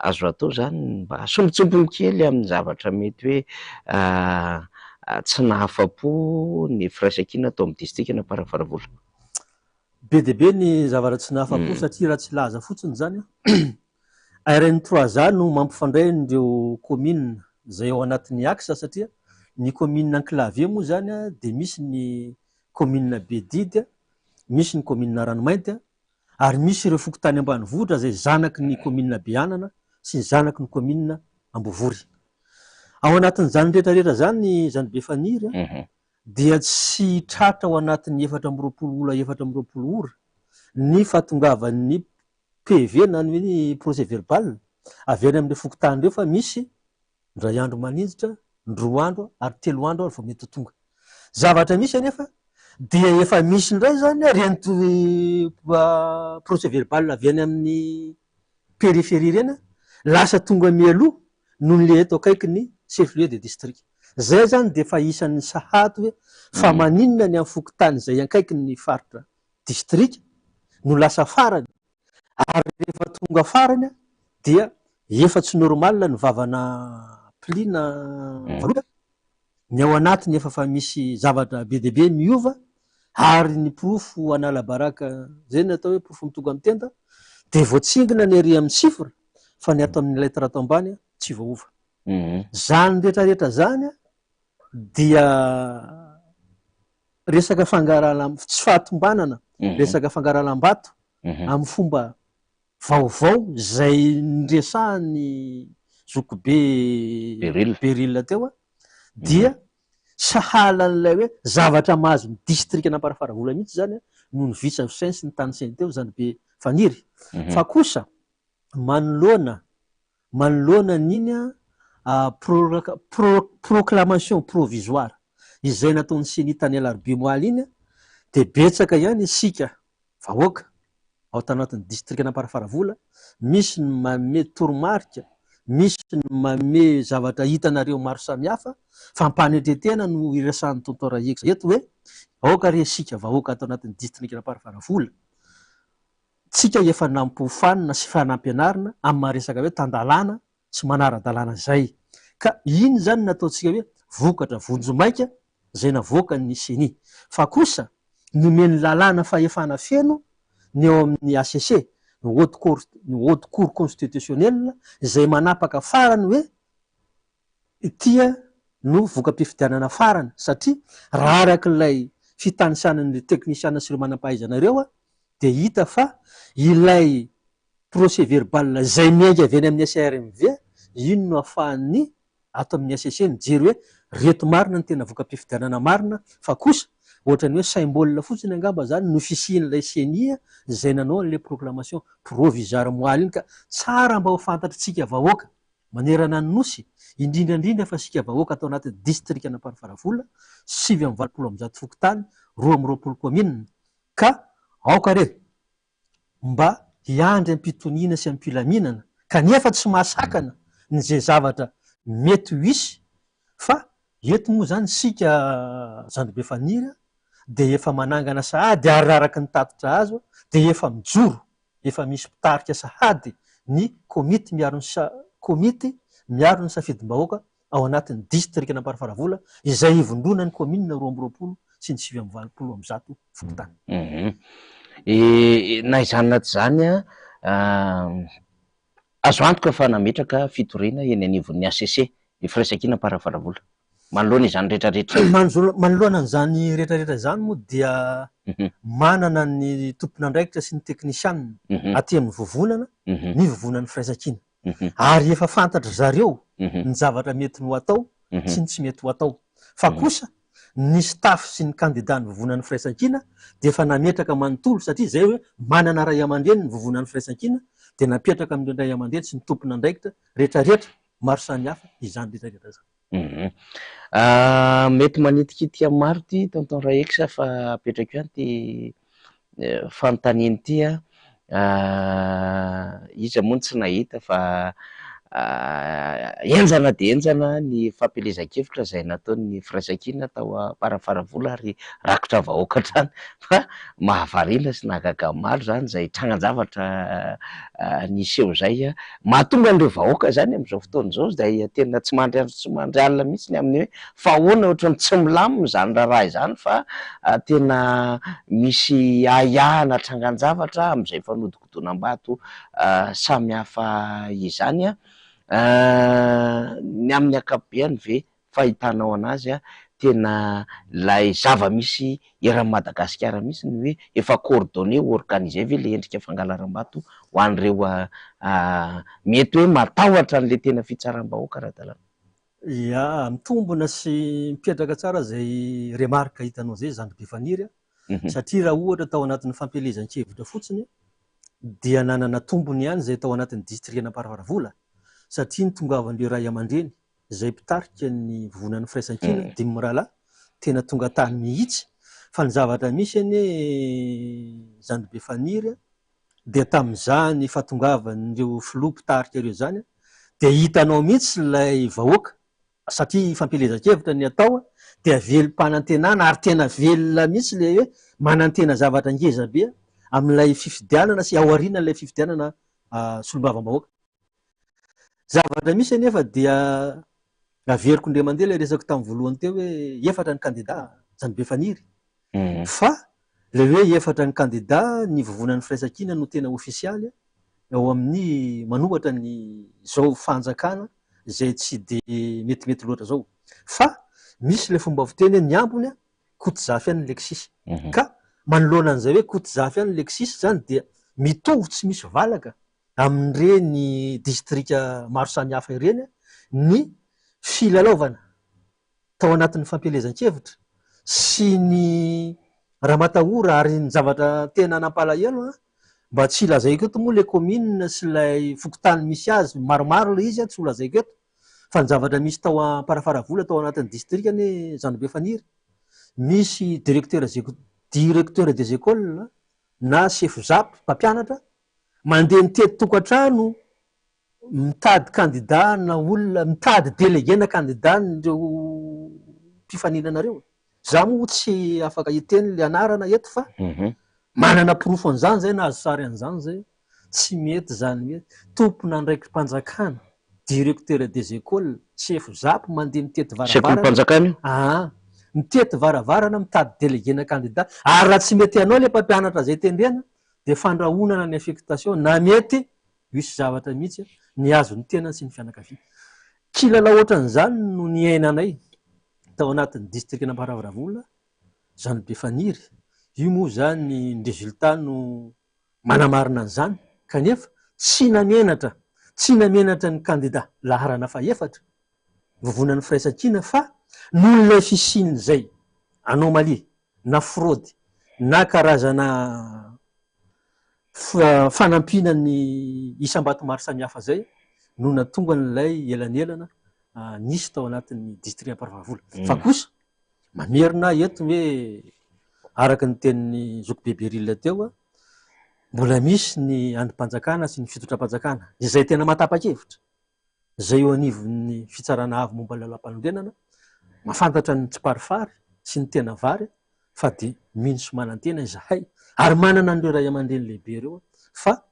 azo atao izany mba sombintsombiny kely amin'ny zavatra mety hoe tsy nahafa-po ny firaisankina tao amin'ny distrikan'Amparafaravola. Be dia be ny zavatra tsy nahafa-po satria raha tsy hilaza fotsiny izany aho, RN trois A no mampifandray an'ireo commune izay ao anatin'ny axe satria ny commune enclavé moa izany dia misy ny commune Bedidy, misy ny commune Ranomainty ary misy ireo fokontany ambanivohitra izay zanaky ny commune Beanana sy ny zanaky ny commune Ambovory. Ao anatin'izany rehetra rehetra izany izany Befaniry dia tsy tratra ao anatin'ny 24 ora 24 ora ny fahatongavan'ny PV na ny hoe procès verbal avy any amin'ireo fokontany ireo fa misy indray andro maninjitra, ny roa andro ary telo andro ary vao mety ho tonga. Zavatra misy anefa dia efa misy indray izany ireny procès verbal avy any amin'ny périphérie ireny lasa tonga mialoha noho ny le eto akaikin'ny chef lieu de district. Zay izany dia efa isan'ny sahady hoe fa maninona ny amin'ny fokontany izay akaikin'ny faritra distrika no lasa farany ary rehefa tonga farany dia efa tsy normal ny vavana pli na valopy, ny ao anatiny efa fa misy zavatra be dia be miova ary ny porofo hanala baraka zay ny atao hoe porofo mitonga amin'ny tenda dia voatsindrina ny ery amin'ny chiffre fa ny ato amin'ny lettre ato ambany tsy voaova. Zany rehetra rehetra zany dia resaka fangarahana tsy fahatombanana, resaka fangaralam-bato amin'ny fomba vaovao izay niresahan'ny zokibe Beryl teo dia sahala an'ilay hoe zavatra mahazo ny distrikan'Amparafaravola mihitsy izany no novisavisainy sy notanisainy teo izany be Faniry. Fa kosa manoloana manoloana an'iny proclamation provisoire izay nataon'ny Ceni tany Alarobia omaly iny dia betsaka ihany isika vahoaka ao tanatin'ny distrikan'Amparafaravola, misy ny manome toromarika, misy ny manome zavatra hitanareo maro samihafa fa am-panetren-tena no iresahan'ny Tonton Rahex eto hoe aoka re isika vahoaka ato anatin'ny distrikan'Amparafaravola Tsika efa nampofanina sy efa nampianarina amin'ny maha resaka hoe tan-dalàna sy manara-dalàna izay. Ka iny izany no ataontsika hoe vokatra vonjimaika izay navoakan'ny Ceni. Fa kosa nomen'ny lalàna fahefana feno ny ao amin'ny HCC, ny Haute Cour, ny Haute Cour Constitutionnelle, izay manapaka farany hoe Ity no voka-pifidianana farany satria raha araka ilay fitanisanan'ireo teknisiana sy ireo manam-pahaizana ireo dia hita fa ilay procès verbal izay miainga avy any amin'ny SRMV iny no ahafahan'ny ato amin'ny HCC mijery hoe reto marina ny tena voka-pifidianana marina fa kosa ohatran'ny hoe symbole fotsiny angamba izany no fisian'ilay ceni izay nanao an'ilay proclamation provisoire moaly iny ka tsara mba ho fantatr'tsika vahoaka Manerana ny Nosy, indrindra indrindra fa isika vahoaka ato anatin'ny distrikan'Ampanifaravola, 189 fokontany, 22 kaominina, ka aoka re mba hiandry am-pitoniana sy am-pilaminana, kanefa tsy mahasakana ny izay zavatra mety ho hisy fa eto moa izany isika Zandribe Faniry dia efa manangana sahady ary araka ny tatitra azo dia efa mijoro efa misy mpitarika sahady ny komity miaro ny komity miaro ny safidim-bahoaka ao anatin'ny distrikan'Amparafaravola izay ivondronan'ny kaominina 22 sy ny 189 fokontany. Na izany na tsy izany, azo antoka fa nametraka fitoriana eny anivon'ny HCC ny Firaisankina Amparafaravola. Manoloana izany rehetra rehetra izany. Manoloana an'izany rehetra rehetra izany moa dia manana ny tompon'andraikitra sy ny teknisianina aty amin'ny vovonana ny vovonan'ny firaisankina. Ary efa fantatry zareo ny zavatra mety no atao. sy ny tsy mety ho atao. Fa kosa ny staff sy ny kandida ny Vovonan'ny Firaisankina dia efa nametraka manontolo satria izay hoe manana ray aman-dreny ny Vovonan'ny Firaisankina dia napetraka amin'ireo ray aman-dreny sy ny tompon'andraikitra rehetrarehetra maro samihafa izany rehetrarehetra izany. Mety manitikitika maro ity Tonton Raex fa apetrako ihany ity fanontaniana ity an, iza moa no tsy nahita fa henjana dia henjana ny fampielezan-kevitra izay nataon'ny firaisankina tao Amparafaravola ary rakotra vahoaka hatrany fa mahavariana sy nahagaga maro izany izay trangan-javatra niseho izay. Mahatonga an'ireo vahoaka izany amin'izao fotoana izao izay tena tsy mandry andro tsy mandry alina mihitsy ny amin'ny hoe fa ahoana ohatran'ny tsy milamina izany raharaha izany fa tena misy ahiahina trangan-javatra amin'izay fanodikodinam-bato samihafa izany. Ny amin'ny ankapobeny ve fahitanao anazy a, tena ilay zava-misy eran'i Madagasikara mihitsy ny hoe efa coordonné, organisé ve ilay endrika fangalaram-bato ho an'ireo mety hoe matahotra an'ilay tena fitsaram-bahoaka ara-dalàna? Ya, mitombina sy mipetraka tsara izay remarque hitanao izay zandry be faniry a, satria raha ohatra tao anatin'ny fampielezan-kevitra fotsiny dia nanana tombony ihany izay tao anatin'ny distrikan'Amparafaravola satria ny tongavan'ireo ray aman-dreny izay mpitarika ny vovonan'ny firaisankina, dimy mirahalahy, tena tonga tany mihitsy, fa ny zavatra misy anie zandry be faniry dia tamin'izany fahatongavan'ireo filoha mpitarika ireo izany dia hitanao mihitsy ilay vahoaka satria fampielezan-kevitra ny atao dia velom-panantenana ary tena velona mihitsy ilay hoe manantena zavatra ngeza be amin'ilay fifidianana sy aorianan'ilay fifidianana solombavambahoaka. Zavatra misy anefa dia averiko indray mandeha ilay resako tamin'ny voalohany teo hoe efatra ny kandida, zany be faniry. Fa ilay hoe efatra ny kandida, ny vovonan'ny firaisankina no tena ofisialy ao amin'ny manohatra ny izao fanjakana izay tsy dia metimety loatra izao. Fa misy ilay fomba fiteny hoe ny ambiny Kotozafy ihany ny Lexis. Ka manoloana an'izay hoe Kotozafy ihany ny Lexis izany dia mitovy tsy misy valaka amin'ireny distrika maro samihafa ireny ny filalaovana tao anatin'ny fampielezan-kevitra sy ny ramatahora ary ny zavatra tena nampalahelo an, mba tsy lazaiko eto moa ilay commune sy ilay fokontany misy azy, maromaro ilay izy an, tsy ho lazaiko eto fa ny zavatra misy tao Amparafaravola tao anatin'ny distrika anie Zandribe Faniry, misy directeur directeur des écoles na sefo zap mpampianatra Mandeha mitety tokantrano mitady kandida na olona mitady délégué na kandida n'ireo mpifaninana ireo. Za moa tsy afaka hiteny le anarana eto fa manana porofo an'izany zay nahazo sary an'izany zay. Tsy mety zany hoe tompon'andraiki-panjakana, directeur des écoles, chef zap mandeha mitety varavarana. Sekolim-panjakana io? Aa. Mitety varavarana mitady délégué na kandida. Ary raha tsy mety anao le mpampianatra zay tendrena dia fandrahonana ny affectation na mety hisy zavatra mihitsy ny azon'ny tenany sy ny fianakaviany. Kilalao ohatran'izany no niainanay tao anatin'ny distrikan'Amparafaravola, zany Befaniry. Io moa izany ny résultat no manamarina an'izany kanefa tsy namenatra, tsy namenatra ny kandida laharana fahefatra, Vovonan'ny Firaisankina fa noho ilay fisian'izay anomalie na fraude na karazana fanampiana ny isam-bato maro samihafa izay no nahatonga an'ilay elanelana nisy tao anatin'ny district Amparafaravola. Fa kosa mamerina aho eto hoe araka ny tenin'ny zokibe Beryl teo, mbola misy ny andrim-panjakana sy ny fitondram-panjakana izay tena mahatapa-kevitra izay eo anivon'ny Fitsarana Avo momba ny Lalàmpanorenana, mahafantatra ny tsiparifary sy ny tena vary fa dia mino sy manantena izahay ary manana an'ireo ray aman-dreny lehibe ireo fa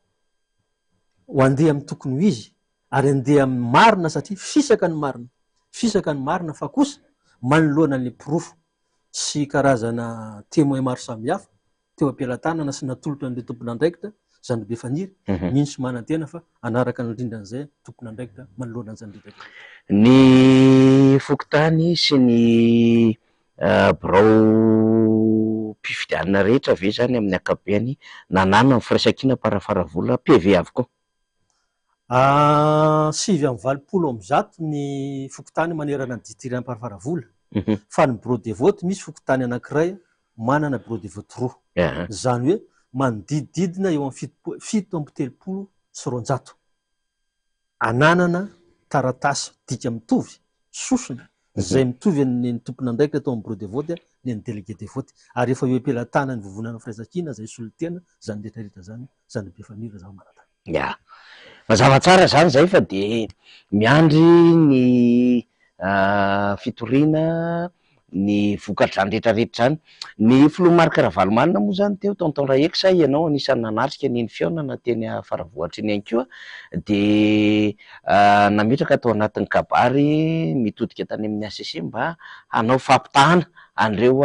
ho andeha amin'ny tokony ho izy ary andeha amin'ny marina satria fisaka ny marina, fisaka ny marina fa kosa manoloana ny porofo sy karazana témoin maro samihafa teo am-pelatanana sy natolotra an'ireo tompon'andraikitra, Zandribe Faniry, mino sy manantena fa hanaraka ny rindran'izay tompon'andraikitra manoloana an'izany rehetra izany. Ny fokontany sy ny biraom-pifidianana rehetra ve izany amin'ny ankapobeny nananan'ny Firaisankina Amparafaravola PV avokoa? 189 ny fokontany manerana ny district Amparafaravola fa ny bureau de vote misy fokontany anankiray manana bureau de vote roa. Izany hoe manodidididina eo amin'ny 237 ananana taratasy dika mitovy, sosona, izay mitovy ny an'ny tompon'andraikitra tao amin'ny bureau de vote, ny an'ny délégué de vote. Ary efa eo am-pelatanan'ny Vovonana Firaisankina izay solontena izany rehetra rehetra izany, izany Befaniry Razafimanantany. Ya. Mazava tsara izany izay fa dia miandry ny fitoriana ny vokatr'izany rehetra rehetra izany. Ny filoha Marc Ravalomanana moa izany teo, Tonton Raheky sa ianao anisan'ny nanatrika an'iny fihaonana teny Faravohitra iny ihany koa dia nametraka tao anatin'ny kabary mitodika tany amin'ny HCC mba hanao fampitahana an'ireo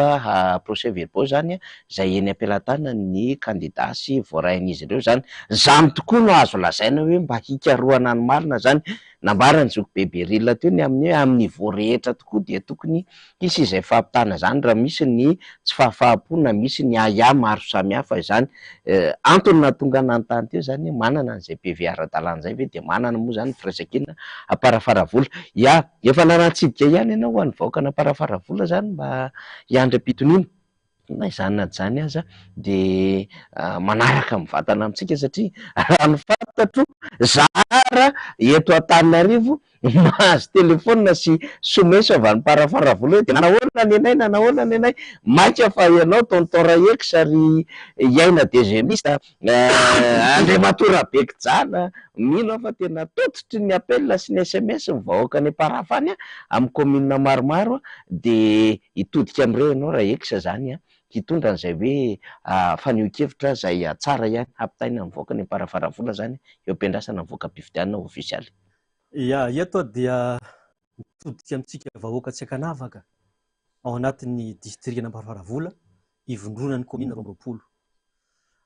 procès verbaux izany izay eny am-pelatanan'ny kandida sy voarain'izy ireo izany. Izany tokoa no azo lazaina hoe mba hikarohana ny marina izany. Nambaran'i Zokibe Beryl teo ny amin'ny hoe amin'ny niveau rehetra tokoa dia tokony hisy izay fampitana izany raha misy ny tsy fahafaham-po na misy ny ahiahy maro samihafa izany. Antony nahatonga nanontany teo izany hoe manana an'izay PV ara-dalàna izay ve dia manana moa izany ny firaisankina Amparafaravola. Ya, efa nanatsidika ihany ianao ho an'ny vahoakan'Amparafaravola izany mba hiandry am-pitoniana. Na izany na tsy izany aza dia manaraka mivantana amintsika satria raha ny fantatro zara eto Antananarivo mahazo telephone sy someso avy any Amparafaravola hoe dia nanahoana ny anay nanahoana ny anay maika fa ianao tonton Rahex ry Iaina Degemiste Andriamatoa Rabekijana mino aho fa tena tototry ny appel sy ny sms ny vahoaka any Amparafa any amin'ny commune maromaro dia Hitodika amin'ireo ianao raha ex zany an, hitondra an'izay hoe fanehoan-kevitra izay tsara ihany hampitaina amin'ny vahoaka ny amparafaravola zany eo am-piandrasana ny voka-pifidianana ofisialy. Ya, eto aho dia mitodika amintsika vahoaka tsy ankanavaka ao anatin'ny distrikan'Amparafaravola ivondronan'ny kaominina 22.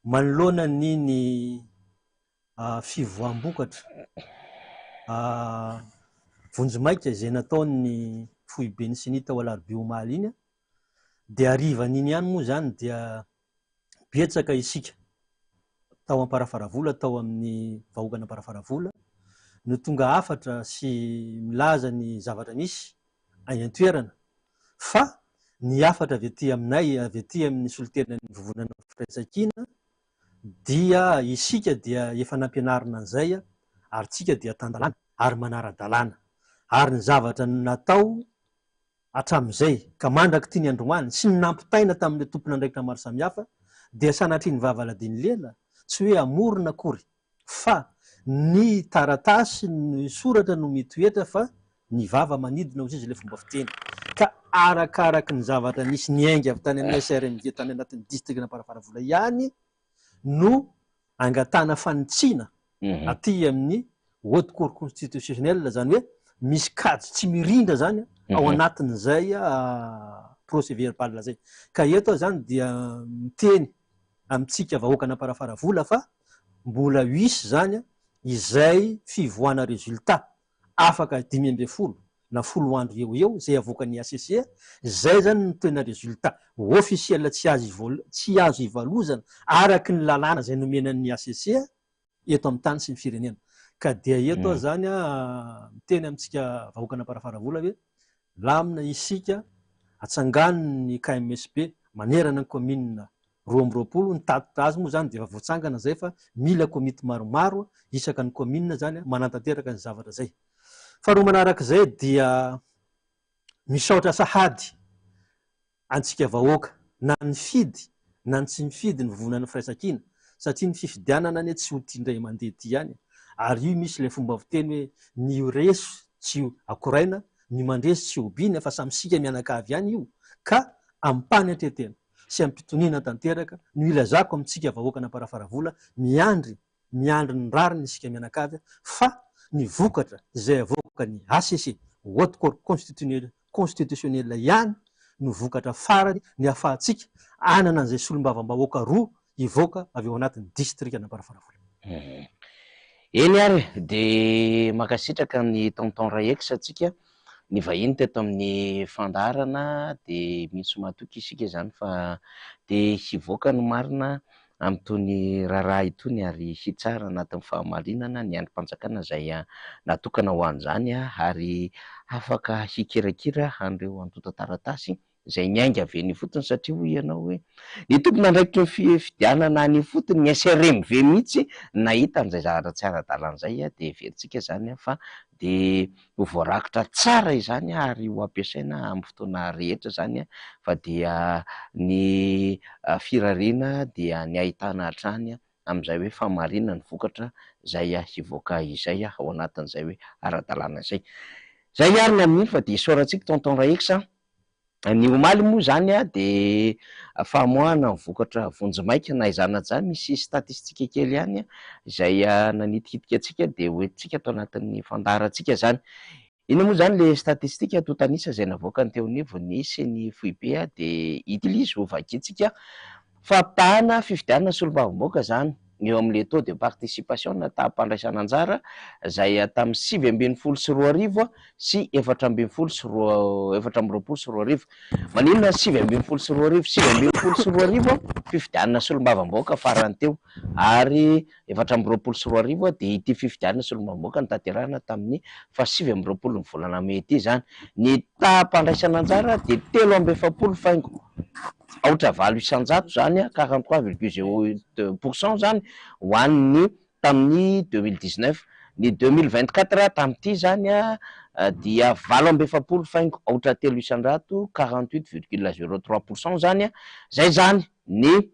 Manoloana an'iny fivoaham-bokatra vonjimaika izay nataon'ny foiben'ny Ceni tao Alarobia omaly iny dia harivan'iny ihany moa izany dia betsaka isika tao Amparafaravola, tao amin'ny vahoakan'Amparafaravola no tonga hafatra sy milaza ny zavatra misy any an-toerana fa ny hafatra avy aty aminay, avy aty amin'ny solontenan'ny Vovonana Firaisankina dia isika dia efa nampianarina an'izay ary tsika dia tan-dalàna ary manara-dalàna ary ny zavatra natao hatramin'izay ka mandrak'ity ny androany sy ny nampitaina tamin'ireo tompon'andraikitra maro samihafa dia sanatria ny vava ladin'ny lela tsy hoe hamorona akory fa ny taratasy ny soratra no mitoetra fa ny vava manidina hozy izy ilay fomba fiteny ka arakaraky ny zavatra nisy niainga avy tany amin'ny SRMG tany anatin'ny distrikan'Amparafaravola ihany no angatahana fanitsiana aty amin'ny Haute Cour Constitutionnelle izany hoe misy kajy tsy mirindra izany ao anatin'izay procès verbal izay ka eto aho izany dia miteny amintsika vahoakan'Amparafaravola fa mbola hisy izany izay fivoahana résultat afaka 15 na folo andro eo ho eo izay avoakan'ny HCC, izay izany no tena résultat officiel tsy azo tsy azo ivalozana araky ny lalàna izay nomena ny HCC eto amin'ny tany sy ny firenena. Ka dia eto aho izany miteny amintsika vahoakan'Amparafaravola hoe lamina isika, atsangano ny KMSB manerana ny kaominina 22, ny tatitra azy moa izany dia efa voatsangana izay fa mila komity maromaro isaka ny kaominina izany manantanteraka ny zavatra izay. Faharoa manarak'izay dia misaotra sahady antsika vahoaka na nifidy na ny tsy nifidy ny vovonan'ny firaisankina satria ny fifidianana anie tsy ho ity indray mandeha ity ihany ary io misy ilay fomba fiteny hoe ny resy tsy akoraina ny mandresy tsy hobiana fa samy isika mianakavy ihany io ka amim-panetretena sy amim-pitoniana tanteraka no ilazako amintsika vahoakan'Amparafaravola miandry miandry ny rariny isika mianakavy fa ny vokatra izay avoakan'ny HCC, Haute Cour Constitutionnelle, ihany no vokatra farany ny ahafahantsika hanana an'izay solombavambahoaka roa hivoaka avy ao anatin'ny distrikan'Amparafaravola. Eny ary dia mankasitraka an'i Tonton Raex antsika nivahiny teto amin'ny fandaharana dia mino sy matoky isika izany fa dia hivoaka ny marina. amin'itony raharaha itony ary hitsara anatin'ny fahamarinana ny andrim-panjakana izay natokana ho an'izany ary afaka hikirakira an'ireo antontan-taratasy izay niainga avy eny ifotony satria hoy ianao hoe ny tompon'andraikitry ny fifidianana any ifotony, ny SRMV mihitsy nahita an'izay zavatra tsy ara-dalàna izay dia heverintsika izany fa dia ho voarakitra tsara izany ary ho ampiasaina amin'ny fotoana rehetra izany fa dia ny firariana dia ny ahitana hatrany amin'izay hoe fahamarinana ny vokatra izay hivoaka izay ao anatin'izay hoe ara-dalàna izay. Izay ary ny amin'iny fa dia isaorantsika Tonton Raex a. Ny omaly moa izany dia famoahana ny vokatra vonjimaika na izany na izany misy statistika kely ihany izay nanitikitika antsika dia hoentintsika ato anatin'ny fandaharantsika izany. Inona moa izany ilay statistika antontan'isa izay navoakany teo anivon'ny Ceni foibe dia ity ilay izy hovakintsika. Fampitahana fifidianana solombavambahoaka izany eo amin'ilay taux de participation na taham-pandraisana anjara izay tamin'ny 2019 sy 2014 2024. Maninona 2019? 2019 fifidianana solombavambahoaka farany teo ary 2024 dia ity fifidianana solombavambahoaka notanterahina tamin'ny faha 29 ny volana mey ity izany. Ny taham-pandraisana anjara dia 43 faingo aotra valo isan-jato izany, 43,08 pourcent izany ho an'ny tamin'ny 2019. Ny 2024 tamin'ity izany dia 48 faingo aotra telo isan-jato, 48,03 pourcent izany. Izay izany ny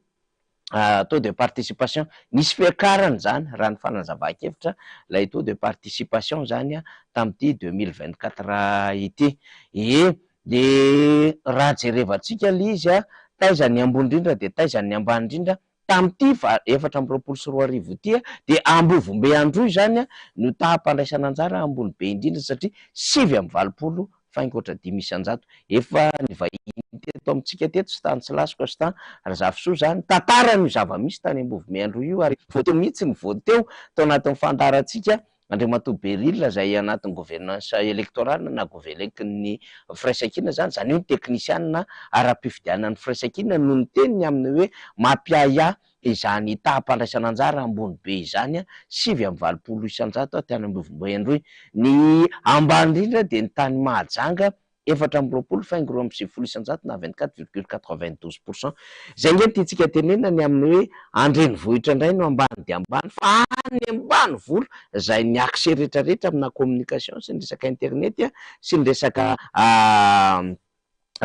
taux de participation. Nisy fiakarany izany raha ny fanazavan-kevitra ilay taux de participation izany tamin'ity 2024 ity. Ie, dia raha jerevantsika ilay izy, taiza ny ambony indrindra dia taiza ny ambany indrindra tamin'ity 2024 ity, dia Ambovombe Androy izany no taham-pandraisana anjara ambony be indrindra satria 89 faingo aotra dimy isan-jato. Efa nivahiny teto amintsika teto sy tany Tsilasy Constant Razafisoa izany tantarany io zava-misy tany Ambovombe Androy io ary vao teo mihitsy ny vao teo tao anatin'ny fandaharantsika Andriamatoa Beryl izay anatin'ny gouvernance électorale na govelec ny firaisankina izany, izany hoe ny teknisianina ara-pifidianana ny firaisankina no niteny ny amin'ny hoe mampiahiahy izany taham-pandraisana anjara ambony be izany, 89% tany Ambovombe Androy. Ny ambany indrindra dia ny tany Mahajanga, 24 faingo 92% na 24,92%. Izay nge no tiantsika tenenina ny amin'ny hoe andrenivohitra indray no ambany dia ambany fa any ambanivolo izay ny accès rehetrarehetra amina communication sy ny resaka internet sy ny resaka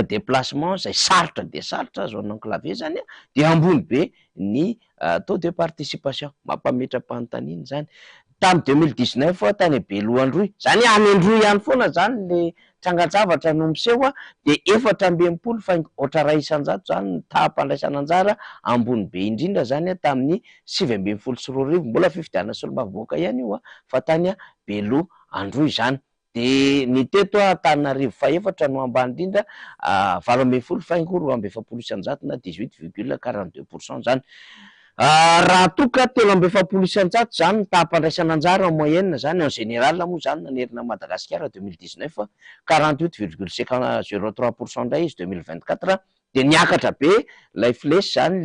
déplacement izay sarotra dia sarotra zone enclavé izany dia ambony be ny taux de participation. Mampametra-panontaniana izany. Tamin'ny 2019 tany Beloha Androy, izany hoe any Androy ihany foana izany le trangan-javatra no miseho, dia 64 faingo aotra iray isan-jato izany ny taham-pandraisana anjara ambony be indrindra izany tamin'ny 2019, mbola fifidianana solombavambahoaka ihany io fa tany Beloha Androy izany. Dia ny teto Antananarivo fahefatra no ambany indrindra, 18 faingo 42% na 18,42% izany. Raha toa ka 43% izany ny taham-pandraisana anjara en moyenne izany, en général moa izany nanerana Madagasikara 2019, 48,03% indray izy 2024, dia niakatra be ilay flèche izany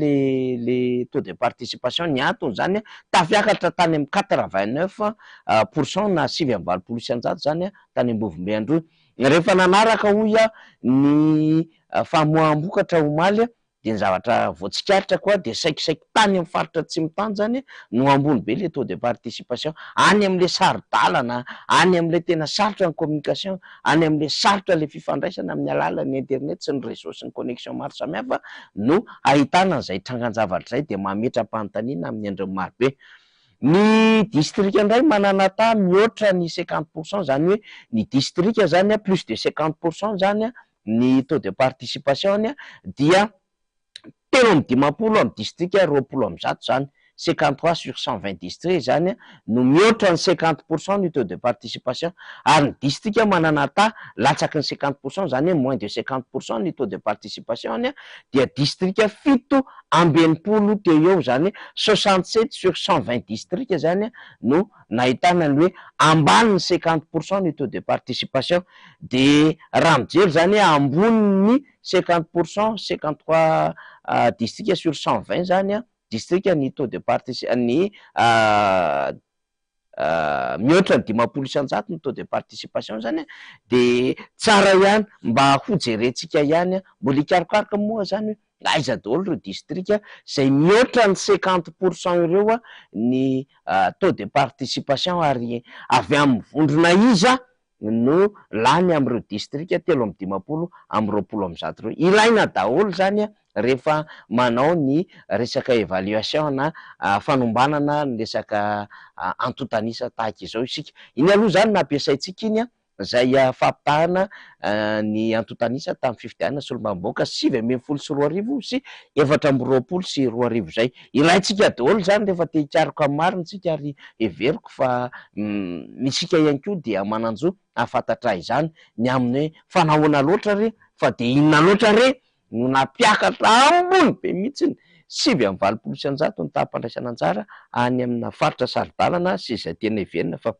le taux de participation. Ny antony izany tafiakatra tany amin'ny 89% na 89% izany tany Ambovombe Androy. Rehefa nanaraka hoy aho ny famoaham-bokatra omaly dia ny zavatra voatsikaritra koa dia saikisaiky tany amin'ny faritra tsy mitany izany no ambony be le taux de participation, any amin'ilay saro-dalana, any amin'ilay tena sarotra ny communication, any amin'ilay sarotra ilay fifandraisana amin'ny alalan'ny internet sy ny réseau sy ny connexion maro samihafa no ahitana an'izay trangan-javatra izay, dia mametra-panontaniana amin'ny endriny marobe. Ny distrika indray manana taha mihoatra ny 50%, izany hoe ny distrika izany plus de 50% izany ny taux de participation-ny dia 53 amin'ny distrika 120 izany, 53 sur 120 district izany no mihoatra ny 50% ny taux de participation, ary ny distrika manana taha latsaky ny 50%, izany hoe moins de 50% ny taux de participation-ny dia distrika 67 teo eo, izany hoe 67 sur 120 distrika izany no nahitana ny hoe ambany ny 50% ny taux de participation. Dia raha mijery izany hoe ambony ny 50%, 53 distrika sur 120 izany. distrika ny taux de partici ny mihoatra ny 50% ny taux de participation zany de tsara ihany mba ho jerentsika ihany. Mbola hikarokaroka moa zany hoe aiza daholo ireo distrika izay mihoatra ny 50% ireo ny taux de participation, ary avy amin'ny vondrona iza no lany amin'ireo distrika 153 ireo. Ilaina daholo zany rehefa manao ny resaka évaluation na fanombanana ny resaka antontan'isa tahaka izao isika. Iny aloha zany nampiasaintsika iny izay fampitahana ny antontan'isa tamin'ny fifidianana solombavambahoaka 2019 sy 2024 izay. Ilaintsika daholo izany rehefa te hikaroka ny marina isika, ary heveriko fa isika ihany koa dia manan-jo hahafantatra izany ny amin'ny hoe fa nahoana loatra re, fa dia inona loatra re no nampiakatra ambony be mihitsy 189 ny taham-pandraisana anjara any amina faritra saro-dalana sy izay tena heverina fa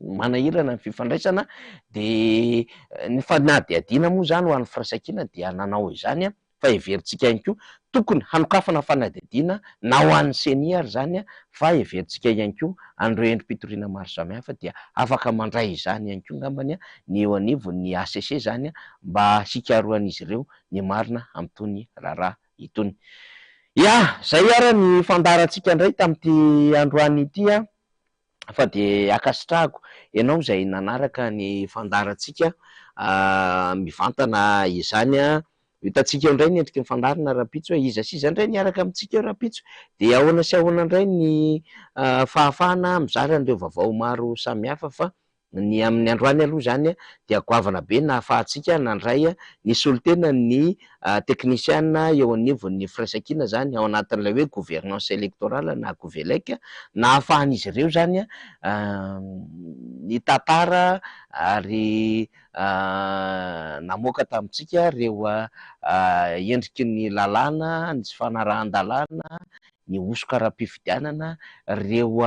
manahirana ny fifandraisana. Dia ny fanadihadiana moa izany ho an'ny firaisankina dia nanao izany, fa heverintsika ihany koa tokony hanokafana fanadihadiana na ho an'ny CENI ary izany, fa heverintsika ihany koa an'ireo endri-pitoriana maro samihafa dia afaka mandray izany ihany koa angambany ny eo anivon'ny HCC izany mba hikarohan'izy ireo ny marina amin'itony raharaha itony. Ya, izay ary ny fandaharantsika indray tamin'ity androany ity an! Fa dia ankasitrahako ianao izay nanaraka ny fandaharantsika mivantana izany an! Ho hitantsika eo indray ny endriky ny fandaharana rahampitso hoe iza sy iza indray niaraka amintsika eo rahampitso, dia ahoana sy ahoana indray ny fahafahana mizara an'ireo vaovao maro samihafa. Fa ny amin'ny androany aloha izany dia goavana be nahafahantsika nandray ny solontenan'ny teknisiana eo anivon'ny firaisankina izany ao anatin'ilay hoe gouvernance électorale na Gouvelec, nahafahan'izy ireo izany nitantara ary namoaka tamintsika ireo endriky ny lalàna, ny tsy fanarahan-dalàna, ny hosoka ara-pifidianana, ireo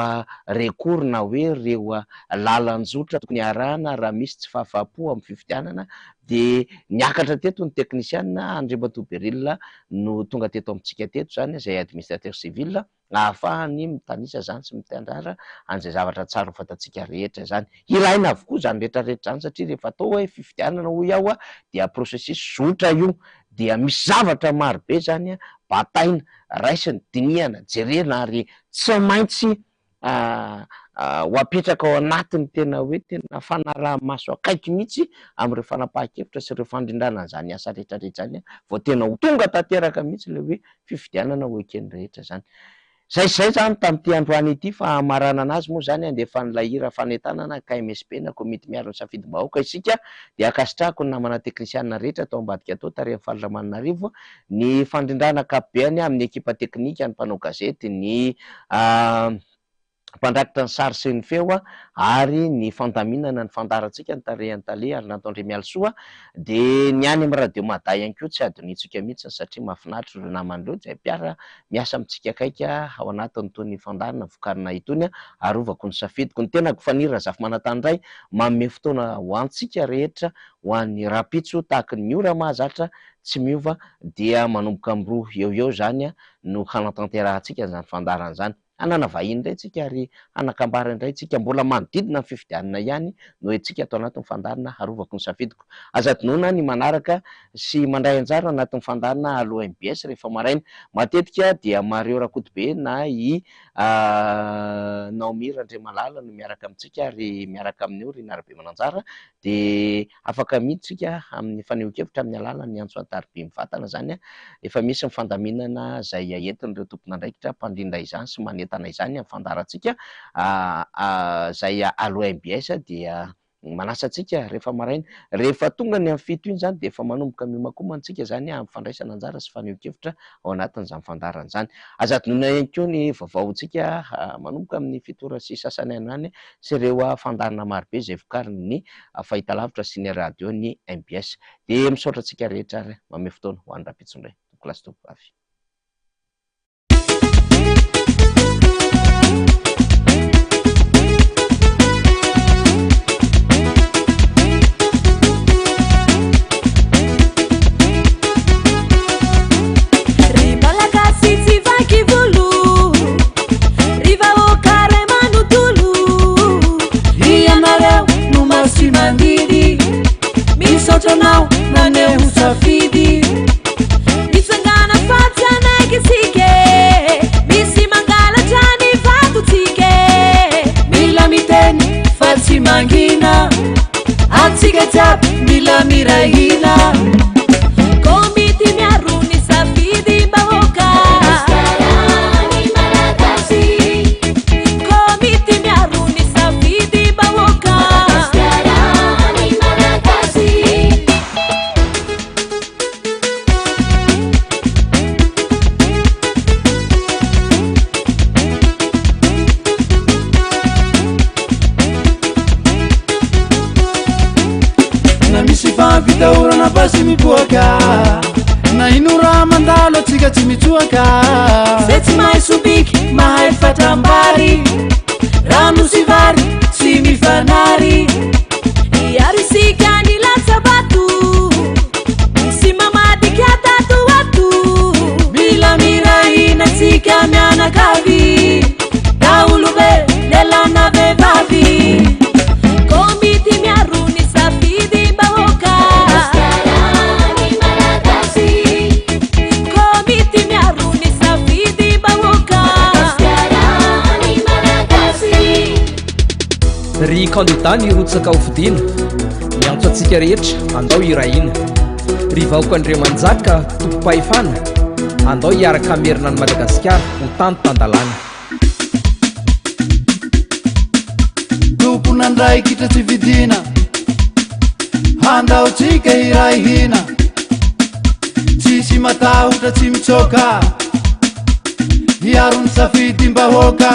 recours na hoe ireo lalan-jotra tokony harahana raha misy tsy fahafaham-po amin'ny fifidianana, dia niakatra teto ny teknisiana Andriamatoa Beryl no tonga teto amintsika teto izany, izay administrateur civil, ahafahany mitanisa izany sy mitandrara an'izay zavatra tsara ho fantatsika rehetra izany. Ilaina avokoa izany rehetra rehetra izany satria rehefa atao hoe fifidianana hoy aho dia processus zotra io, dia misy zavatra maro be izany bataina, raisina, dinihana, jerena ary tsy maintsy ho apetraka ao anatin'ny tena hoe tena fanaraha-maso akaiky mihitsy amin'ireo fanapahan-kevitra sy ireo fandrindrana an'izany asa rehetra rehetra izany vao tena ho tonga tanteraka mihitsy ilay hoe fifidianana ho eken'ny rehetra izany. Izay sy izay izany tamin'ity androany ity fa hamaranana azy moa izany handefa an'ilay hira fanentanana KMSB na Komity Miaro ny Safidim-bahoaka isika dia ankasitrahako ny namana teknisianina rehetra tao ambadika tao tarihan'i Faly Ramananarivo ny fandrindrana ankapobeny amin'ny ekipa teknika ny mpanao gazety ny mpandrakitra ny sary sy ny feo ary ny fandaminana ny fandaharantsika ny tarehin'ny tale Arnato Andriamialisoa dia ny any amin'ny radio Mada ihany koa tsy adinointsika mihitsy satria mahafinaritra ireo namana ireo izay mpiara miasa amintsika akaiky ao anatin'itony fandaharana vokarina itony. Arovako ny safidiko. Ny tenako Faniry Razafimanantany manome fotoana ho antsika rehetra ho an'ny rahampitso tahaky ny ora mahazatra tsy miova dia manomboka amin'ny 2 eo eo izany no hanatanterahantsika izany fandaharana izany. Hanana vahiny indray tsika ary hanakambara indray tsika. Mbola manodidina ny fifidianana ihany no entintsika ato anatin'ny fandaharana Arovako ny Safidiko. Aza adinoina ny manaraka sy mandray anjara anatin'ny fandaharana Allo mbs rehefa maraina. Matetika dia Mario Rakotobe na i Naomi Randriamalala no miaraka amintsika ary miaraka amin'io ry Narabemananjara dia afaka mihitsy isika amin'ny fanehoan-kevitra amin'ny alalan'ny antso an-tariby mivantana izany. Efa misy ny fandaminana izay entin'ireo tompon'andraikitra mpandrindra izany sy manentana izany amin'ny fandaharantsika izay Allo mbs dia manasa antsika rehefa maraina. Rehefa tonga ny amin'ny 7 iny izany dia efa manomboka miomankomana isika izany amin'ny fandraisana anjara sy fanehoan-kevitra ao anatin'izany fandaharana izany. Aza adinoina ihany koa ny vaovaontsika manomboka amin'ny 7 ora sy sasany any ho any sy ireo fandaharana marobe izay vokarin'ny fahitalavitra sy ny radio ny mbs. Dia misaotra antsika rehetra ary manome fotoana ho an'ny rahampitso indray. Tompokolahy sy tompokovavy. Ry Malagasy tsy vaky volo. mitsoaka. Zay tsy mahay sobiky mahay fatram-bary, rano sy vary tsy mifanary. Hiaro isika ny latsa-bato, misy mamadika tato ho ato. Mila miray hina tsika mianakavy, daholobe lehilahy na vehivavy. Komity miaro ny safidim-bahoaka. Komity miaro ny safidim-bahoaka. Ry kandida nirotsaka ho fidiana, miantso antsika rehetra, andao hiray hina. Ry vahoaka Andriamanjaka, tompom-pahefana, andao hiaraka hamerina an'i Madagasikara ho tany tan-dalàna. Tompon'andraikitra tsy vidina, handao tsika hiray hina. Tsisy matahotra tsy mitsoaka, hiaro ny safidim-bahoaka.